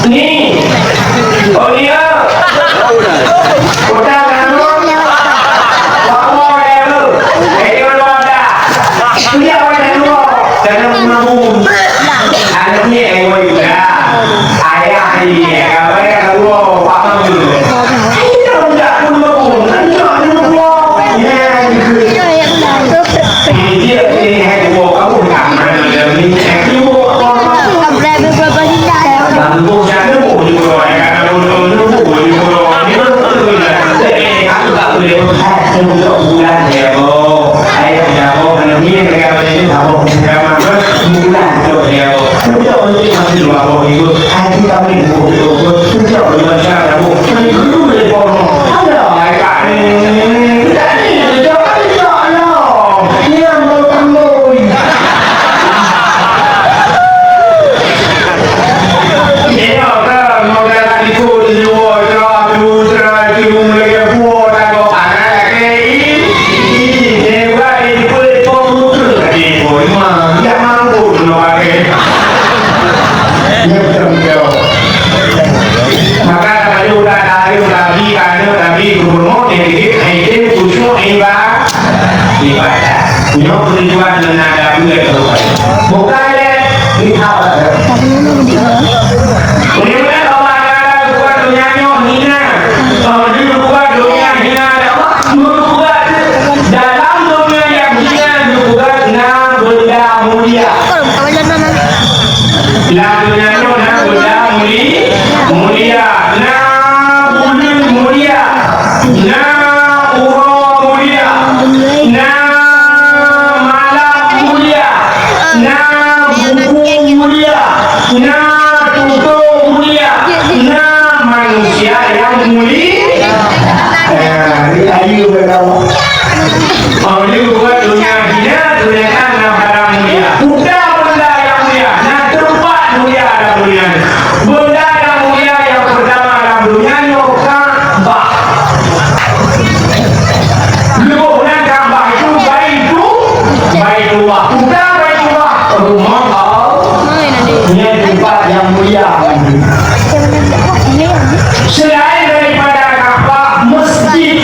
Ni. Oh, ni, ah. Kota Bandung. Papua Barat. Ayo, Rwanda. Dia orang dua. Dalam rumah. Anak ni, eh, woi, udah. Ayah ni, eh, kawan yang dua, paham tu. Ayo, udah, pun rumah. Ayo, ayo, dua. Ya, gitu. Ini dia, ini, eh, dua. Kamu tak mana dia ni? Eh, dua. Maka tabaca udah tahareuem Nabi, tahareuem Nabi, gubernur, yang dikit, yang dikit, khusyuk, ibadah. Ibadah. Nyoe tujuan ngon ada bulan rupanya. Bukan lé, lihat. Meunyoe Allah Taala buat dunia nyoe hina, kalau dia buat dunia hina, dia buat dalam dunia yang hina, dia buat na benda mulia. Lam donya nyoe na benda muli-, mulia, na buleuen mulia, na uroe mulia, na malam mulia, na buku mulia, na tutoe mulia, na manusia nyang muli-, eh, ayu beutôi. Meunyoe buat donya hina, donya nyan na barang mulia. Peue benda nyang mulia, na teumpat mulia lam donya nyoe. Benda nyang mulia nyang peurtama lam donya nyoe Ka'bah. Leubeh nan Ka'bah itu Baitu-, Baitullah. Peue Baitullah? Rumoh Allah. Nyan teumpat nyang mulia. Selain daripada Ka'bah, masjid.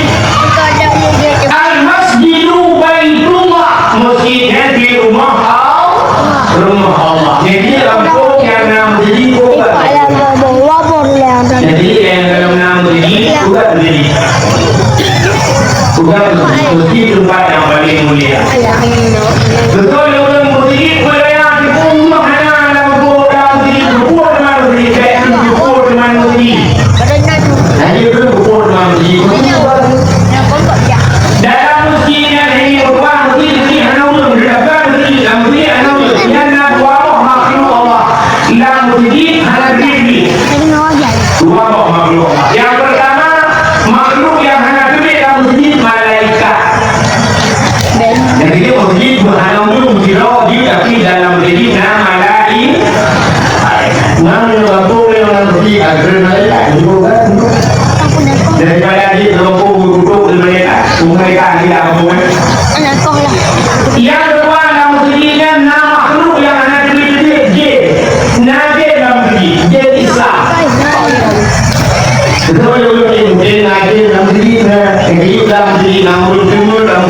Nang ureueng teungeut lam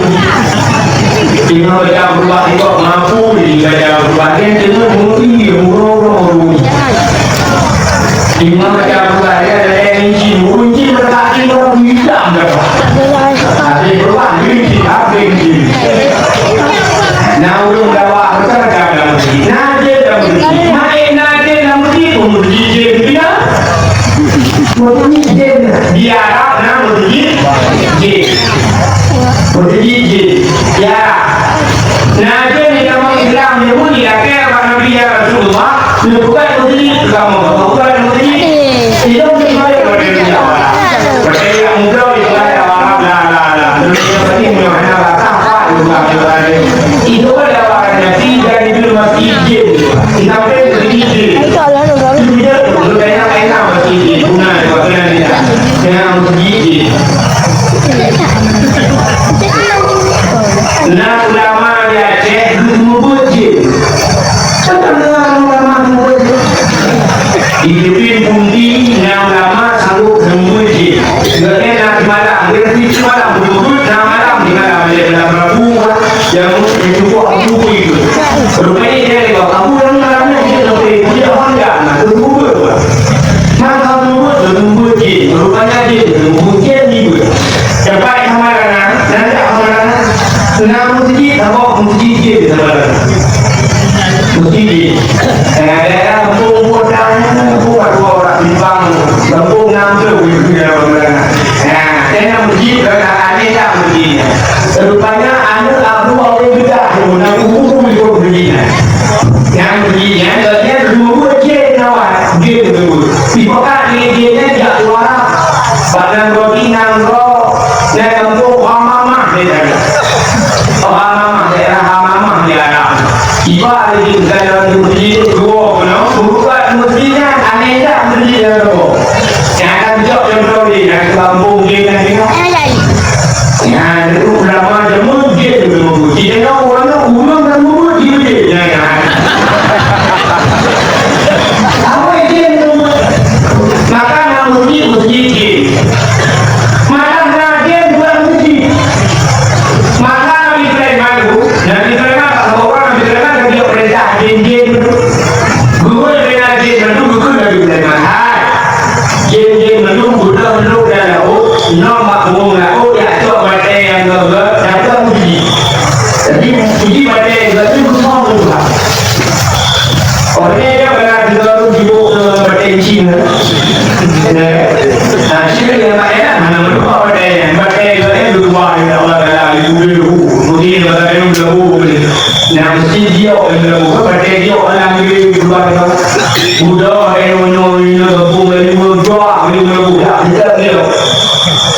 teungoh baca Al-Quran, tengok mampu di baca Al-Quran, dia teungeut meurugi, murong-rong meurugi. Teungoh baca Al-Quran, dia ada yang izin, ureueng izin mereka tinggal di dalam dah. Ada Quran, izin, apa izin? Nang ureueng dakwah, mereka ada dalam masjid. Nah, dia dalam masjid. Main, nah, dia dalam masjid, pun masjid dia, dia. Masjid dia, di Arab, nah, masjid dia. Beujeuet jih, ya. Nah, jadi kamoe Islam nyoe meunan, ya, kheun bak Nabi, "Ya Rasulullah, neubuka beujeuet kamoe, buka beujeuet." Ilôn di mana pada dia? Pada yang muda itu ada orang, la, la, la. Terus yang tadi nyoe hana rasa apa juga, juga ada. Itu pada orang Nabi dari dulu masih izin. Sampai beujeuet jih. Itu dia tu, lu tanya, tanya masih izin. Guna, guna dia. Tanya masih izin. Na ulama di Aceh geumeubuet jén. Peue ulama geumeubuet jén? Di Filipin pun di na ulama sanggup geumeubuet jén. Geuhnyan na di malam, geuhnyan di malam, geumeubuet na malam, di malam, di malam Rabu, nyang cukup Abu itu. Rupanya dia lewat Abu yang malam ni, dia lebih, dia honda, nah, geumeubuet. Maka geumeubuet, geumeubuet jén. Rupanya jén, geumeubuet jén ni. Dapat Samarana, nandak Samarana. Seunang meuseujid, saboh meuseujid jén Samarana. Meuseujid jén. Daerah-daerah kampung Padang, buat dua orang simpang, kampung enam tu, di daerah Samarana. Nah, saya nak meuseujid, kalau tak ada, tak meuseujid. Rupanya, aneuk Abu Awe Bedah tu, nak ubu-ubu ikut meuseujid. Nyang meuseujid nyan, gobnyan geumeubuet jén awai, jén geumeubuet. Sipakat lé jén nyan jak luwa. Bak nanggroe, nanggroe, nyan kampung Hamamah, dia kata. Oh, Hamamah, daerah Hamamah, dia kata. Tiba lagi dalam meuseujid, dua keunoe, bukan meuseujid nyan, aneh dak meuseujid nyan, dua. Nyang akan jok contoh ni, nyang kampung dia nyan, dia. Nyan, ulama jameun jén geumeubuet. Jitanyong ureueng, ureueng geumeubuet jén, jén, nyan, nyan. Apa jén geumeubuet? Maka na meuseujid, meuseujid jén. Malah na jén bukan meuseujid. Maka Nabi Sulaiman tu, Nabi Sulaiman, tak tahu orang Nabi Sulaiman, dia perintah jén-jén tu. Guru perintah jén tu, guru Nabi Sulaiman. Hai. Jén-jén mandum beudôh lôn lam laôt, nyoe bak bumoe laôt, jak cok batèe nyang gèt-gèt, jak cok uji. Jadi, uji batèe gèt nyan beusôi lôn tuha. Óh lheueh nyan, bala tiga rhot jibôk keu batèe cing nyan. Nah, cing nyan bak nyan, hana meutuha batèe nyan. Batèe gèt nyan lôn tuha, ya Allah Taala, di buleuen hu. Mungkin bala nyan lôn tuha. Nah, meusti jiyok lé buleuen hu, batèe jiyok lam buleuen hu. Buda hai nyoe, nyoe, nyoe, gabung laju, nyoe, nyoe, nyoe, budak, budak, nyoe.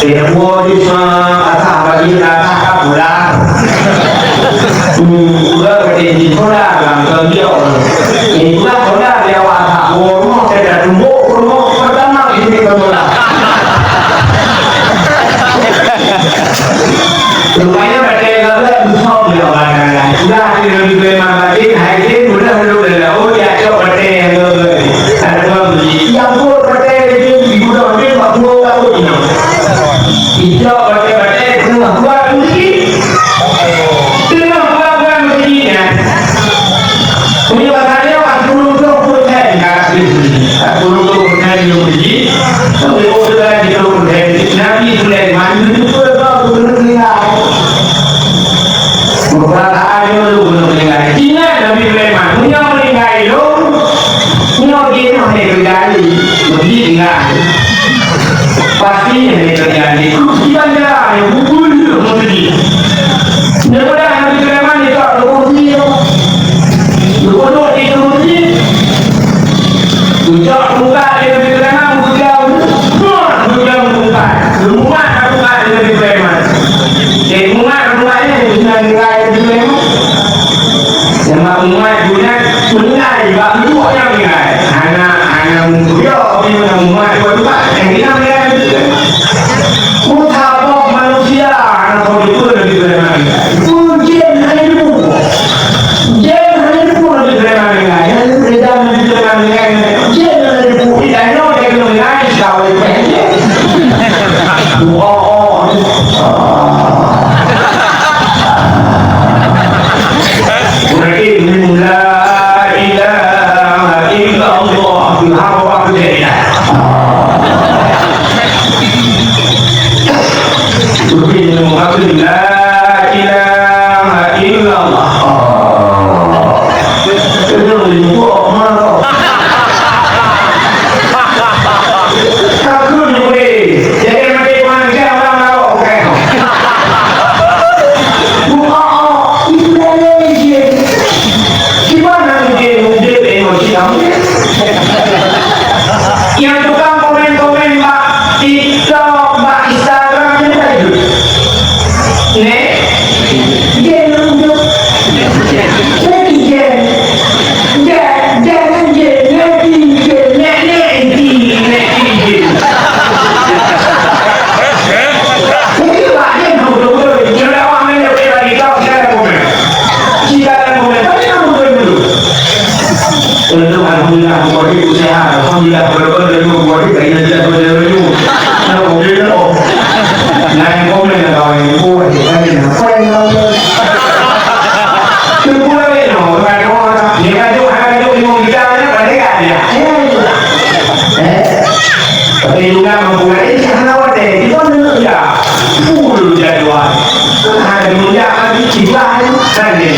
Eh, buah di sana, atas bagi, atas tak pula. Hmm, udah berarti di sekolah, bang, kau dia. Eh, udah sekolah, dia awak tak. Oh, rumah saya dah tumbuk, rumah pertama di sini sekolah. Rupanya batèe gèt-gèt beusôi lé Allah Taala. Sudah di Nabi Sulaiman batin, hai jén, mudah lôn lé laôt, jak cok batèe nyang gèt-gèt. Ada orang beli. Nyang buet batèe jén, di gudang jén, bak pulo laôt nyoe. Ijok batèe-batèe, teungoh buat meuseujid. Teungoh buat-buat meuseujid nyan. Meunyoe bak nyoe, ka sikureueng ploh peusen ka habéh. Ka sikureueng ploh peusen nyang meuseujid. Sampai oh, sudah sikureueng ploh peusen. Nabi Sulaiman, geuteupeue gob geuneuk meuninggai. Beberapa hari dulu geuneuk meuninggai. Ingat Nabi Sulaiman, meunyoe meuninggai lôn, nyoe jinoe hana teujadi. Meuseujid tinggai. Pasti hana teujadi. Kursi banda nyang bubul tu meuseujid. Daripada Nabi Sulaiman, dia tak ada kursi tu. Dia bodoh di kursi. Geujak tungkat lé Nabi Sulaiman, geujak, geujak tungkat. Geumumat tungkat lé Nabi Sulaiman. Jadi, mumat tungkat nyan, geuhnyan ninggai Nabi Sulaiman. Nyang bak mumat geuhnyan, meuninggai, bak meutuah nyang meuninggai. Hana, hana meubuyok, tapi meunang mumat dua tungkat, nyang keunan meuninggai Nabi Sulaiman. Meusaboh manusia, hana soe jeuet Nabi Sulaiman. Pun jén hana jipeu. Jén hana jipeu Nabi Sulaiman meuninggai. Nyang reda Nabi Sulaiman meuninggai. Jén hana jipeu. Di tanyoe jén meuninggai, insya Allah jipeu. Oh, oh, oh. Aku la ilaha illallah. Kena boleh buat mana? Aku ni boleh. Jadi, mati Tuhan, dia orang lawa, bukan? Bukan, itu dah lagi. Gimana mungkin, mungkin emosi kamu? Nyang tukang komen-komen bak TikTok, bak Instagram, nyan ka jeuet. Nèk, jén lôn jok. Nèk jén. Jén, jén, jén, nèk jén, nèk, nèk, nèk jén. Jadi, bak jén, beutôi-beutôi. Nyoe dakwah nyoe, nyoe lagi tau, saya komen. Jika ada komen, tapi yang beutôi-beutôi. Untuk alhamdulillah, buat itu sehat. Alhamdulillah, betul-betul itu buat itu, ini tidak betul itu. Nah, kemudian, oh. Nah, yang komen, kawan, oh, dia tadi, apa yang kawan? Itu pula, ya, no, bukan orang. Dia kata, ada tu, dia mau bicara, pada dia. Eh, eh. Tapi juga mempunyai syahadat, eh, di mana, ya? Full jadwal. Ada menunjukkan, ibadah, kan, dia.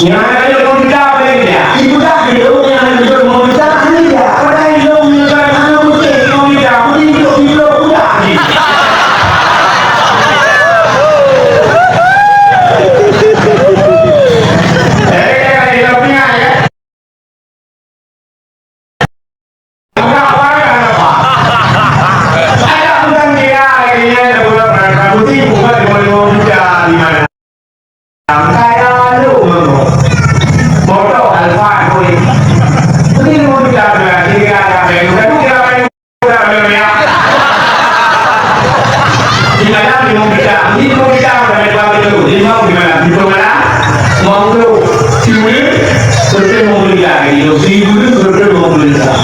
Nyang hana jeuet meumita apa lagèe nyan? Ibudak ilôn nyang hana jeuet meumita hana jeuet. Padahai ilôn meunyoe hana beutôi meumita, meunan jeuet ilôn budak jih. Eh, ilôn ingat, ya. Ada bukan kira lagi nyan, ada bukan pernah kamu tipu, kan, lima puluh juta di mana? Kaya lu memang. Motor Alphard, boy. Ini mau kita bilang, ini ada apa yang bukan, bukan apa yang bukan, apa yang bukan. Di mana di mau kita, di mau kita, apa yang bukan itu, di mau gimana, di mana, mau tu, siapa, siapa mau beli lagi, siapa, siapa mau beli lagi.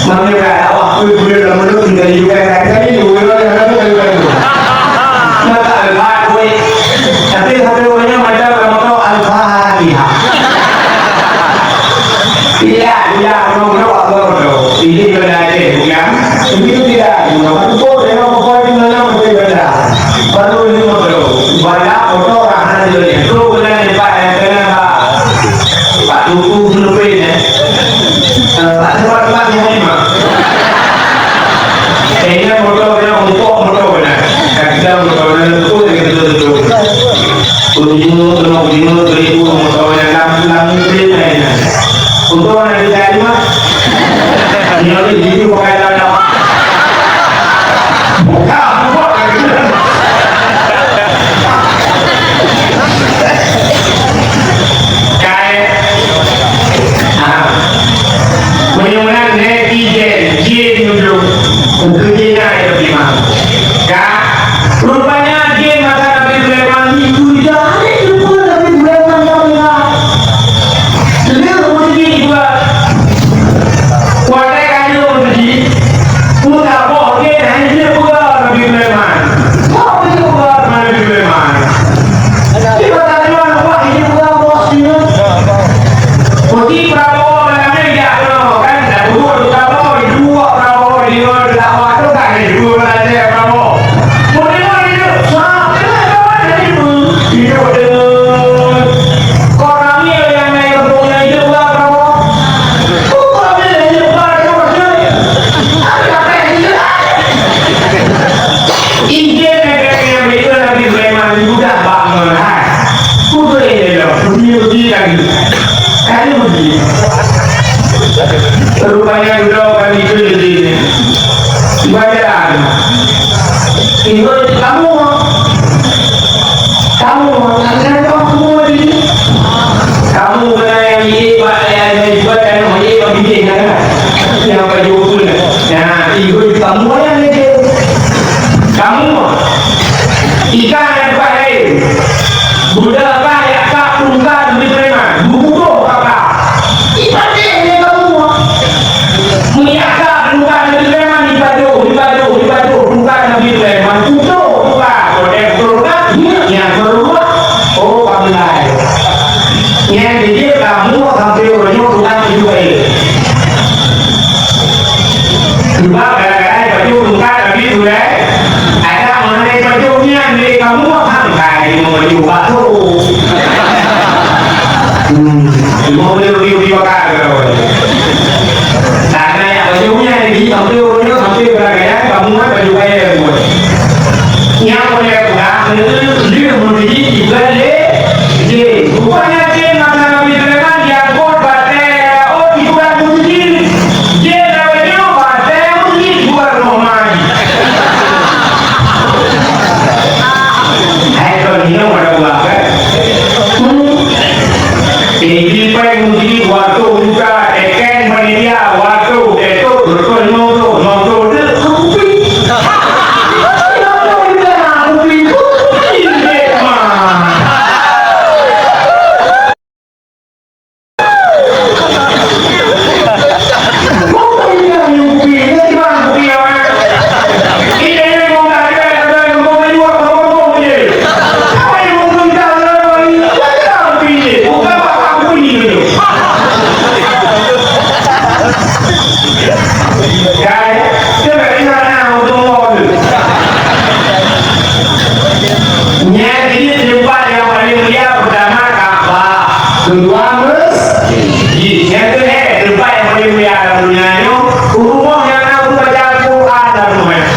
Maknanya, awak tu boleh dalam mulut tinggal juga, kan? Kan itu, orang yang ada, kan, kan. Mata Alphard, boy. Tapi satu orang macam orang motor Al-Fatihah. Tidak, tidak, orang motor, orang motor. Ini benda aja, bukan? Begitu tidak, orang motor, orang motor di mana, motor benda. Baru ini motor. Benda motor, orang hana dia. Tu bukan tempat yang kena, Pak. Pak Tuku Gunung Pin, eh. Eh, tak sempat tempat yang lima. Kayaknya motor kena umpuk motor kena. Kadang motor kena tutup, dia kena tutup. Tujuh, kena tujuh, seribu motor yang enam, enam, seribu lain. Untung ada di dalam lima. Dia ni gigi pakai dalam. Buka, buka lagi. Kai. Ha. Meunyoe meunan netizen, jén meunyoe. Untuk jén na, ya, terima. Ka. Rupanya jén masa Nabi Sulaiman itu tidak ada jumpa Nabi Sulaiman, ya, terima. Lheueh meuseujid juga. Watèe ka lheueh meuseujid, peue saboh gét hana jeuet peugah Nabi Sulaiman. Soe jeuet peugah Nabi Sulaiman? Di masa nyoe, wah, jeuet peugah bos jih. Putih Prabowo malam nyoe jak keunoe, kan? Dak duduk di Prabowo, di dua Prabowo, di luar dakwah tu kan, di dua Malaysia Prabowo. Putih Prabowo itu, sah, kenapa kawan dari itu? Hidup dengan Kok ramé nyang na i gampông nyan, jeuet bak Prabowo? Kok ramé nyang jeuet bak Prabowo? Injil nyang keuneuk nyang beuet Nabi Sulaiman mudah bak ngon hai. Kudu ilée lom, beugi-beugi lagi. Kali beugi. Rupanya dudoe kami tu jadi. Ibadah. Ibu kamu. Kamu, kamu, kamu, kamu, kamu kena yang ini, Pak, yang, yang juga kan, oh, ini, Pak, bikin, kan? Yang baju pun. Nah, ibu kamu yang ini. Kamu, ikan yang bukan lain. Budak kah, yak kah, tungkah, lebih preman. Bubuh kakak. Ibadah ni kamu. Meunyo ka bukan Nabi Sulaiman, dipajoh, dipajoh, dipajoh, bukan Nabi Sulaiman, ujoe bukan, watèe beutôi bukan, nyang keuluwa, oh, ka beulai. Nyang jijak kamoe sampoe uroe nyoe tukang tujoh kali. Sebab gara-gara dipajoh bukan Nabi Sulaiman, ada mengenai Kamoe sangkai meunyoe bak tu. Hmm, cuma boleh rugi-rugi bakal ke kawan. Tanah yang baju punya ni, sampai urutnya, sampai beragaya, kamu kan baju kaya semua. Yang boleh kurang, dia menjadi tiga le, je. Rupanya je, masa Nabi Sulaiman, dia angkut batèe, oh, itu kan baju jin. Jin dah baju, batèe, oh, ini bukan rumah. Hai, kon inong ada buah, kan? Tinggi peng uji, dua ratus juta, tekeng panitia, dua ratus, tetok, dua ratus lima puluh, lima puluh, dua ratus, kupi. Dua ratus juta, kupi, kupi, mah. Nyan jih teumpat nyang paleng mulia, peurtama Ka'bah, keudua masjid. Nyang keulhèe teumpat nyang paleng mulia lam donya nyoe, rumoh nyang na geubaca Al-Quran lam rumoh nyan.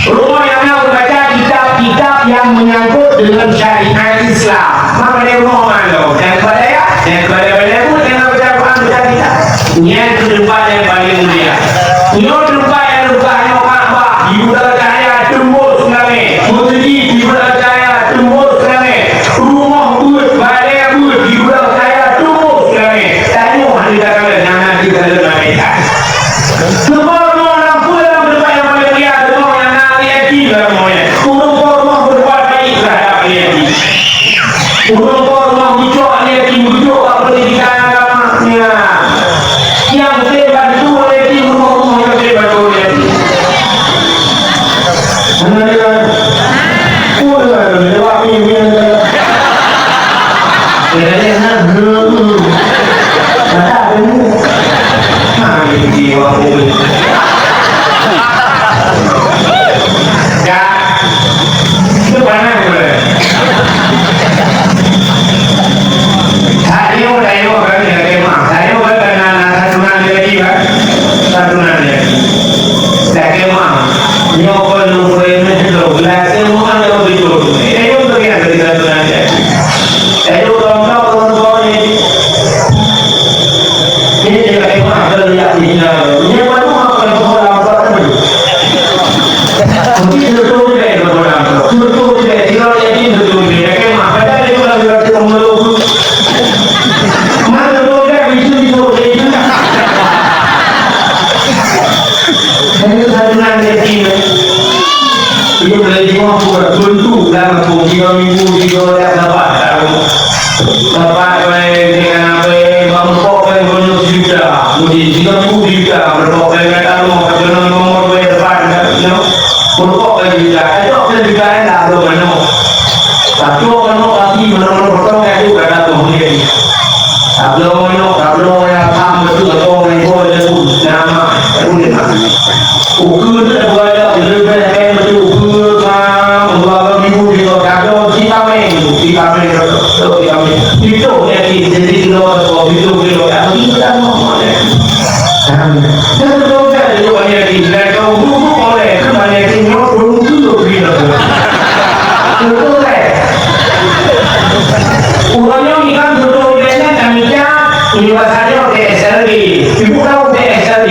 Rumoh nyang na geubaca kitab-kitab nyang meunyangkot deungon syariat Islam. Maka di rumoh mana? Nyang keubada ya? Nyang keubada-bada pun nyang na baca Al-Quran, baca kitab. Nyan keuh teumpat nyang paleng mulia. Nyoe teumpat nyang leubeh nyoe Ka'bah, jibeudôh cahya teumbôh langèt. Meuseujid jibeudôh cahya teumbôh langèt. Rumoh beuet, balèe beuet, jibeudôh cahya teumbôh langèt. Tanyoe hana takalon, hana takalon malaikat. Seubab nyoe lam peue lam teumpat nyang paleng mulia, nyoe nyang na V I P lam nyoe. Ureueng po rumoh beubuat baik teuhadap V I P. Ureueng po rumoh geucok lé yatim, geucok bak pendidikan agama. Nyan. Nyang tem bantu lé yatim, rumoh-rumoh nyang tem bantu lé yatim. Hana deungoe. Oh, deungoe, deungoe. Jawab ni, ni, ni. Deungoe, deungoe. Mata deungoe. Ha, ni, ni, wah, ni. Ya. Itu panas boleh. Sayur, sayur kan dia kemah. Sayur kan kena santunan dia lagi kan. Santunan dia lagi. Dah kemah. Nyoe pun lupa ini dulu. Gelas semua ada betul. Sayur tu yang dari santunan dia. Sayur tontok, tontok ni. Ini dia kemah, ada lihat di sana. Ini baru makan orang lambat ni. Mungkin betul juga ya, betul orang tu. Betul juga ya, tidak yakin betul juga ya. Kan, mak, padahal dia orang berarti orang meluk. Mana betul kan, itu, itu, itu. Saya satu nak yakin. Itu boleh jumpa pun, tentu dalam pun tiga minggu, tiga hari, dapat. Bapak, eh, dengan apa, eh, bang pokok, eh, banyak juta. Mungkin tiga puluh juta, berpokok, eh, kata rumah, kata rumah, nomor, eh, depan, you know. Berpokok, eh, juta. Eh, dok, eh, juta, eh, tak ada mana. Satu mana, tapi mana, mana, potong, eh, tu, kata tu, mungkin. Tak ada mana, tak ada mana, tak ada mana, tak ada mana, nama, eh, boleh, tak? Ukeue teuh buaya leubeh kém bacut ukeue, ka, dua ribu lima belas, vitamin, vitamin, vitamin. Piôh yakin, jadi kilo, piôh kilo, ya, kita mau, mau, ya. Dan betul kan, itu banyak yakin. Dan kau buku boleh, kan banyak yakin, nyoh, belum tentu, gitu. Betul kan? Urang nyoe ikan beutôi-beutôi nyan kami jak, ibu saya pakai S L B. Ibu tahu pakai S L B?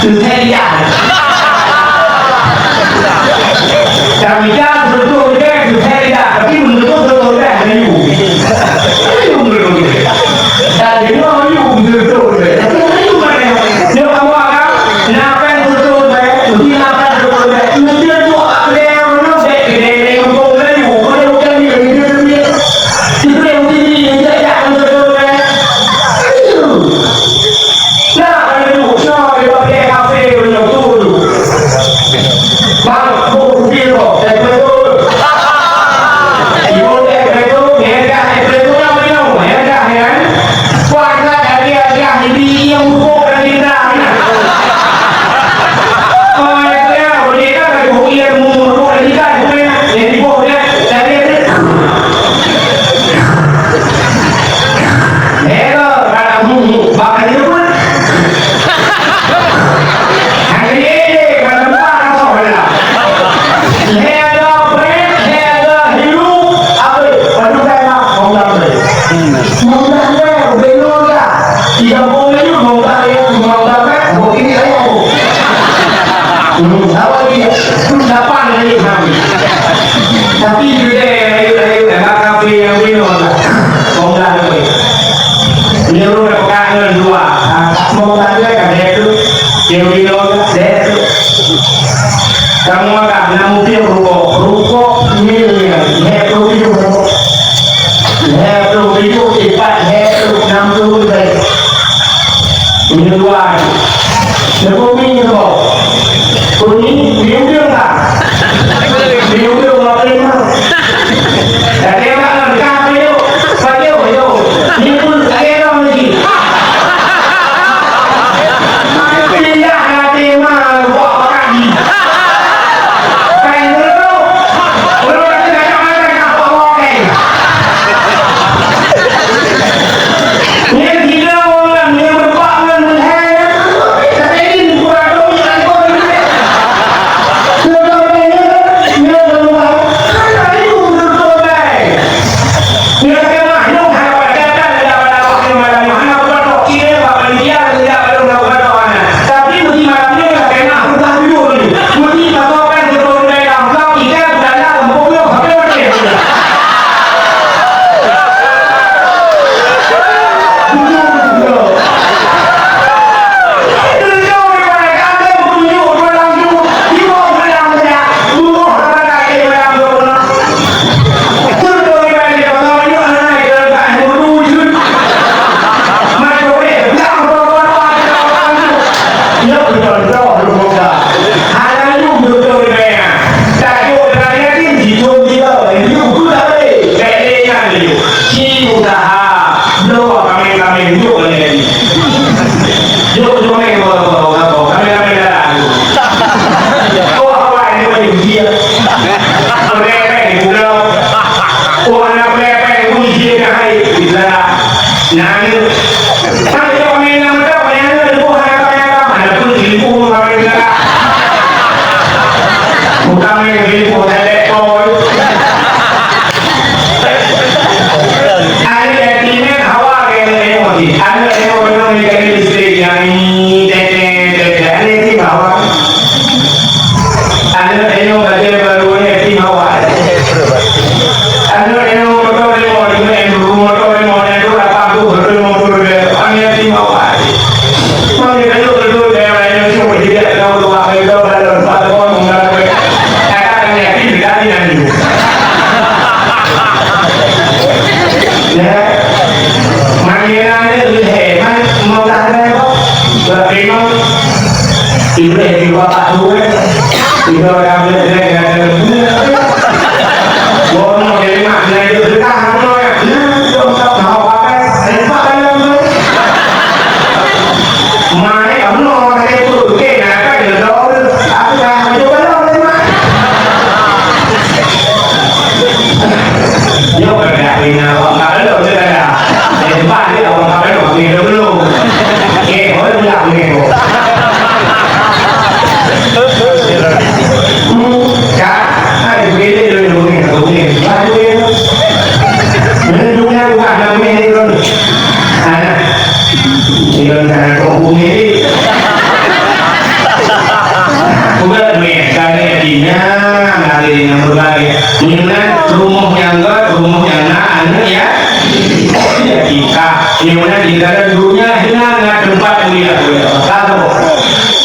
Susah lidah. Kami jak beutôi-beutôi susah lidah, tapi beutôi-beutôi dah melayu. Melayu beutôi-beutôi. Dan dia melayu beutôi-beutôi. Tapi melayu mana? Dia bawa kan? Nak kan beutôi-beutôi, mesti nak kan beutôi-beutôi. Mesti tu apa dia? Awak ni, dapat lagi kami. Tapi judai rayu-rayu, eh, bak kafe nyang binoe lah. Kong dah lagi. Meunyoe dapat ngon dua. Ah, kong dah lagi kan, eh, tu. Nyang binoe kan, eh, tu. Kamu agak nak mungkin rukok. Rukok ni, eh, tu, tu, rukok. Eh, tu, tu, empat, eh, tu, enam tu, tu. Meunyoe dua. Leubeh mi nyoe. Kuni, diundang tak? Diundang apa lima? Dah tembak kan, dah apa yuk? Apa yuk, yuk? Ni pun tak ada orang lagi. Pindah dah tema, buat apa lagi? Kain dulu. Dulu dah tengah jalan, dah bawa kain. Nyan sidroe ureueng nyang meurumpok ngon meuhai nyan, tapi di luwa dong nyang ikot nyan. Beutôi nyan, nyan meurumpok. Hana ibu beutôi. Nyan keuh mah, nyoe hana pada datang, hana pada awak nyoe malam nyoe, hana peunoh. Cit nyan bak panitia, hana pada peunoh, hana. Tapi meusti malam nyoe, hana keuneuk, hana tujoh nyoe. Meusti pasokan beutôi nyan lam blok, ikan, beutalak, leumpung nyoe, hana peunoh. Hana yum beutôi bèe. Tajok teuma yatim, jitôm jila. Yum tu tak boleh. Bèk lé nyan lé. Ci usaha. Bloe kaméng-kaméng jok lé. Jok jomèng, bloe, bloe, bloe, kaméng-kaméng dalam. Oh, awak ni macam dia. Berepek di pulau. Oh, anak berepek di pulau, dia dah hai. Bisa. Nyan, kan kita pemain nama dah, pemain nama, ibu hana pemain nama, mana pun ibu pemain nama. Bukan main ibu, saya lekor. Ada yatimnya, hawa kayak emosi. Ada emosi, emosi kayak listrik, yang ini, tete, tete. Ada yatim, hawa. Aneuk inong bajèe barô nyan yatim awai. Aneuk inong moto limong, lima ribu moto limong, nyan dua ratus lima puluh ribu, aneuk yatim awai. Mang nyan kayô beutôi, nyan nyoe cuma jidak ngon dua meter balon, empat ton, enggak ada. Kakak kan yatim, tadi nyan. Ya. Mang nyan aneuk leuhé, mang, mau tak ada apa? Berarti mang Ibrahim di bawah batu, eh. Tiga orang dia, dia, dia, dia. Bono jadi mak, dia itu sedekah, bono, ya. Dia, dia, dia, dia, dia, dia, dia, dia. Mai, kamu orang kata itu, oke, nah, kan dia tahu tu. Aku dah mencoba lah, dia, mak. Nyoe keuneuk ingat awak ka lôn, teuka. Di teumpat jih awak ka lôn, panggil lôn dulu. Oke, boleh pulang, oke, bu. Hmm, Kak, hai, begini dulu, begini, begini. Lalu, ya. Ini dunia bukan, nak begini dulu. Anak. Bukan meh, kali yatim nyan, kali nyang beureubagai. Nyan rumoh nyang gèt, rumoh nyang na, aneuk ya. Yatim ka. Nyan di dalam dunia hinan na teumpat mulia. Satu.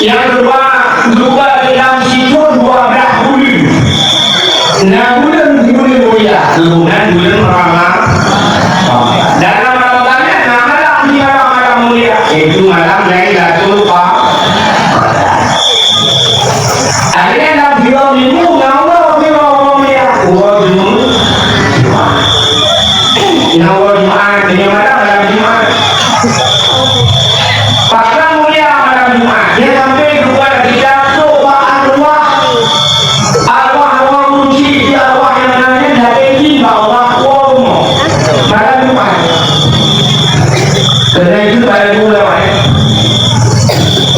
Nyang keudua, juga dalam situ dua belas buleuen. Na buleuen, buleuen mulia, buleuen Rama-, dalam Ramadan nyan na malam, di malam-malam mulia, yaitu malam Lailatul Qadar. Akhirnya dalam tiga minggu, na uroe, tiga uroe mulia, uroe Jumaat. Na uroe Jumaat, di malam, malam Jumaat. Pakon mulia malam Jumaat? Dia sampai kepada kita tu arwah, arwah, arwah kunci, arwah yang namanya dari Allah, Allah. Malam Jumaat. Karena itu pada gula,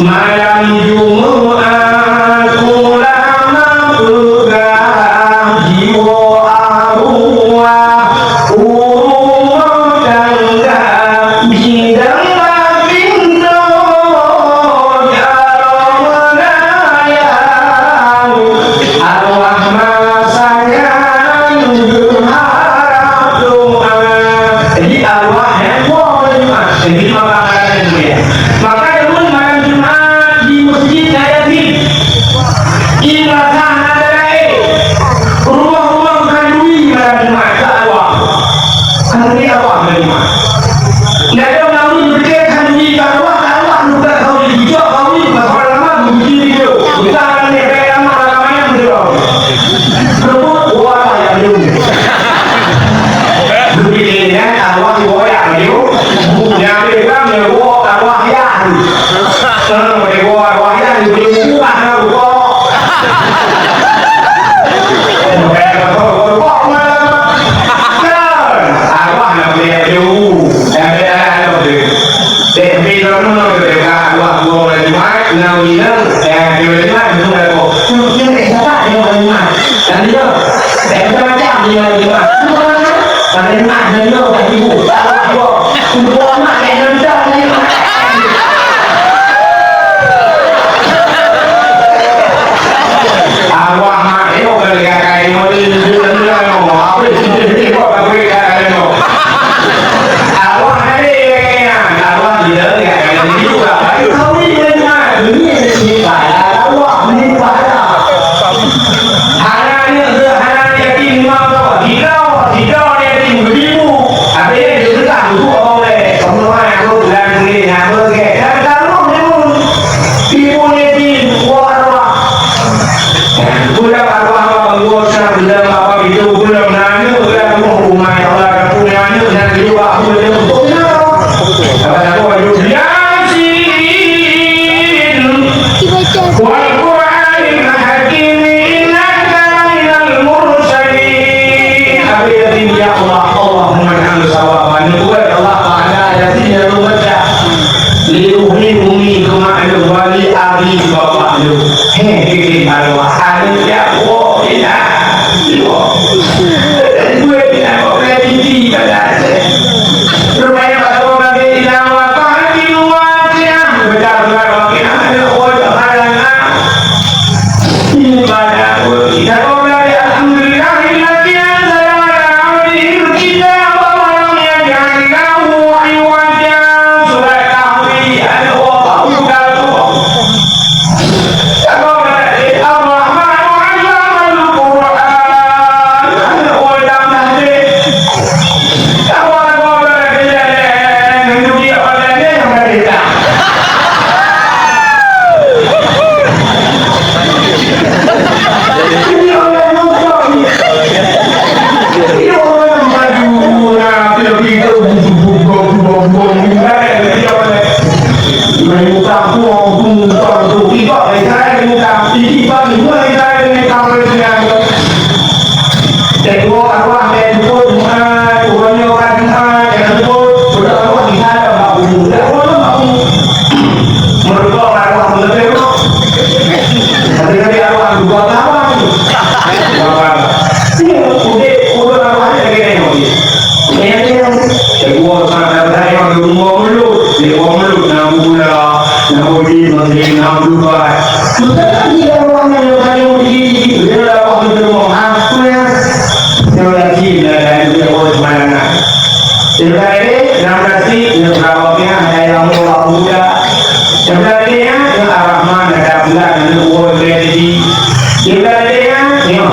malam Jumaat ulama pegang Rumoh-rumoh khanduri malam Jumat ka Allah. Khanduri Allah malam Jumat. Ladôm lalu beutôi khanduri ka Allah, ka Allah buka khanduri, jijok khanduri, pasal lama beuji video. Buka lam leher lama, lama yang belum. Rebut, wah, yang belum. Beuji dengan Allah, wah, yang belum. Yang belum, yang wah, yang wah, yang. Karena nyoe ka ibu, Allah, Allah, Allah, Allah, Allah, Allah. Arwah mak nyoe ka lagèe kai nyoe, nyoe, nyoe, nyoe. Apa sih, nyoe, nyoe, nyoe, nyoe. Arwah ada yang kaya, arwah dia, ya, kaya dia juga. Kau ni benar, ni, ni, ni, arwah, ni, arwah. Hana aneuk, hana yatim lima droe. Sidroe, sidroe yatim beribu. Habéh nyan dipeugah untuk orang lain. Kamu hai, aku bulan kulit, aku ke. Dan kamu ni pun. Ibu yatim, dua arwah. Budak arwah, apa, dua, enam, budak, apa, itu, budak, nanya, budak, rumah, rumah, ya Allah, aku nanya, dan juga, aku nanya, untuk kenapa? Apa, aku, aduh, Yasin. Wal Qur'anil Hakim, innaka laminal mursalin. Habéh yatim, ya Allah, Allahumma ij'al thawaban. Bukan Allah Taala, yatim yang membaca. Li ummi, ummi, keu mak lôn, wa li abi, bapak lôn. Hé, hé, hé, Allah. Alif, ya, wa, ila. Wa. Dua, ila, wa, ila, titi, pada. Rupanya, pada, wa, ila, wa, ila, wa, ila. Baca surat Waqiah, ada, wa, ila, ila. Ibadah kita kembali, alhamdulillahilladzi anzala ala abdihil kitaba wa lam yaj'al lahu iwaja. Surat Kahfi, ayat dua puluh satu. Kembali, Ar-Rahmanu 'allamal Qur'an. Ayat dua puluh satu. Teungku arwah lé jemput Jumat, uroe nyoe ka Jumat, nyang jemput, uroe nyoe ka Jumat, uroe nyoe ka Jumat. Meureumpok arwah meungeuteu. Tapi tadi arwah dua kawan. Kawan. Udép, uroe arwah lagèe nyoe. Teungku sama-sama di rumah mulut, di rumah mulut, na gula, na bodi, manggi, na dubai. Maka kan tidak arwah yang paling di, di, di, di, Nyoe lagèe, nyoe lagèe, nyoe lagèe, nyoe lagèe. Nyoe lagèe, nyoe lagèe, nyoe lagèe, nyoe lagèe, nyoe lagèe. Nyoe lagèe, nyoe Ar-Rahman, ada bulan, nyoe lagèe. Nyoe lagèe, nyoe,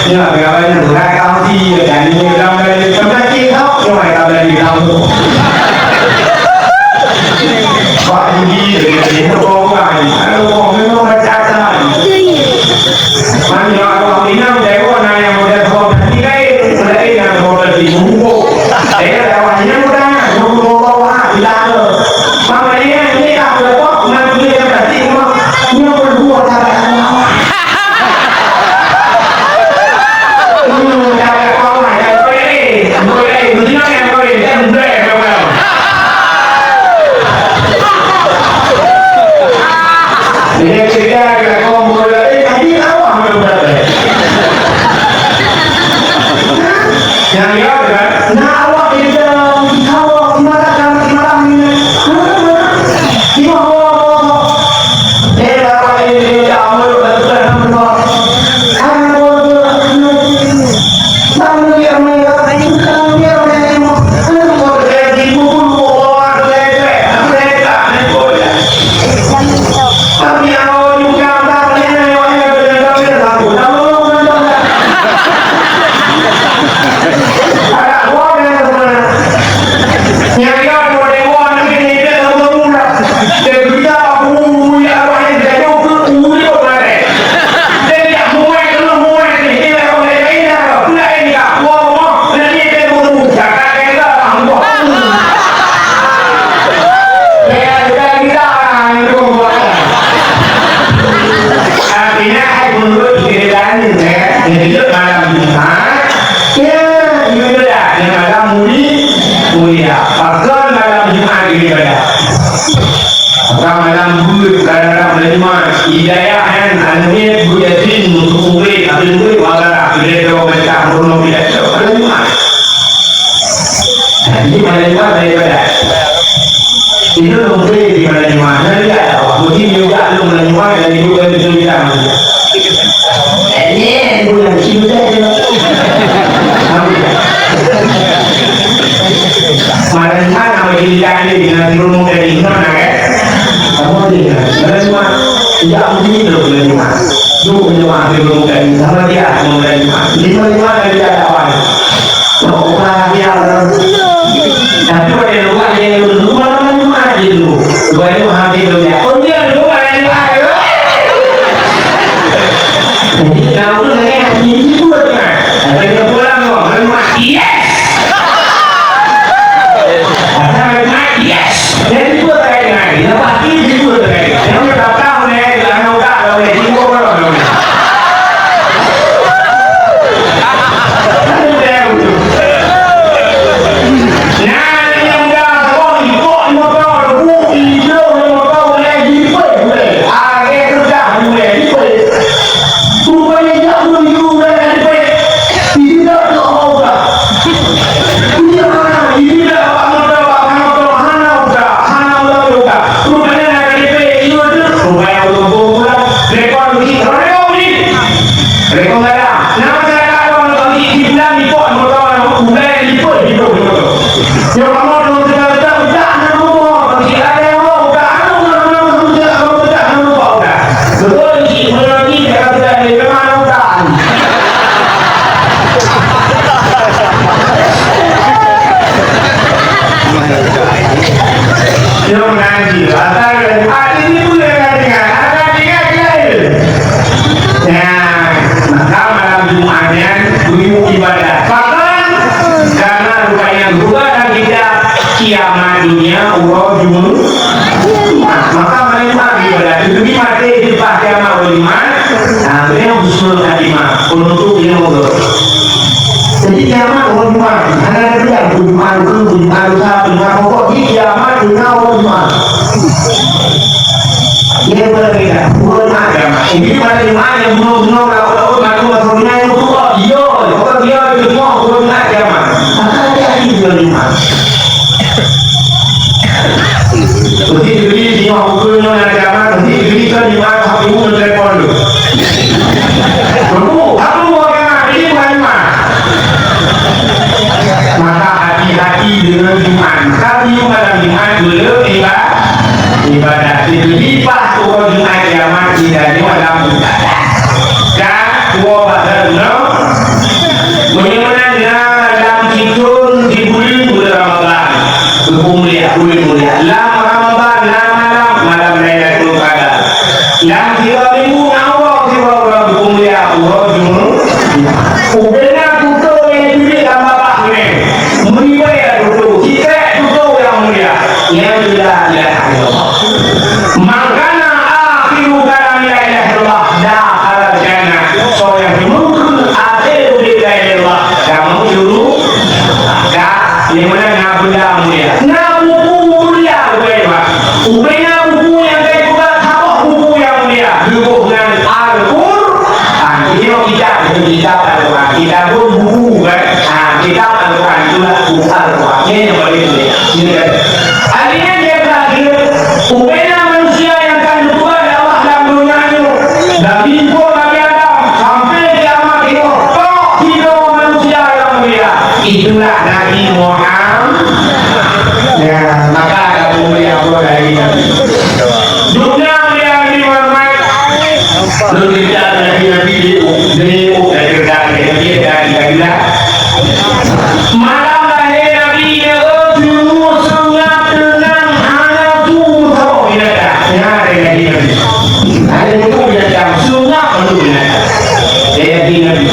nyoe lagèe, nyoe lagèe, nyoe lagèe. Nyoe lagèe, nyoe lagèe. Pak Budi, dia kata, "Dia bohong kan? Aduh, bohong, memang macam-macam." Mana orang minum, dia pun ada yang muda, dua belas tiga, muda yang dua belas ribu buku. Saya dah banyak muda, dua puluh bawah, kita tu. Mama dia, ini tak boleh kok, nak beli yang plastik, cuma, cuma berdua tak ada. Hmm, tak ada kawan, tak boleh, tak boleh, mesti yang boleh, tak boleh. Jadi malam Jumat, ya, ibadah. Ya, malam muli, mulia. Pakon malam Jumat ibadah. Maka malam buet, kadang-kadang malam Jumat, hidayah kan, aneuk miet, Bu Yasin, untuk murid, habis murid, wagalah, pidato, baca, meurunung pidato. Malam Jumat. Jadi, malam Jumat, malam ibadah. Itu lôn bri di malam Jumat. Nah, lihat, mungkin juga lôn malam Jumat, dan ibu kan betul bilang. Ini bulan cinta je. Malam Jumat, nama cerita ni, dengan rumah dari Imam, kan? Kamu ni, malam Jumat. Tidak mungkin lôn malam Jumat. Duk malam Jumat, di rumah dari, sama dia, malam Jumat. Lima Jumat, dari dia dakwah. Orang dia orang. Tapi pada luar dia yang dulu malam Jumat je dulu. Baru habis dulu ya. Oh dia dulu malam Jumat. Jadi kamu dengan hati itu kan. Ada pulang kau malam Jumat. Yes. Ada malam Jumat. Yes. Jadi dua kali lagi. Lepas ini dua kali. Yang pertama ni, anak udah, kalau dia jiwa, kalau dia Rukon beugitu, rukon beugitu. Rukon galah. Nama masyarakat awak nonton di, di bulan, di pok, nonton, ulai, di pok, di pok, di pok. Nyoe kamoe nonton teuka-teuka, udah, nonton, bagi ada yang mau, udah, anu, anu, anu, anu, udah, anu, udah, anu, udah, udah. Betul, di, menurut di, kata-kata di, memang udah. Nyoe nanti, asal, ah, ini pun yang dengar, akan dengar, dengar. Nah, maka malam Jumat nyan buyuk ibadah. Pakon? Karena rupanya geuba lam kitab kiamat dunia uroe Jumat. Maka malam Jumat ibadah. Itu di mati di pas kiamat uroe Jumat. Nah, dia husnul khatimah. Penutup dia moga. Jadi kiamat uroe Jumat. Hana ada bilang Jumat itu, Jumat lusa, Jumat pokok. Di kiamat dunia uroe Jumat. Dia berbeda. Bukan macam. Ini pada Jumat yang bunuh-bunuh, lawan-lawan, mati, mati, mati, itu kok dia. Kok dia itu semua bukan macam. Maka hati-hati bulan Jumat. Mesti diberi semua buku yang ada Jumat, mesti diberi kan Jumat, satu buku telepon tu. Tunggu, aku mau Jumat, ini bukan Jumat. Maka hati-hati dengan Jumat. Maka di malam Jumat dulu ibadah. Ibadah itu lipat uroe Jumat kiamat tidak ada dalam ibadah. Dan dua pasal guna. Meunyoe meunan na lam cicon di buleuen, buleuen Ramadhan, geupeu mulia, buleuen mulia. Lam Ramadhan na malam, malam Lailatul Qadar. Lam sidroe minggu na uroe, sidroe uroe geupeu mulia, uroe Jumaat. Ubena tutoe nyang jeuet lam babah nyan. Meuribèe tutoe, jikèe tutoe nyang mulia. Nyang la ilaha illallah. Man kana akhiru kalamihi la ilaha illallah, dakhalal jannah. Soe nyang teumeung keu akhé udép la ilaha illallah, ka masuk syeuruga. Ka, nyang meunan na benda mulia. Na buku mulia, ubé, Pak. Ubé na buku nyang ka geuba, saboh buku nyang mulia. Geuboh nan Al-Qur'an. Nyoe kitab, kitab Al-Qur'an. Kitab buku, kan? Ha, kitab Al-Qur'an itulah buku Al-Qur'an. Nyoe nyang paléng mulia. Artinya, dia berakhir, ubena manusia nyang ka geutuan lé Allah lam donya nyoe, dari muka Nabi Adam sampai kiamat nyoe, tok sidroe manusia nyang mulia. Itulah Nabi Muhammad. Ya, maka ada mulia Allah dari Nabi. Dunia mulia Nabi Muhammad. Lôn teuka Nabi-nabi di, di, di, Malam lahé Nabi nyoe, jeuet seungab teunang hana su saboh binatang. Nyan lagèe Nabi. Hana su binatang, seungab mandum binatang. Lagèe Nabi.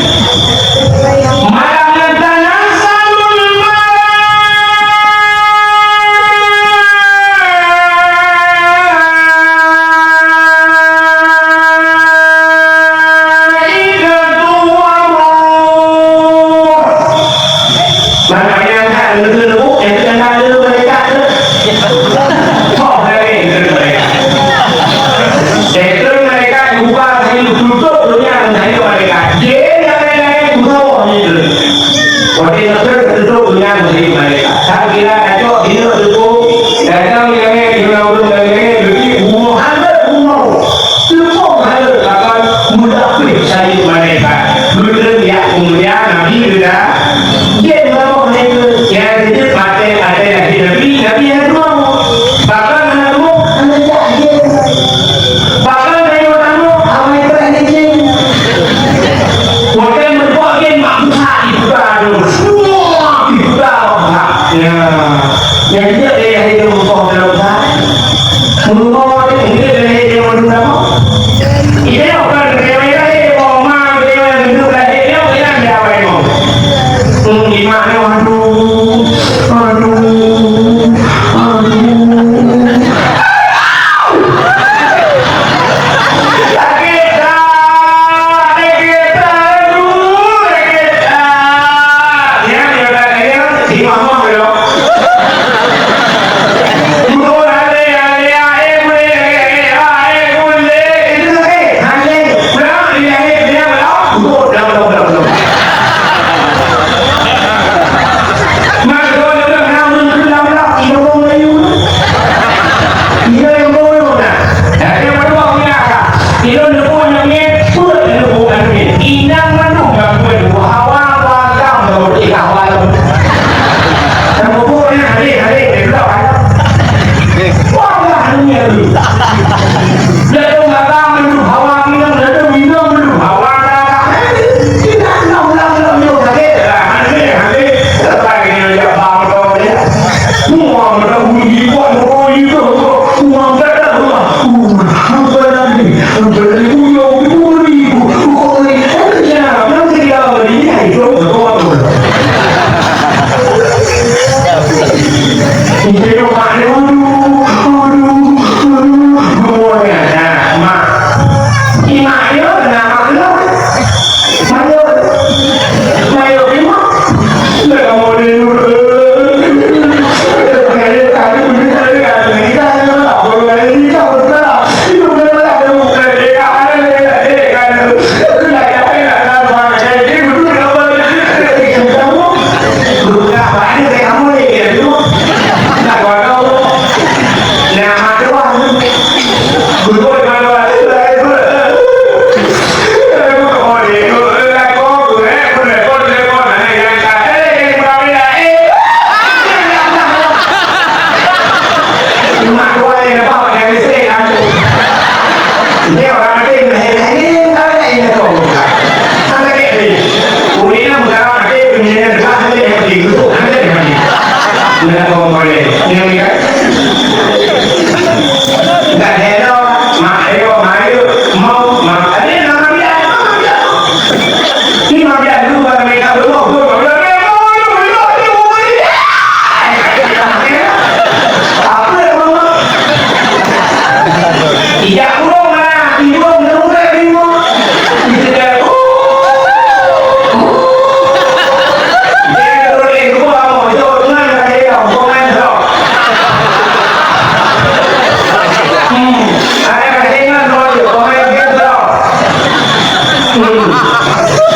Malam nan tanazzalul malaikah.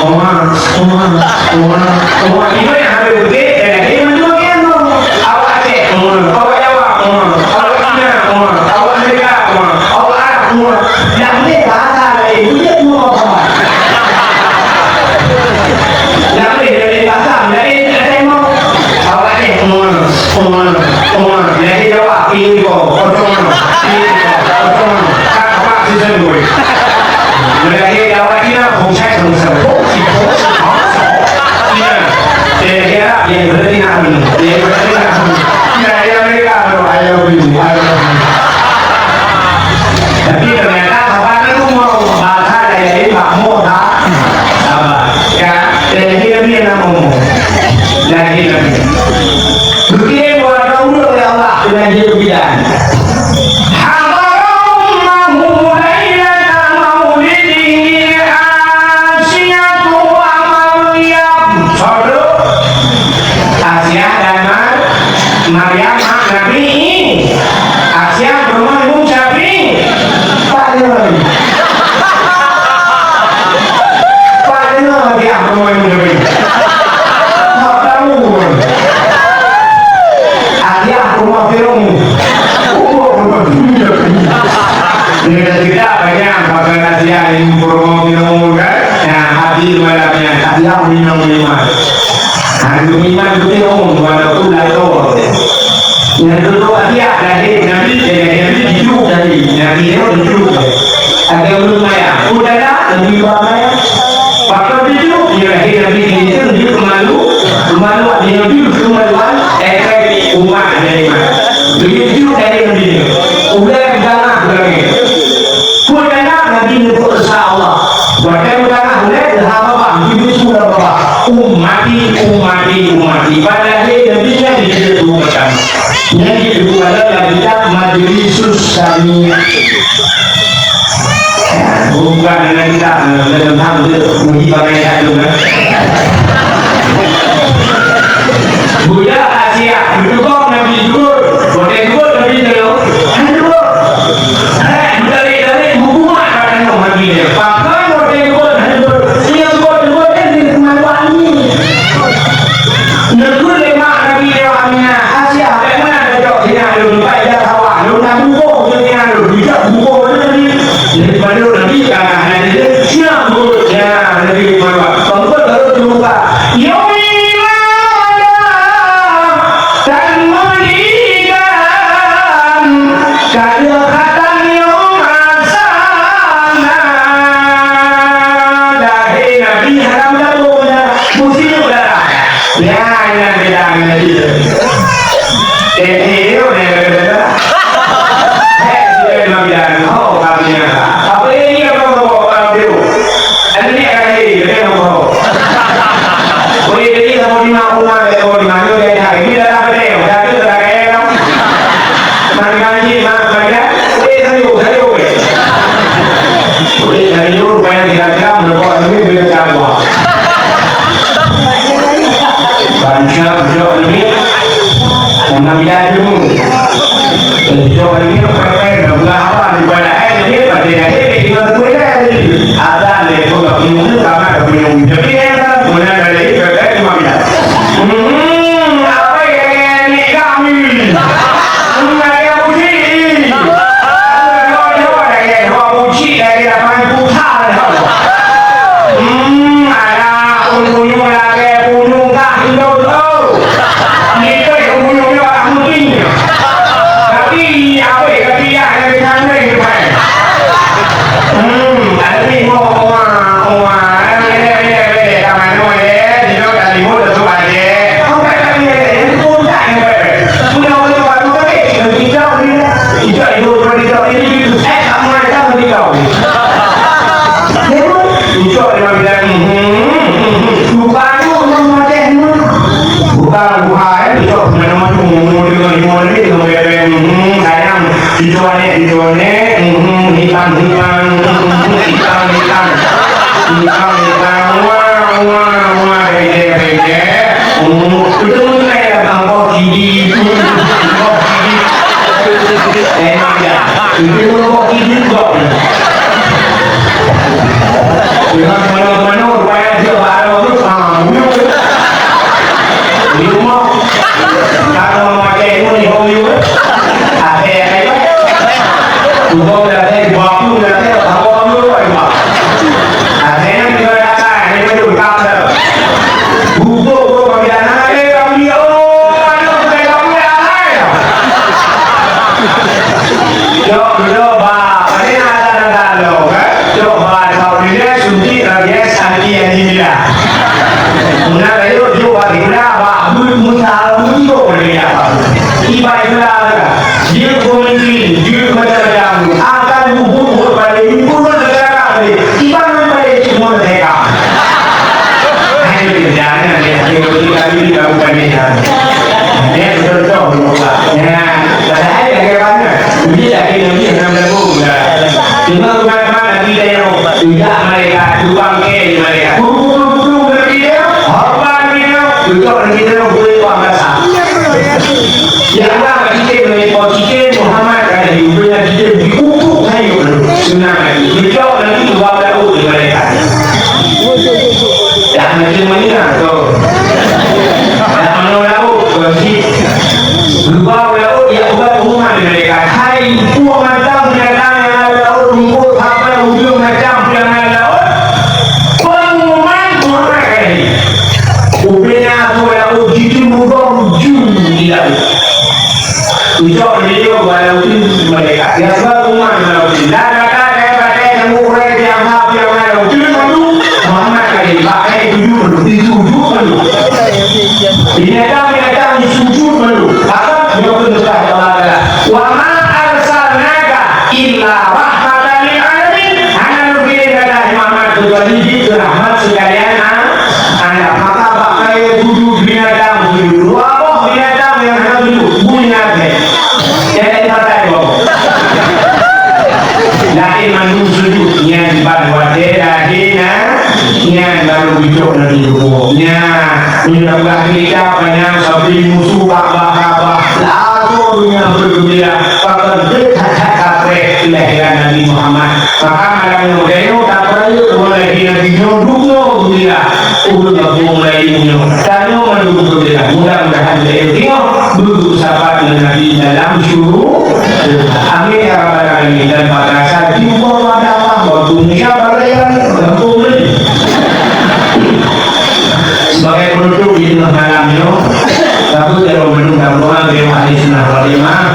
Oma, oma, oma, oma. Ibu yang habis begitu, dan lagi mandum bagian tu. Awak Aceh, oma. Awak Jawa, oma. Awak Cina, oma. Awak Amerika, oma. Awak Arab, oma. Yang boleh bahasa lain, dia semua faham. Yang boleh dari bahasa lain, ada yang mau. Awak Aceh, oma, oma, oma. Yang di Jawa, ini kau, kosong, ini kau, kosong. Kak, apa sih saya boleh? Meulahé dakwah Cina, bukan Cina, bukan Cina. Cina. Cina, Arab, yang berarti nak ni, yang berarti nak ni. Cina, yang mereka tu, I love you, I love you. Tapi ternyata sahabat tu mau bahasa lain, Pak, mau tak? Sabar. Ya, jadi Nabi yang nak ngomong. Lagi Nabi. Bukti buat Allah, dengan dia bilang. Hadara ummahu lailata maulidihi Asiyatu wa Maryam. Sodok. Asiah dan Mar-, Maryam, mak Nabi. Asiah, rumah Imam Syafi'i. Pak Imam. Pak Imam, dia rumah Imam Syafi'i. Tak tahu. Hadiah rumah Firaun. Oh, rumah dunia. Dia dah cerita banyak pasal nasihat ilmu rumah Firaun kan. Nah, hati malamnya hadiah minum lima. Nah, itu iman tu Firaun, walaupun lato. Yang dulu hadiah lahir Nabi, lahir Nabi hidup tadi. Nabi Firaun hidup. Ada ulun maya. Udahlah, Nabi Ibrahim maya. Pakon tujoh, nyoe lahé Nabi Isa, nyoe keumalu, keumalu nyoe jeuh keumaluan, eh, umat Nabi Isa. Tujoh lahé Nabi Isa. Ulée meudanah lagée. Peue danah Nabi Isa, insya Allah. Watée meudanah ulée, leuha babah, jeuet su lam babah. Ummati, ummati, ummati. Padahai Nabi nyan jeuet su meudanah. Nyan jeuet su lam kitab Majlisus Sami. Bukan dengan kita, dengan Tuhan tu, puji pakai satu, kan? Budak Asia, dukung Nabi Zuhur, boleh dukung Nabi Zuhur, kan dukung. Eh, dari, dari hukuman pada Nabi dia. Pakon boleh dukung, kan dukung. Dia dukung, dukung, dia di rumah wangi. Neukheun lé mak Nabi Ibrahim, "Asia, bagaimana cocok tinggal lôn, baik jak sawah, lôn na bungkôh lôn tinggal lôn, bijak bungkôh lôn Nabi." Jadi, pada Nabi, ka hana ada, siap bungkôh, ya, Nabi Muhammad. Bungkôh baru terbuka. Yaumil maulad, dan mandikan, kada kata yaum asana. Lahé Nabi haram dapur, musim udara. Ya, nyan beda ngon Nabi. Eh, eh, eh, eh, eh, eh. Eh, dia bilang, "Oh, kami ni." Apa ini yang kau bawa orang tu? Ada ni ada ni, dia yang bawa. Boleh jadi sama lima rumah, dia bawa lima, dia dah. Ini dah ada, dah ada, dah ada. Mari, mari, mari, mari. Eh, sayur, sayur. Boleh sayur, rupanya kira-kira, merokok lagi, boleh campur. Bansa bujok ni, sama dia tu. Bujok ni, pepeng, dah belah apa, di bawah dah, eh, jadi, pada dah, eh, di bawah tu, eh, ada, dia pun tak punya, sama tak punya. Tapi, eh, mana ada, eh, pepeng, cuma dia. Hmm, apa yang ni kami? Hmm, ada puji. Ada puji dari lapangan putar. Hmm, anak punyueng lagèe punyueng kah hidup tu. Nipah punyueng nyoe anak muting. Tapi, apa yang dia yang dia kandeng, Tuhan? Hmm, ada ni, mau, mau, mau, eh, eh, eh, eh, eh. Itu aneh, itu aneh, mhm, hitam, hitam, mhm, hitam, hitam. Hitam, hitam, wah, wah, wah, pendek, pendek. Mhm. Itu mungkin ada bang, boh kidi, boh kidi. Emang ya. Itu boh kidi, boh. Memang mana-mana rupanya dia baru tu, ah, di rumah. Kalau makai ilmu ni, hong you. Ada yang lain. Tubuh dah ada, bapu dah ada, apa you, apa? Ada yang tinggal datang, ini betul, tak ada. Butuh, butuh, bagi anak, eh, kami, oh, anak, bukan kami, anak. Jok, jok, ba, ini ada, ada, ada, kan? Jok, ba, kau ni, suntik, rabies, anti, anti, bila. Muna rayeuk jok bak sikula, bak buet musalah muncok lagèe nyan. Iban sikula ka. Jeuet keu menteri, jeuet keu macam-macam. Akan bubuet-buet balik, bubuet negara balik. Iban balik semua merdeka. Hai, jangan, ya, ya, ya, ya, ya, bukan ni, ya. Ya, betul-betul, ya. Padahal lagèe mana? Ini lagèe Nabi enam ribu, ya. Cuma teman-teman Nabi dah yang tidak mereka, tukang ke mereka. Guru-guru-guru Nabi dia, hormat Nabi dia, betul Nabi dia, boleh buat bahasa. Ya Allah, kita boleh buat kita, Muhammad kata, boleh kita diutuk saya dulu. Senang lagi. Betul Nabi, dua belas di mereka. Dah macam mana tu? Dah mana laut, berarti. Geubri laôt jak ubat pengumuman di malaikat, "Hai, peue macam binatang nyang na lam laôt, rumpok, saban, ujong macam nyang na lam laôt, pengumuman Muhammad kali." Ubena tu laôt jiteumeudong ju di laôt. Ucok di laôt, walaupun malaikat. Nyang ba pengumuman walaupun. Dah kata daripada nyang urai, nyang hab, nyang na laôt. Jeuet mandum Muhammad kali. Pakai tujuh mandum. Itu tujuh mandum. Binatang-binatang sujud mandum. Apa? Nyoe keuneuk Allah Taala. "Wa ma arsalnaka illa rahmatan lil alamin." Hana neupiléh gata, hai Muhammad, kecuali jeuet keu rahmat sekalian a-, alam. Maka bak kayèe sujud binatang sujud. Dua boh binatang nyang hana sujud. Bui nyan. Jadi kata dua boh. Laén mandum sujud. Nyan ban watèe lahé na. Nyan baru geucok Nabi Nuh. Nyan, meunyoe na ulah geurita panyang sabri musu bak bah-bah. Lalu donya bergembira, pakon that-that kapreh kelahiran Nabi Muhammad. Maka malam nyoe, nyoe tapeurayeuk mulai di Nabi nyoe, duek nyoe gembira. Ulôn gabong mulai nyoe. Tanyoe mandum gembira. Mudah-mudahan beutingoh beugeusapat ngon Nabi dalam syurga. Amin ya rabbal alamin. Dan bak dasar jumpa pada Allah, waktu Indonesia bagian gampông ni. Sebagai penutup di tengah malam nyoe, sabe jaroe mandum dan doa bagi ahli sunnah wal jamaah.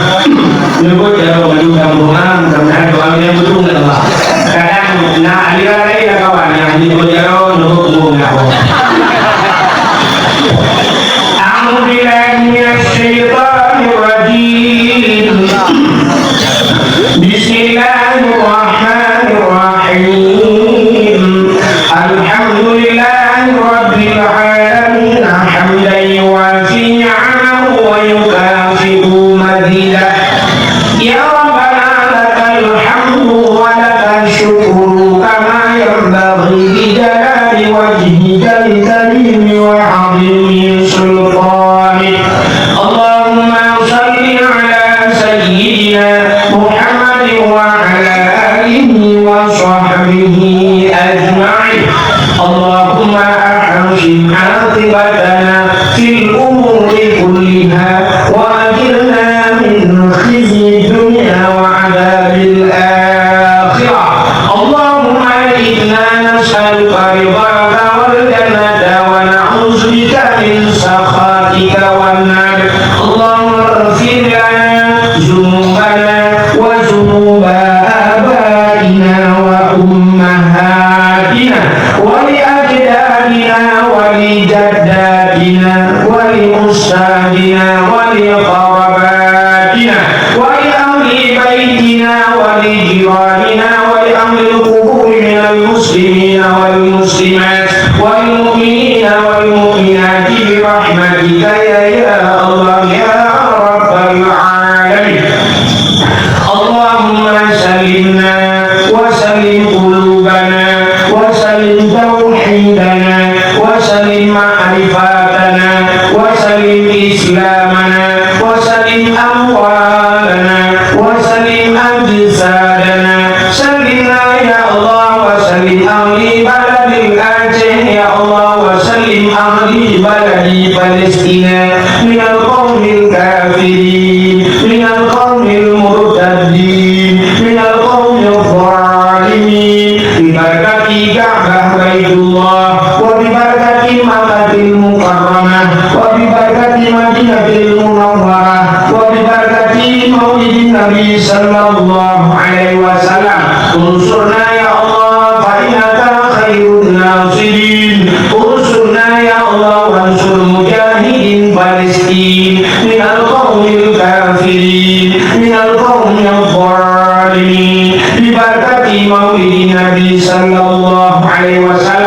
Nyebut jaroe mandum dan doa, mudah-mudahan doa yang betul dengan Allah. Kadang na aliran lain lah kawan, nyang nyebut jaroe, nyebut umur nggak apa. أعوذ بالله من الشيطان الرجيم. بسم الله الرحمن الرحيم. الحمد لله رب العالمين، حمدا يوافي نعمه ويكافئ مزيده. يا ربنا لك الحمد ولك الشكر كما ينبغي لجلال وجهك الكريم وعظيم سلطانك. اللهم صل على سيدنا محمد وعلى آله وصحبه أجمعين. اللهم أحسن عاقبتنا في الأمور كلها وأجرنا من خزي الدنيا وعذاب الآخرة. اللهم إنا نسألك رضاك والجنة ونعوذ بك من سخطك والنار. اللهم اغفر لنا ذنوبنا وذنوب آبائنا وأمهاتنا ولأجدادنا ولجداتنا ولأستاذنا ولقراباتنا ولأهل بيتنا ولجيراننا ولأهل القبور من المسلمين والمسلمات والمؤمنين والمؤمنات برحمتك يا، يا الله يا رب العالمين. سادنا، سلمنا يا الله وسلم أهل بلد الأعجاز يا الله، وسلم أهل بلد فلسطين من القوم الكافرين، من القوم المرتدين، من القوم الظالمين، ببركة كعبة بيت الله، وببركة مكة المكرمة، وببركة مدينة المنورة، وببركة مولد النبي صلى الله عليه وسلم. انصرنا يا الله فإنك خير الناصرين. انصرنا يا الله وانصر مجاهدين فلسطين من القوم الكافرين، من القوم الظالمين، ببركة مولد النبي صلى الله عليه وسلم.